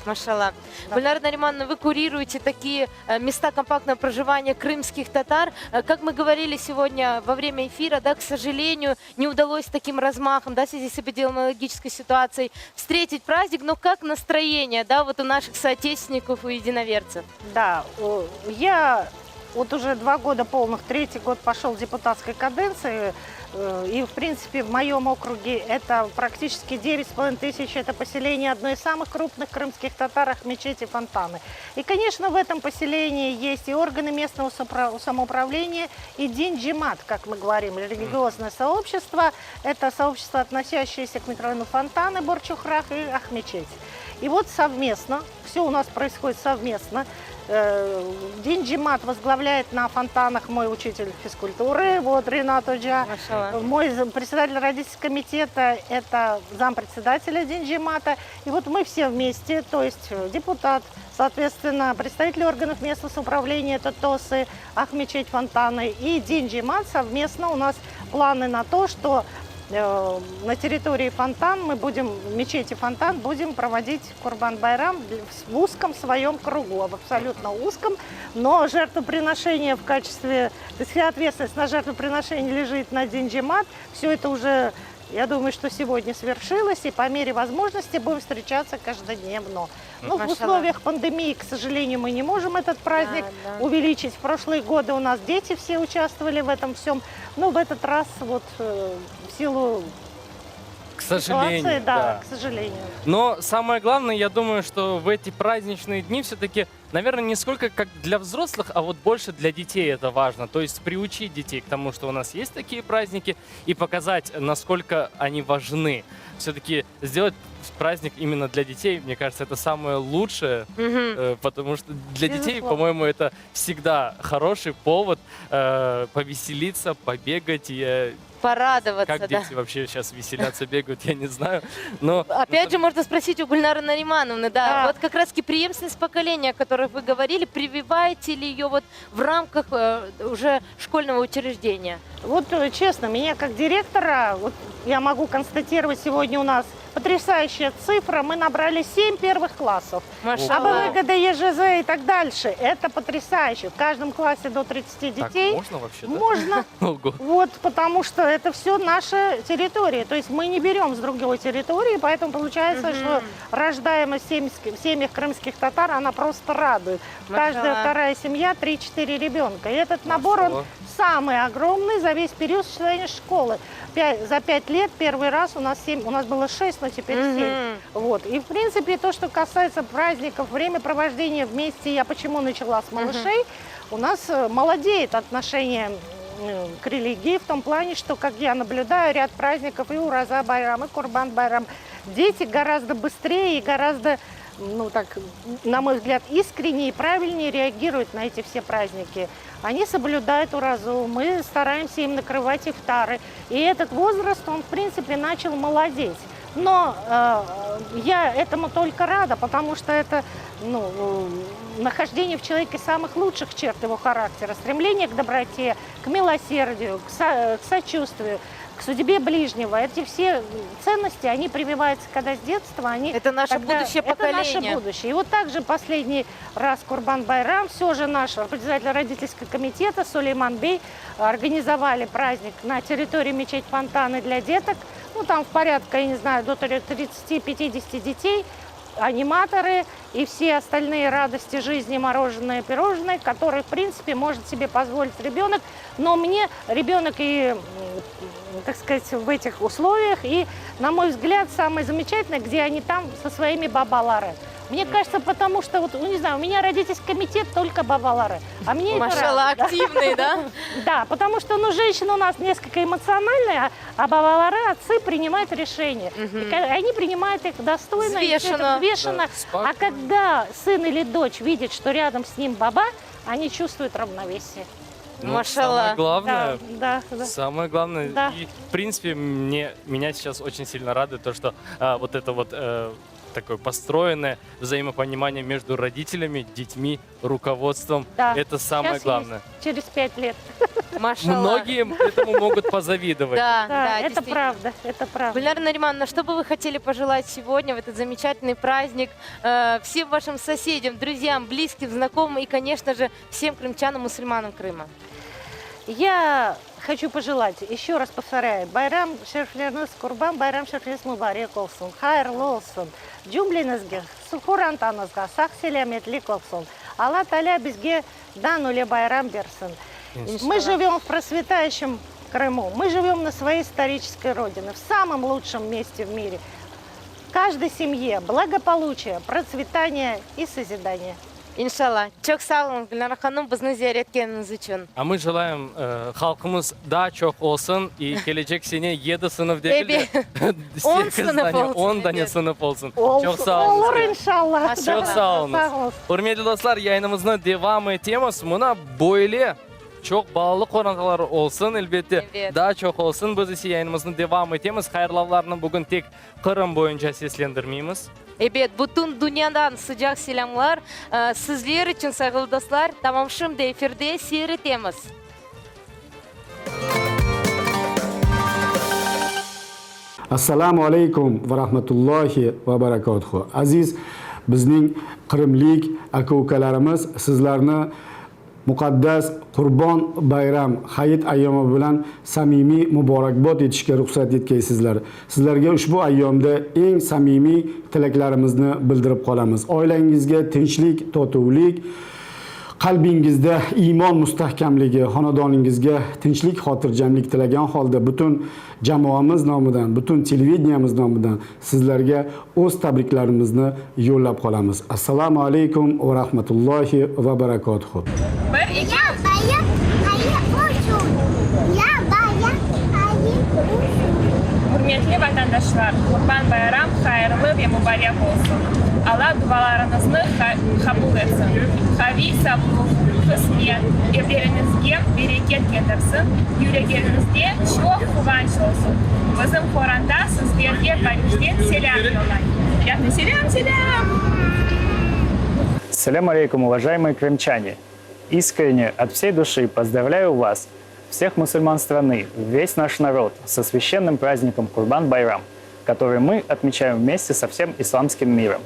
Maşalla. Гульнара Наримановна, вы курируете такие э, места компактного проживания крымских татар. Э, Как мы говорили сегодня во время эфира, да, к сожалению, не удалось таким размахом, да, в связи с эпидемиологической ситуацией встретить праздник, но как настроение, да, вот у наших соотечественников, у единоверцев? Да, э, я вот уже два года полных, третий год пошел депутатской каденции, э, и, в принципе, в моем округе это практически 9,5 тысяч, это поселение одной из самых крупных крымских татар, Акмечети Фонтаны. И, конечно, в этом поселении есть и органы местного самоуправления, и Дин Джемат, как мы говорим, религиозное сообщество. Это сообщество, относящееся к микрорайону Фонтаны, Борчухрах и Акмечеть. И вот совместно, все у нас происходит совместно, Э, Дин Джемат возглавляет на фонтанах мой учитель физкультуры, вот Ренат Оджа. Мой председатель родительского комитета – это зампредседателя Дин Джемата. И вот мы все вместе, то есть э, депутат, соответственно, представители органов местного самоуправления, это ТОСы, Акмечеть Фонтаны и Дин Джемат совместно у нас планы на то, что э, на территории Фонтан мы будем, в мечети Фонтан будем проводить Курбан-Байрам в узком своем кругу, в абсолютно узком, но жертвоприношение в качестве, то есть вся ответственность на жертвоприношение лежит на Дин Джемат, все это уже, я думаю, что сегодня свершилось, и по мере возможности будем встречаться каждодневно. Ну, в Maşalla. условиях пандемии, к сожалению, мы не можем этот праздник Да, да. увеличить. В прошлые годы у нас дети все участвовали в этом всем. Но в этот раз вот э, в силу К сожалению, ситуации, да, да. к сожалению. Но самое главное, я думаю, что в эти праздничные дни все-таки наша задача. Наверное, не сколько как для взрослых, а вот больше для детей это важно. То есть приучить детей к тому, что у нас есть такие праздники, и показать, насколько они важны. Все-таки сделать праздник именно для детей, мне кажется, это самое лучшее, э, потому что для детей, Безусловно. по-моему, это всегда хороший повод э, повеселиться, побегать. И, э, Порадоваться, как да. дети вообще сейчас веселятся, бегают, я не знаю. Но Опять же, можно спросить у Гульнары Наримановны, да, вот как раз-таки преемственность поколения, о которой вы говорили, прививаете ли ее вот в рамках э, уже школьного учреждения? Вот э, честно, меня как директора, вот я могу констатировать, сегодня у нас потрясающая цифра. Мы набрали 7 первых классов. Машалла. А Б, В, Г, Д, Е, Ж, З и так дальше. Это потрясающе. В каждом классе до 30 так детей. можно вообще, да? Можно. Ого. Вот, потому что это все наша территория. То есть мы не берем с другой территории, поэтому получается, что рождаемость в семьск- в семьях крымских татар, она просто радует. Каждая Машалла. вторая семья 3-4 ребенка. И этот набор, он Машалла. самый огромный за весь период существования школы. За 5 лет первый раз у нас 7, у нас было 6, но теперь 7. Вот. И, в принципе, то, что касается праздников, времяпровождения вместе, я почему начала с малышей, у нас э, молодеет отношение м, к религии в том плане, что, как я наблюдаю, ряд праздников и Ураза Байрам, и Курбан Байрам, дети гораздо быстрее и гораздо, ну так, на мой взгляд, искреннее и правильнее реагируют на эти все праздники. Они соблюдают уразу, мы стараемся им накрывать ифтары. И этот возраст, он, в принципе, начал молодеть. Но э, я этому только рада, потому что это ну, э, нахождение в человеке самых лучших черт его характера, стремление к доброте, к милосердию, к, со- к сочувствию, к судьбе ближнего. Эти все ценности, они прививаются когда с детства. Они Это наше тогда- будущее Это наше поколение. будущее. И вот также последний раз Курбан Байрам, все же наш председатель родительского комитета Сулейман Бей организовали праздник на территории мечеть Фонтаны для деток. Ну, там в порядка, я не знаю, до 30-50 детей, аниматоры и все остальные радости жизни, мороженое, пирожное, которые, в принципе, может себе позволить ребенок. Но мне ребенок и, м, так сказать, в этих условиях, и, на мой взгляд, самое замечательное, где они там со своими бабалары. Мне кажется, потому что, вот, ну, не знаю, у меня родительский комитет только бабалары. А мне это Машалла, радует, да. активные, да? Да, потому что, ну, женщина у нас несколько эмоциональная, а бабалары, отцы принимают решения. И ка- они принимают их достойно, и всё это Взвешенно. взвешенно. Да, А когда сын или дочь видит, что рядом с ним баба, они чувствуют равновесие. Ну, Машалла. Самое главное, Да, да, да. Самое главное, Да. и в принципе мне меня сейчас очень сильно радует то, что а, вот это вот э, такое построенное взаимопонимание между родителями, детьми, руководством. Да. Это самое Сейчас главное. есть через пять лет. Машалла. Многие этому могут позавидовать. Да, Да, да, это действительно. правда, это правда. Гульнара Наримановна, что бы вы хотели пожелать сегодня в этот замечательный праздник э, всем вашим соседям, друзьям, близким, знакомым и, конечно же, всем крымчанам, мусульманам Крыма? Я хочу пожелать, еще раз повторяю, Bayram şerefleriñiz, Qurban bayram şerefleriñiz mubarek olsun, hayırlı olsun, cümleñizge, qorantañızğa, sağ selâmetlik olsun. Alla Taalâ bizge daa öyle bayram bersin. Мы живем в процветающем Крыму, мы живем на своей исторической родине, в самом лучшем месте в мире. Каждой семье благополучие, процветание и созидание. İnşalla. Çoq sağ oluñ, Gülnara hanım, bizni ziyaret etkeniñiz içün. A мы желаем e, halqımız daa çoq olsun и kelecek sene 7 sınıf degil de On 8 sınıf dane, olsun, 10 dane evet. sınıf olsun. Olsun, Çoq sağ oluñız. Olur inşallah. Çoq sağ oluñız. Sağ oluñız. Ürmetli dostlar, yayınımıznı devam etemiz. Mına böyle çoq balalı qorantalar olsun, elbette, Evet. daa çoq olsun. Biz ise yayınımıznı devam etemiz. Hayırlavlarnı bugün tek Qırım boyunca seslendirmeymiz. Ebet, bütün dünyadan sıcaq selâmlar e, sizler içün, sayğılı dostlar. Tamam şimdi efirde seyir etemiz. Assalamu aleykum ve rahmetullahi ve berekatuhu. Aziz bizniñ qırımlik aka-ukalarımız, sizlerni muqaddes Qurban bayram, hayit ayyamı bilen samimiy muborakbod etişke ruhsat etkeysizler. Sizlerge uşbu ayyamda eñ samimiy tileklerimizni bildirip qalamız. Aileñizge tinçlik, totuvlik. Qalbiñizde iman mustahkamligi, honadonıñızga tinçlik, hotircamlik tilegen halda bütün camuamız namıdan, bütün televideniyemiz namıdan sizlerge öz tabriklerimizni yollap qalamız. Assalamu aleykum ve rahmetullahi ve berekatuhu. Bir, eki, Ürmetli vatandaşlar, Qurban bayram hayırlı ve mubarek olsun! Alla dualarıñıznı qabul etsin, qaviy savluq, qısmet, evleriñizge bereket ketirsin, yüregiñizde çoq quvanç olsun! Bizim qoranta sizlerge Parijden selâm yollay. Selâm, selâm! Selâm aleykum, уважаемые крымчане! Искренне, от всей души поздравляю вас, всех мусульман страны, весь наш народ со священным праздником Курбан-Байрам, который мы отмечаем вместе со всем исламским миром.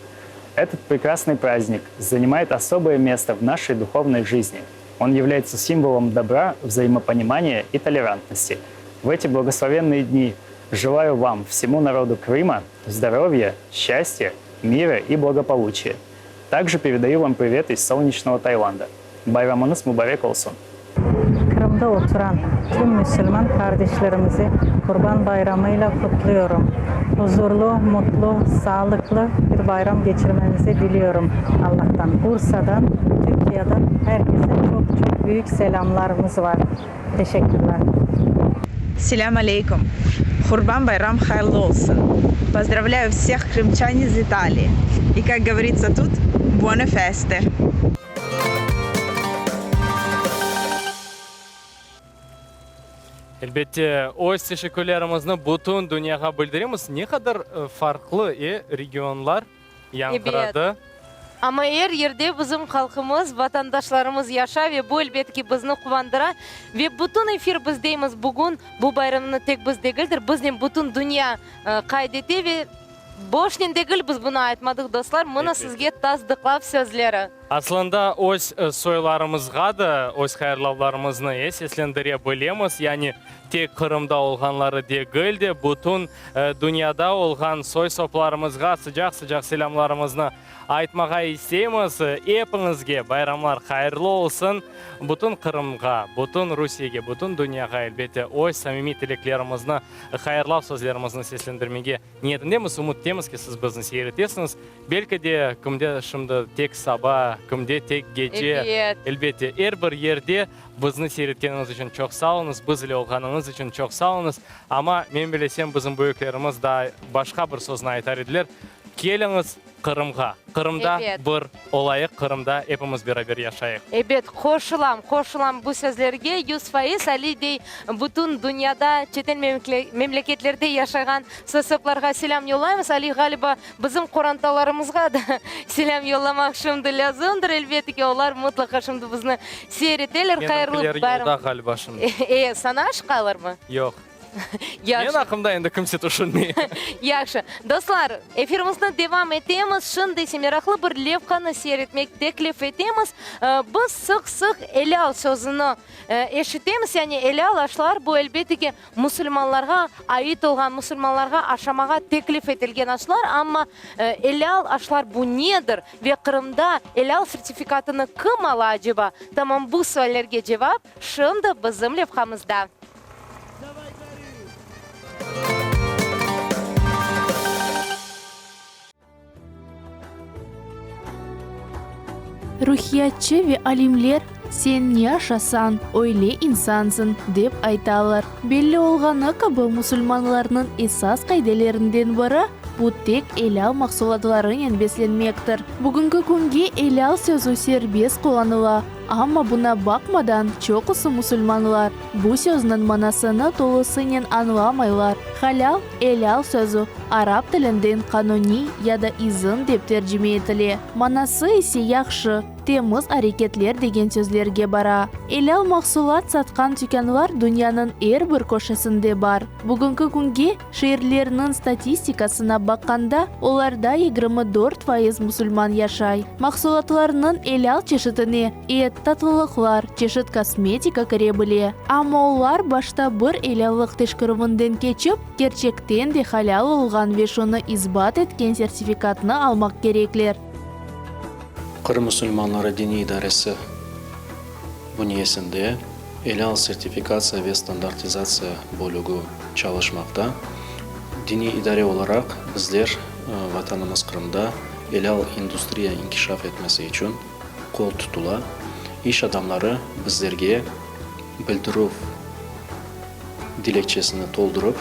Этот прекрасный праздник занимает особое место в нашей духовной жизни. Он является символом добра, взаимопонимания и толерантности. В эти благословенные дни желаю вам, всему народу Крыма, здоровья, счастья, мира и благополучия. Также передаю вам привет из солнечного Таиланда. Bayramıñız mubarek olsun! Qırımda oturan tüm müsülman qardeşlerimizi Qurban bayramıyla qutluyorum. Huzurlu, mutlu, sağlıqlı bir bayram keçirmenizi diliyorum Allahtan. Bursadan, Türkiyadan er kese çoq-çoq büyük selâmlarımız var. Teşekkürler. Selâm aleykum! Qurban bayram hayırlı olsun! Pozdravlâyu vseh krımçan iz İtalii! I kak govoritsa tut, buone feste! Elbette, öz teşekkürlerimizni bütün dünyağa bildiremiz. Ne qadar farqlı, e, regionlar yañğıradı. Ebet. Amma er yerde bizim halqımız, vatandaşlarımız yaşay ve bu, elbet ki, bizni quvandıra. Ve bütün efir biz deymiz, bugün bu bayramnı tek biz degildir, biznen bütün dünya qayd ete ve boşnen degil biz bunı aytmadıq, dostlar, mına sizge tasdıqlav sözleri. Aslında öz soylarımızğa da öz hayırlavlarımıznı, e, seslendire bilemiz, yani tek Qırımda olğanları degil de, bütün dünyada olğan soy-soplarımızğa sıcaq-sıcaq selâmlarımıznı aytmağa isteymiz. Epiñizge bayramlar hayırlı olsun! Bütün Qırımğa, bütün Rusiyege, bütün dünyağa, elbette, öz samimiy tileklerimizni, hayırlav sözlerimizni seslendirmege niyetindemiz. Ümüttemiz ki, siz bizni seyir etesiñiz. Belki de, kimde şimdi tek saba, kimde tek gece. Ebet. Elbette, er bir yerde bizni seyretkeniñiz içün çoq sağ oluñız, biz ile olğanıñız içün çoq sağ oluñız. Amma, men bilesem, bizim büyüklerimiz daa başqa bir sözni aytar ediler, Keliñiz Qırımğa, Qırımda Ebet. bir olayıq, Qırımda epimiz beraber yaşayıq. Ebet, qoşulam, qoşulam bu sözlerge 100%. Ali dey, bütün dünyada, çetel memleketlerde yaşağan soy-soplarğa selâm yollaymız. Ali, ğaliba, Bizim qorantalarımızğa da selâm yollamaq şimdi lâzımdır, elbette ki, olar mıtlaqa şimdi bizni seyir eteler. Hayırlı Menimkiler bayram. yolda ğaliba şimdi. E, saña aşıqalarmı? Yoq. Yahşı. Men aqqımda endi kimse tüşünmey. Yahşı. Dostlar, efirimizni devam etemiz. Şimdi ise meraqlı bir levhanı seyir etmek teklif etemiz. Biz sıq-sıq elâl sözüni eşitemiz, yani elâl aşlar, bu, elbette ki, Musulmanlarğa ait olğan, musulmanlarğa aşamağa teklif etilgen aşlar, amma elâl aşlar bu nedir ve Qırımda elâl sertifikatını kim ala aceba? Tamam bu suallerge cevap şimdi bizim levhamızda. Ruhiyatçı ve alimler, Sen ne aşasañ, öyle insansıñ, dep aytalar. Belli olğanı kibi, musulmanlarnıñ esas qaidelerinden biri, bu tek elâl mahsulatlarınen beslenmektir. Bugünki künge elâl sözü serbest qullanıla, amma buna baqmadan, çoqusı musulmanlar bu sözniñ manasını tolusınen añlamaylar. Halâl, elâl sözü arap tilinden qanuniy ya da izin dep tercime etile, manası ise yahşı, temiz areketler degen sözlerge bara. Elâl mahsulat satqan tükânlar dünyanıñ er bir köşesinde bar. Bugünki künge şeerlerniñ statistikasına baqqanda, olarda 24% musulman yaşay. Mahsulatlarnıñ elâl çeşitine et, tatlılıqlar, çeşit kosmetika kire bile. Amma olar başta bir elâllıq teşkerüvinden keçip, kerçekten de halâl olğan ve şunı isbat etken sertifikatnı almaq kerekler. Qırım musulmanları diniy idaresi. bünyesinde Elâl sertifikatsiya ve standartizatsiya bölügi çalışmaqta. Diniy idare olaraq bizler Vatanımız Qırımda elâl industriya inkişaf etmesi içün qol tutula. İş adamları bizlerge bildirüv dilekçesini toldurıp,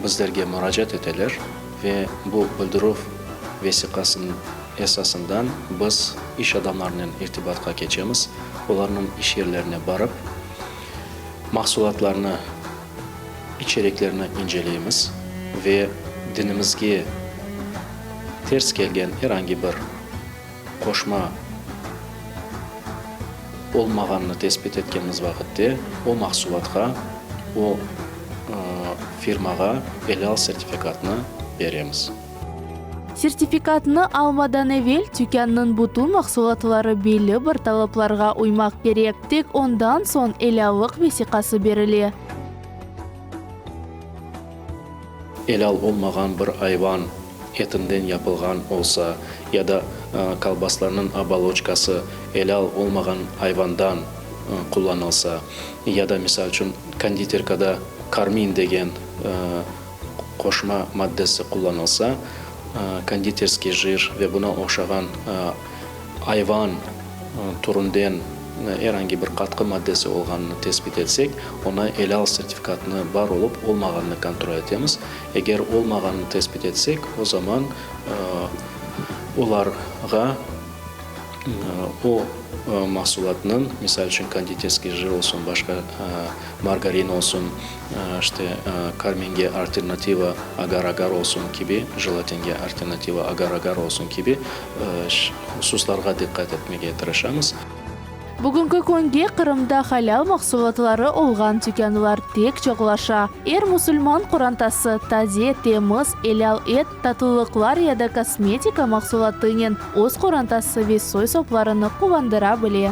bizlerge muracaat eteler ve bu bildirüv vesiqasınıñ esasından biz iş adamlarınen irtibatqa keçemiz, olarnıñ iş yerlerine barıp, mahsulatlarnı, içeriklerini inceleymiz ve dinimizge ters kelgen er angi bir qoşma olmağanını tesbit etkenimiz vaqıtte, o mahsulatqa, o firmağa elâl sertifikatnı beremiz. Sertifikatnı almadan evel tükânnıñ bütün mahsulatları belli bir talaplarğa uymaq kerek, tek ondan soñ elâllıq vesiqası berile. Elâl olmağan bir ayvan etinden yapılğan olsa ya da kolbaslarnıñ oboloçkası elâl olmağan ayvandan qullanılsa, ya da, misal içün, konditerkada karmin degen qoşma maddesi qullanılsa, konditerskiy jir ve buna oşağan ayvan türünden er angi bir qatqı maddesi olğanını tesbit etsek, ona elâl sertifikatını bar olıp olmağanını kontrol etemiz. Eger olmağanını tesbit etsek, o zaman olarğa o mahsulatnıñ, misal içün, konditerskiy jir olsun, başqa margarin olsun, işte, karminge alternativa agar-agar olsun kibi, jelatinge alternativa agar-agar olsun kibi hususlarğa diqqat etmege tırışamız. Bugünki künge Qırımda halâl mahsulatları olğan tükânlar tek çoqlaşa. Er musulman qorantası taze, temiz, elâl et, tatlılıqlar ya da kosmetika mahsulatınen öz qorantası ve soy-soplarını quvandıra bile.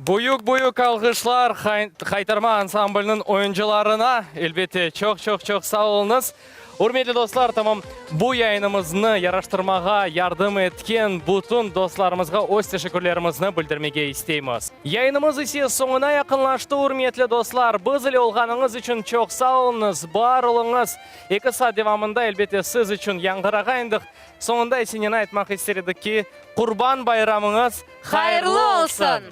Büyük-büyük alğışlar Haytarma ansambliniñ oyuncılarına, elbette, çoq-çoq-çoq sağ oluñız. Ürmetli dostlar, tamam bu yayınımıznı yaraştırmağa yardım etken bütün dostlarımızğa öz teşekkürlerimizni bildirmege isteymiz. Yayınımız ise soñuna yaqınlaştı, ürmetli dostlar. Biz ile olğanıñız içün çoq sağ oluñız, bar oluñız. Eki saat devamında, elbette, siz içün yañğırağayndıq. Soñunda ise neni aytmaq ister edik ki, Qurban bayramıñız hayırlı olsun!